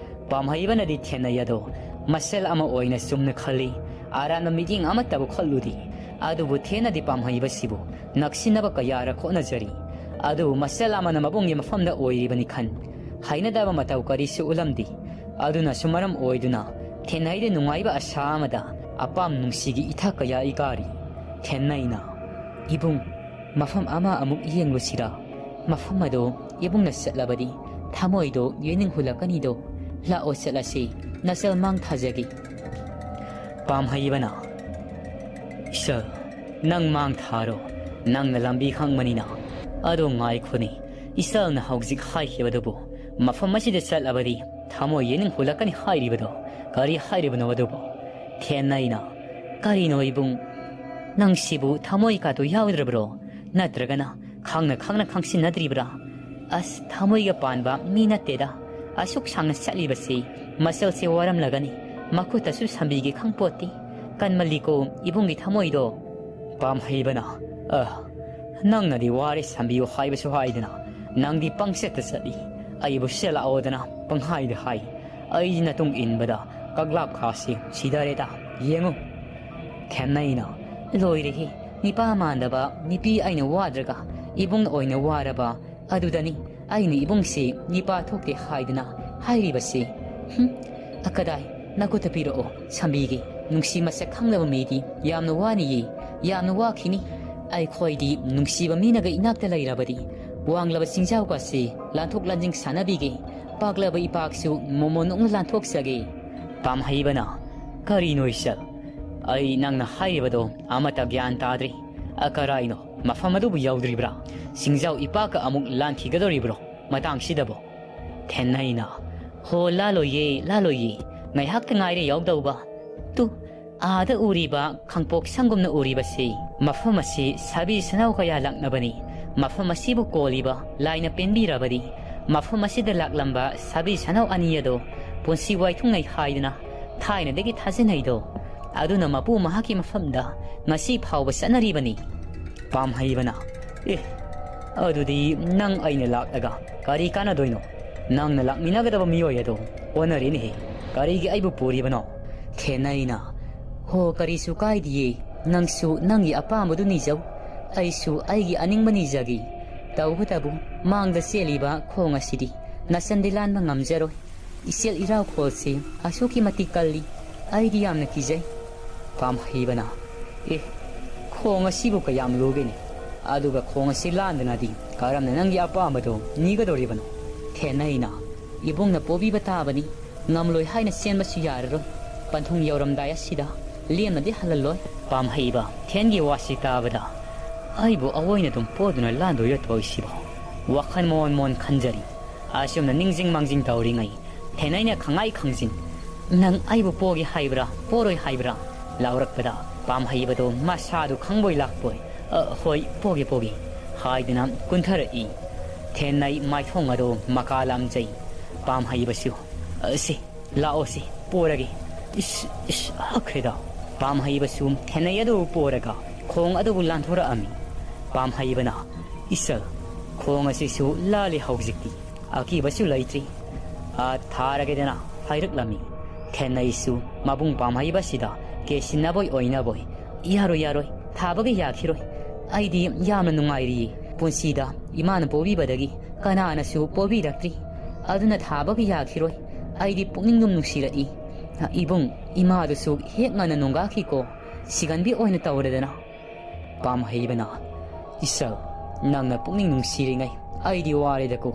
ꯄꯥꯝꯍꯩꯕꯅꯗꯤ ꯊꯦꯟꯅꯩ ꯑꯗꯣ ꯃꯁꯦꯜ ꯑꯃ ꯑꯣꯏꯅ ꯆꯨꯝꯅ ꯈꯜꯂꯤ꯫ ꯑꯔꯥꯟꯕ ꯃꯤꯠꯌꯦꯡ ꯑꯃꯠꯇꯕꯨ ꯈꯜꯂꯨꯗꯦ꯫ ꯑꯗꯨꯕꯨ ꯊꯦꯟꯅꯗꯤ ꯄꯥꯝꯍꯩꯕꯁꯤꯕꯨ ꯅꯛꯁꯤꯟꯅꯕ ꯀꯌꯥꯔꯛ ꯍꯣꯠꯅꯖꯔꯤ꯫ ꯑꯗꯨꯕꯨ ꯃꯁꯦꯜ ꯑꯃꯅ ꯃꯕꯨꯡꯒꯤ ꯃꯐꯝꯗ ꯑꯣꯏꯔꯤꯕꯅꯤ ꯈꯟ ꯍꯩꯅꯗꯕ ꯃꯇꯧ ꯀꯔꯤꯁꯨ ꯎꯠꯂꯝꯗꯦ꯫ ꯑꯗꯨꯅꯁꯨ ꯃꯔꯝ ꯑꯣꯏꯗꯨꯅ ꯊꯦꯟꯅꯩꯗ ꯅꯨꯡꯉꯥꯏꯕ ꯑꯁꯥ ꯑꯃꯗ ꯑꯄꯥꯝ ꯅꯨꯡꯁꯤꯒꯤ ꯏꯊꯛ ꯀꯌꯥ ꯏꯀꯥꯔꯤ꯫ ꯊꯦꯟꯅꯩꯅ, "ꯏꯕꯨꯡ, ꯃꯐꯝ ꯑꯃ ꯑꯃꯨꯛ ꯌꯦꯡꯂꯨꯁꯤꯔꯥ? ꯃꯐꯝ ꯑꯗꯣ ꯏꯕꯨꯡꯅ ꯆꯠꯂꯕꯗꯤ ꯊꯃꯣꯏꯗꯣ ꯌꯦꯡꯅꯤꯡ ꯍꯨꯜꯂꯛꯀꯅꯤꯗꯣ꯫ ꯂꯥꯛꯑꯣ ꯆꯠꯂꯁꯤ, ꯅꯆꯜ ꯃꯥꯡ ꯊꯥꯖꯒꯦ꯫" ꯄꯥꯝꯍꯩꯕꯅ, "ꯏꯆꯜ, ꯅꯪ ꯃꯥꯡ ꯊꯥꯔꯣ, ꯅꯪꯅ ꯂꯝꯕꯤ ꯈꯪꯕꯅꯤꯅ꯫ ꯑꯗꯣ ꯉꯥꯏꯈꯣꯅꯦ, ꯏꯆꯜꯅ ꯍꯧꯖꯤꯛ ꯍꯥꯏꯈꯤꯕꯗꯨꯕꯨ ꯃꯐꯝ ꯑꯁꯤꯗ ꯆꯠꯂꯕꯗꯤ ꯊꯃꯣꯏ ꯌꯦꯅꯤꯡ ꯍꯨꯜꯂꯛꯀꯅꯤ ꯍꯥꯏꯔꯤꯕꯗꯣ ꯀꯔꯤ ꯍꯥꯏꯔꯤꯕꯅꯣ ꯑꯗꯨꯕꯨ?" ꯊꯦꯟꯅꯩꯅ, "ꯀꯔꯤꯅꯣ ꯏꯕꯨꯡ? ꯅꯪꯁꯤꯕꯨ ꯊꯃꯣꯏ ꯀꯥꯇꯨ ꯌꯥꯎꯗ꯭ꯔꯕ꯭ꯔꯣ? ꯅꯠꯇ꯭ꯔꯒꯅ ꯈꯪꯅ ꯈꯪꯅ ꯈꯪꯁꯤꯟꯅꯗ꯭ꯔꯤꯕ꯭ꯔꯥ? ꯑꯁ, ꯊꯃꯣꯏꯒ ꯄꯥꯟꯕ ꯃꯤ ꯅꯠꯇꯦꯗ꯫ ꯑꯁꯨꯛ ꯁꯥꯡꯅ ꯆꯠꯂꯤꯕꯁꯤ ꯃꯆꯜꯁꯦ ꯋꯥꯔꯝꯂꯒꯅꯤ꯫ ꯃꯈꯨꯠꯇꯁꯨ ꯁꯝꯕꯤꯒꯦ ꯈꯪꯄꯣꯠꯇꯦ꯫ ꯀꯟꯃꯜꯂꯤꯀꯣ ꯏꯕꯨꯡꯒꯤ ꯊꯃꯣꯏꯗꯣ꯫" ꯄꯥꯝꯍꯩꯕꯅ, "ꯑ, ꯅꯪꯅꯗꯤ ꯋꯥꯔꯦ ꯁꯝꯕꯤꯌꯨ ꯍꯥꯏꯕꯁꯨ ꯍꯥꯏꯗꯅ ꯅꯪꯗꯤ ꯄꯪꯆꯠꯇ ꯆꯠꯂꯤ꯫ ꯑꯩꯕꯨ ꯁꯤꯗ ꯂꯥꯛꯑꯣꯗꯅ ꯄꯪꯍꯥꯏꯗ ꯍꯥꯏ꯫ ꯑꯩꯒꯤ ꯅꯇꯨꯡ ꯏꯟꯕꯗ ꯀꯛꯂꯥꯞ ꯈꯥꯁꯤ ꯁꯤꯗꯔꯦꯗ꯫ ꯌꯦꯡꯉꯨ꯫" ꯊꯦꯝꯅꯩꯅ, "ꯂꯣꯏꯔꯦꯍꯦ, ꯅꯤꯄꯥ ꯃꯥꯟꯗꯕ ꯅꯨꯄꯤ ꯑꯩꯅ ꯋꯥꯗ꯭ꯔꯒ ꯏꯕꯨꯡ ꯑꯣꯏꯅ ꯋꯥꯔꯕ꯫ ꯑꯗꯨꯗꯅꯤ ꯑꯩꯅ ꯏꯕꯨꯡꯁꯤ ꯅꯤꯄꯥ ꯊꯣꯛꯇꯦ ꯍꯥꯏꯗꯅ ꯍꯥꯏꯔꯤꯕꯁꯤ꯫ ꯍꯨꯝ, ꯑ, ꯀꯗꯥꯏ? ꯅꯈꯨꯠꯇ ꯄꯤꯔꯛꯑꯣ, ꯁꯝꯕꯤꯒꯦ꯫ ꯅꯨꯡꯁꯤ ꯃꯁꯛ ꯈꯪꯗꯕ ꯃꯤꯗꯤ ꯌꯥꯝꯅ ꯋꯥꯅꯤꯌꯦ, ꯌꯥꯝꯅ ꯋꯥꯈꯤꯅꯤ꯫ ꯑꯩꯈꯣꯏꯗꯤ ꯅꯨꯡꯁꯤꯕ ꯃꯤꯅꯒ ꯏꯅꯥꯛꯇ ꯂꯩꯔꯕꯗꯤ, ꯋꯥꯡꯂꯕ ꯆꯤꯡꯖꯥꯎꯒꯁꯤ ꯂꯥꯟꯊꯣꯛ ꯂꯥꯟꯖꯤꯡ ꯁꯥꯟꯅꯕꯤꯒꯦ, ꯄꯥꯛꯂꯕ ꯏꯄꯥꯛꯁꯨ ꯃꯣꯃꯣꯟ ꯅꯣꯛꯅ ꯂꯥꯟꯊꯣꯛꯆꯒꯦ꯫ ꯄꯥꯝꯍꯩꯕꯅ, ꯀꯔꯤꯅꯣ ꯏꯆꯜ? ꯑꯩ ꯅꯪꯅ ꯍꯥꯏꯔꯤꯕꯗꯣ ꯑꯃꯠꯇ ꯒ꯭ꯌꯥꯟ ꯇꯥꯗ꯭ꯔꯦ꯫ ꯑ, ꯀꯔꯥꯏꯅꯣ? ꯃꯐꯝ ꯑꯗꯨꯕꯨ ꯌꯧꯗ꯭ꯔꯤꯕ꯭ꯔꯥ? ꯆꯤꯡꯖꯥꯎ ꯏꯄꯥꯛꯀ ꯑꯃꯨꯛ ꯂꯥꯟꯈꯤꯒꯗꯧꯔꯤꯕ꯭ꯔꯣ ꯃꯇꯥꯡꯁꯤꯗꯕꯣ? ꯊꯦꯟꯅꯩꯅ, ꯍꯣ, ꯂꯥꯂꯣꯏꯌꯦ, ꯂꯥꯂꯣꯏꯌꯦ꯫ ꯉꯥꯏꯍꯥꯛꯇ ꯉꯥꯏꯔꯦ ꯌꯧꯗꯧꯕ꯫ ꯇꯨ, ꯑꯥꯗ ꯎꯔꯤꯕ ꯈꯥꯡꯄꯣꯛ ꯁꯪꯒꯨꯝꯅ ꯎꯔꯤꯕꯁꯤ, ꯃꯐꯝ ꯑꯁꯤ ꯁꯥꯕꯤ ꯁꯅꯥꯎ ꯀꯌꯥ ꯂꯥꯛꯅꯕꯅꯤ꯫ ꯃꯐꯝ ꯑꯁꯤꯕꯨ ꯀꯣꯜꯂꯤꯕ ꯂꯥꯏꯅ ꯄꯦꯟꯕꯤꯔꯕꯗꯤ, ꯃꯐꯝ ꯑꯁꯤꯗ ꯂꯥꯛꯂꯝꯕ ꯁꯥꯕꯤ ꯁꯅꯥꯎ ꯑꯅꯤ ꯑꯗꯣ ꯄꯨꯟꯁꯤ ꯋꯥꯏꯊꯨꯡꯅꯩ ꯍꯥꯏꯗꯨꯅ ꯊꯥꯏꯅꯗꯒꯤ ꯊꯥꯖꯅꯩꯗꯣ꯫ ꯑꯗꯨꯅ ꯃꯄꯨ ꯃꯍꯥꯛꯀꯤ ꯃꯐꯝꯗ ꯉꯁꯤ ꯐꯥꯎꯕ ꯆꯠꯅꯔꯤꯕꯅꯤ꯫ ꯄꯥꯝꯍꯩꯕꯅ, ꯑꯦ, ꯑꯗꯨꯗꯤ ꯅꯪ ꯑꯩꯅ ꯂꯥꯛꯂꯒ ꯀꯔꯤ ꯀꯥꯟꯅꯗꯣꯏꯅꯣ? ꯅꯪꯅ ꯂꯥꯛꯃꯤꯟꯅꯒꯗꯕ ꯃꯤꯑꯣꯏ ꯑꯗꯣ ꯑꯣꯟꯅꯔꯦꯅꯦꯍꯦ꯫ ꯀꯔꯤꯒꯤ ꯑꯩꯕꯨ ꯄꯨꯔꯤꯕꯅꯣ? ꯊꯦꯟꯅꯩꯅ, ꯍꯣ, ꯀꯔꯤꯁꯨ ꯀꯥꯏꯗꯤꯌꯦ, ꯅꯪꯁꯨ ꯅꯪꯒꯤ ꯑꯄꯥꯝꯕꯗꯨ ꯅꯤꯖꯧ, ꯑꯩꯁꯨ ꯑꯩꯒꯤ ꯑꯅꯤꯡꯕ ꯅꯤꯖꯒꯦ꯫ ꯇꯧꯕꯇꯕꯨ ꯃꯥꯡꯗ ꯆꯦꯜꯂꯤꯕ ꯈꯣꯡ ꯑꯁꯤꯗꯤ ꯅꯆꯟꯗꯤ ꯂꯥꯟꯕ ꯉꯝꯖꯔꯣꯏ꯫ ꯏꯆꯦꯜ ꯏꯔꯥꯎꯈꯣꯜꯁꯤ ꯑꯁꯨꯛꯀꯤ ꯃꯇꯤꯛ ꯀꯜꯂꯤ, ꯑꯩꯗꯤ ꯌꯥꯝꯅ ꯀꯤꯖꯩ꯫ ꯄꯥꯝꯍꯩꯕꯅ, ꯑꯦ, ꯈꯣꯡ ꯑꯁꯤꯕꯨ ꯀꯌꯥꯝ ꯂꯨꯒꯦꯅꯦ? ꯑꯗꯨꯒ ꯈꯣꯡ ꯑꯁꯤ ꯂꯥꯟꯗꯅꯗꯤ ꯀꯔꯝꯅ ꯅꯪꯒꯤ ꯑꯄꯥꯝꯕꯗꯣ ꯅꯤꯒꯗꯧꯔꯤꯕꯅꯣ? ꯊꯦꯟꯅꯩꯅ, ꯏꯕꯨꯡꯅ ꯄꯣꯕꯤꯕ ꯇꯥꯕꯅꯤ, ꯉꯝꯂꯣꯏ ꯍꯥꯏꯅ ꯆꯦꯟꯕꯁꯨ ꯌꯥꯔꯔꯣꯏ꯫ ꯄꯟꯊꯨꯡ ꯌꯧꯔꯝꯗꯥꯏ ꯑꯁꯤꯗ ꯂꯦꯝꯅꯗꯤ ꯍꯜꯍꯜꯂꯣꯏ꯫ ꯄꯥꯝꯍꯩꯕ, ꯊꯦꯟꯒꯤ ꯋꯥꯁꯤ ꯇꯥꯕꯗ, ꯑꯩꯕꯨ ꯑꯑꯣꯏꯅ ꯑꯗꯨꯝ ꯄꯣꯗꯨꯅ ꯂꯥꯟꯗꯣꯏꯔ ꯇꯧꯔꯤꯁꯤꯕꯣ? ꯋꯥꯈꯜ ꯃꯣꯟ ꯃꯣꯟ ꯈꯟꯖꯔꯤ꯫ ꯑꯁꯨꯝꯅ ꯅꯤꯡꯖꯤꯡ ꯃꯥꯡꯖꯤꯡ ꯇꯧꯔꯤꯉꯩ, ꯊꯦꯟꯅꯩꯅ ꯈꯪꯉꯥꯏ ꯈꯪꯖꯤꯟ, "ꯅꯪ ꯑꯩꯕꯨ ꯄꯣꯒꯦ ꯍꯥꯏꯕ꯭ꯔꯥ, ꯄꯣꯔꯣꯏ ꯍꯥꯏꯕ꯭ꯔꯥ?" ꯂꯥꯎꯔꯛꯄꯗ, ꯄꯥꯝꯍꯩꯕꯗꯣ ꯃꯁꯥꯗꯨ ꯈꯪꯕꯣꯏ ꯂꯥꯛꯄꯣꯏ, "ꯑ, ꯍꯣꯏ, ꯄꯣꯒꯦ, ꯄꯣꯒꯦ," ꯍꯥꯏꯗꯨꯅ ꯀꯨꯟꯊꯔꯛꯏ꯫ ꯊꯦꯟꯅꯩ ꯃꯥꯏꯊꯣꯡ ꯑꯗꯨ ꯃꯀꯥ ꯂꯥꯝꯖꯩ꯫ ꯄꯥꯝꯍꯩꯕꯁꯨ, "ꯑ, ꯁꯤ, ꯂꯥꯛꯑꯣ ꯁꯤ, ꯄꯣꯔꯒꯦ꯫ ꯏꯁ, ꯏꯁ, ꯍꯛꯈ꯭ꯔꯦꯗ꯫" ꯄꯥꯝꯍꯩꯕꯁꯨ ꯊꯦꯟꯅꯩ ꯑꯗꯨ ꯄꯣꯔꯒ ꯈꯣꯡ ꯑꯗꯨꯕꯨ ꯂꯥꯟꯊꯣꯔꯛꯑꯝꯃꯤ꯫ ꯄꯥꯝꯍꯩꯕꯅ, "ꯏꯆꯜ, ꯈꯣꯡ ꯑꯁꯤꯁꯨ ꯂꯥꯜꯂꯦ ꯍꯧꯖꯤꯛꯇꯤ꯫ ꯑꯀꯤꯕꯁꯨ ꯂꯩꯇ꯭ꯔꯤ꯫ ꯑꯥ, ꯊꯥꯔꯒꯦꯗꯅ ꯍꯥꯏꯔꯛꯂꯝꯃꯤ꯫" ꯊꯦꯟꯅꯩꯁꯨ ꯃꯕꯨꯡ ꯄꯥꯝꯍꯩꯕꯁꯤꯗ ꯀꯦꯁꯤꯟꯅꯕꯣꯏ ꯑꯣꯏꯅꯕꯣꯏ, "ꯌꯥꯔꯣꯏ, ꯌꯥꯔꯣꯏ, ꯊꯥꯕꯒ ꯌꯥꯈꯤꯔꯣꯏ꯫ ꯑꯩꯗꯤ ꯌꯥꯝꯅ ꯅꯨꯡꯉꯥꯏꯔꯤꯌꯦ꯫ ꯄꯨꯟꯁꯤꯗ ꯏꯃꯥꯅ ꯄꯣꯕꯤꯕꯗꯒꯤ ꯀꯅꯥꯅꯁꯨ ꯄꯣꯕꯤꯔꯛꯇ꯭ꯔꯤ꯫ ꯑꯗꯨꯅ ꯊꯥꯕꯒ ꯌꯥꯈꯤꯔꯣꯏ꯫ ꯑꯩꯗꯤ ꯄꯨꯛꯅꯤꯡ ꯗꯨꯝ ꯅꯨꯡꯁꯤꯔꯛꯏ꯫" ꯏꯕꯨꯡ, ꯏꯃꯥꯗꯨꯁꯨ ꯍꯦꯛ ꯉꯟꯅ ꯅꯣꯡꯒꯥꯈꯤꯀꯣ, ꯁꯤꯒꯟꯕꯤ ꯑꯣꯏꯅ ꯇꯧꯔꯗꯅ꯫ ꯄꯥꯝꯍꯩꯕꯅ, "ꯏꯆꯜ, ꯅꯪꯅ ꯄꯨꯛꯅꯤꯡ ꯅꯨꯡꯁꯤꯔꯤꯉꯩ ꯑꯩꯗꯤ ꯋꯥꯔꯦꯗꯀꯣ꯫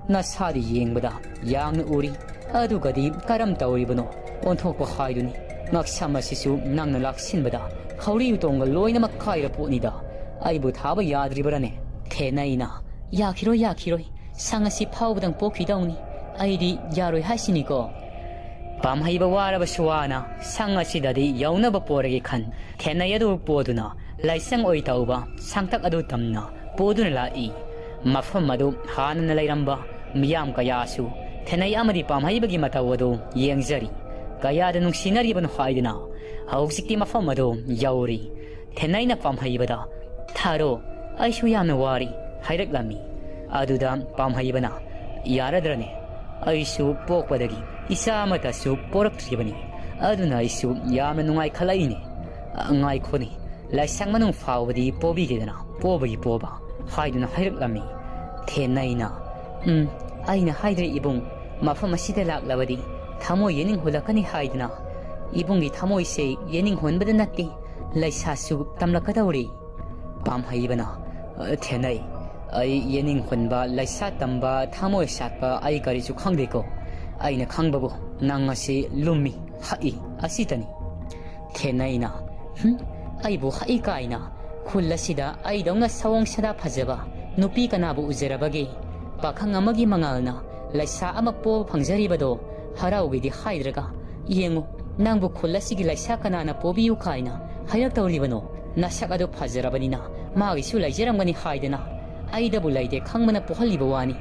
ꯅꯁꯥꯗꯤ ꯌꯦꯡꯕꯗ ꯌꯥꯡꯅ ꯎꯔꯤ, ꯑꯗꯨꯒꯗꯤ ꯀꯔꯝ ꯇꯧꯔꯤꯕꯅꯣ? ꯑꯣꯟꯊꯣꯛꯄ ꯍꯥꯏꯗꯨꯅꯤ꯫ ꯉꯛꯁꯝ ꯑꯁꯤꯁꯨ ꯅꯪꯅ ꯂꯥꯛꯁꯤꯟꯕꯗ ꯈꯧꯔꯤ ꯎꯇꯣꯡꯒ ꯂꯣꯏꯅꯃꯛ ꯀꯥꯏꯔ ꯄꯣꯠꯅꯤꯗ꯫ ꯑꯩꯕꯨ ꯊꯥꯕ ꯌꯥꯗ꯭ꯔꯤꯕ꯭ꯔꯥꯅꯦ?" ꯊꯦꯅꯩꯅ, "ꯌꯥꯈꯤꯔꯣꯏ, ꯌꯥꯈꯤꯔꯣꯏ꯫ ꯁꯪ ꯑꯁꯤ ꯐꯥꯎꯕꯗꯪ ꯄꯣꯛꯈꯤꯗꯧꯅꯤ꯫ ꯑꯩꯗꯤ ꯌꯥꯔꯣꯏ ꯍꯥꯏꯁꯤꯅꯤꯀꯣ꯫" ꯄꯥꯝꯍꯩꯕ ꯋꯥꯔꯕꯁꯨ ꯋꯥꯅ ꯁꯪ ꯑꯁꯤꯗꯗꯤ ꯌꯧꯅꯕ ꯄꯣꯔꯒꯦ ꯈꯟ, ꯊꯦꯅꯩ ꯑꯗꯨ ꯄꯣꯗꯨꯅ ꯂꯥꯏꯁꯪ ꯑꯣꯏ ꯇꯧꯕ ꯁꯥꯡꯇꯛ ꯑꯗꯨ ꯇꯝꯅ ꯄꯣꯗꯨꯅ ꯂꯥꯛꯏ꯫ ꯃꯐꯝ ꯑꯗꯨ ꯍꯥꯟꯅꯅ ꯂꯩꯔꯝꯕ ꯃꯤꯌꯥꯝ ꯀꯌꯥꯁꯨ ꯊꯦꯅꯩ ꯑꯃꯗꯤ ꯄꯥꯝꯍꯩꯕꯒꯤ ꯃꯇꯧ ꯑꯗꯨ ꯌꯦꯡꯖꯔꯤ꯫ ꯀꯌꯥꯗ ꯅꯨꯡꯁꯤꯅꯔꯤꯕꯅꯣ ꯍꯥꯏꯗꯨꯅ ꯍꯧꯖꯤꯛꯇꯤ ꯃꯐꯝ ꯑꯗꯨ ꯌꯧꯔꯤ꯫ ꯊꯦꯅꯩꯅ ꯄꯥꯝꯍꯩꯕꯗ, "ꯊꯥꯔꯣ, ꯑꯩꯁꯨ ꯌꯥꯝꯅ ꯋꯥꯔꯤ" ꯍꯥꯏꯔꯛꯂꯝꯃꯤ꯫ ꯑꯗꯨꯗ ꯄꯥꯝꯍꯩꯕꯅ, "ꯌꯥꯔꯗ꯭ꯔꯅꯦ? ꯑꯩꯁꯨ ꯄꯣꯛꯄꯗꯒꯤ ꯏꯆꯥ ꯑꯃꯠꯇꯁꯨ ꯄꯣꯔꯛꯇ꯭ꯔꯤꯕꯅꯤ꯫ ꯑꯗꯨꯅ ꯑꯩꯁꯨ ꯌꯥꯝꯅ ꯅꯨꯡꯉꯥꯏꯈꯠꯂꯛꯏꯅꯦ꯫ ꯉꯥꯏꯈꯣꯅꯦ, ꯂꯥꯏꯁꯪ ꯃꯅꯨꯡ ꯐꯥꯎꯕꯗꯤ ꯄꯣꯕꯤꯒꯦꯗꯅ, ꯄꯣꯕꯒꯤ ꯄꯣꯕ" ꯍꯥꯏꯗꯨꯅ ꯍꯥꯏꯔꯛꯂꯝꯃꯤ꯫ ꯊꯦꯅꯩꯅ, "ꯎꯝ, ꯑꯩꯅ ꯍꯥꯏꯗ꯭ꯔꯦ ꯏꯕꯨꯡ, ꯃꯐꯝ ꯑꯁꯤꯗ ꯂꯥꯛꯂꯕꯗꯤ ꯊꯃꯣꯏ ꯌꯦꯅꯤꯡ ꯍꯨꯜꯂꯛꯀꯅꯤ ꯍꯥꯏꯗꯨꯅ꯫ ꯏꯕꯨꯡꯒꯤ ꯊꯃꯣꯏꯁꯦ ꯌꯦꯅꯤꯡ ꯍꯨꯟꯕꯗ ꯅꯠꯇꯦ, ꯂꯩꯁꯥꯁꯨ ꯇꯝꯂꯛꯀꯗꯧꯔꯤ꯫" ꯄꯥꯝꯍꯩꯕꯅ, "ꯊꯦꯅꯩ, ꯑꯩ ꯌꯦꯅꯤꯡ ꯍꯨꯟꯕ, ꯂꯩꯁꯥ ꯇꯝꯕ, ꯊꯃꯣꯏ ꯁꯥꯠꯄ ꯑꯩ ꯀꯔꯤꯁꯨ ꯈꯪꯗꯦꯀꯣ꯫ ꯑꯩꯅ ꯈꯪꯕꯕꯨ ꯅꯪ ꯑꯁꯤ ꯂꯨꯝꯃꯤ, ꯍꯛꯏ, ꯑꯁꯤꯇꯅꯤ꯫" ꯊꯦꯅꯩꯅ, "ꯍꯨꯝ, ꯑꯩꯕꯨ ꯍꯛꯏ ꯀꯥꯏꯅ? ꯈꯨꯜ ꯑꯁꯤꯗ ꯑꯩꯗꯧꯅ ꯁꯑꯣꯡ ꯁꯥꯗꯥ ꯐꯖꯕ ꯅꯨꯄꯤ ꯀꯅꯥꯕꯨ ꯎꯖꯔꯕꯒꯦ? ꯄꯥꯈꯪ ꯑꯃꯒꯤ ꯃꯉꯥꯜꯅ ꯂꯩꯁꯥ ꯑꯃ ꯄꯣꯕ ꯐꯪꯖꯔꯤꯕꯗꯣ ꯍꯔꯥꯎꯒꯦꯗꯤ ꯍꯥꯏꯗ꯭ꯔꯒ, ꯌꯦꯡꯉꯨ, ꯅꯪꯕꯨ ꯈꯨꯜ ꯑꯁꯤꯒꯤ ꯂꯩꯁꯥ ꯀꯅꯥꯅ ꯄꯣꯕꯤꯌꯨ ꯀꯥꯏꯅ ꯍꯥꯏꯔꯛꯇꯧꯔꯤꯕꯅꯣ? ꯅꯁꯛ ꯑꯗꯨ ꯐꯖꯔꯕꯅꯤꯅ ꯃꯥꯒꯤꯁꯨ ꯂꯩꯖꯔꯝꯒꯅꯤ ꯍꯥꯏꯗꯅ ꯑꯩꯗꯕꯨ ꯂꯩꯇꯦ ꯈꯪꯕꯅ ꯄꯣꯍꯜꯂꯤꯕ ꯋꯥꯅꯤ꯫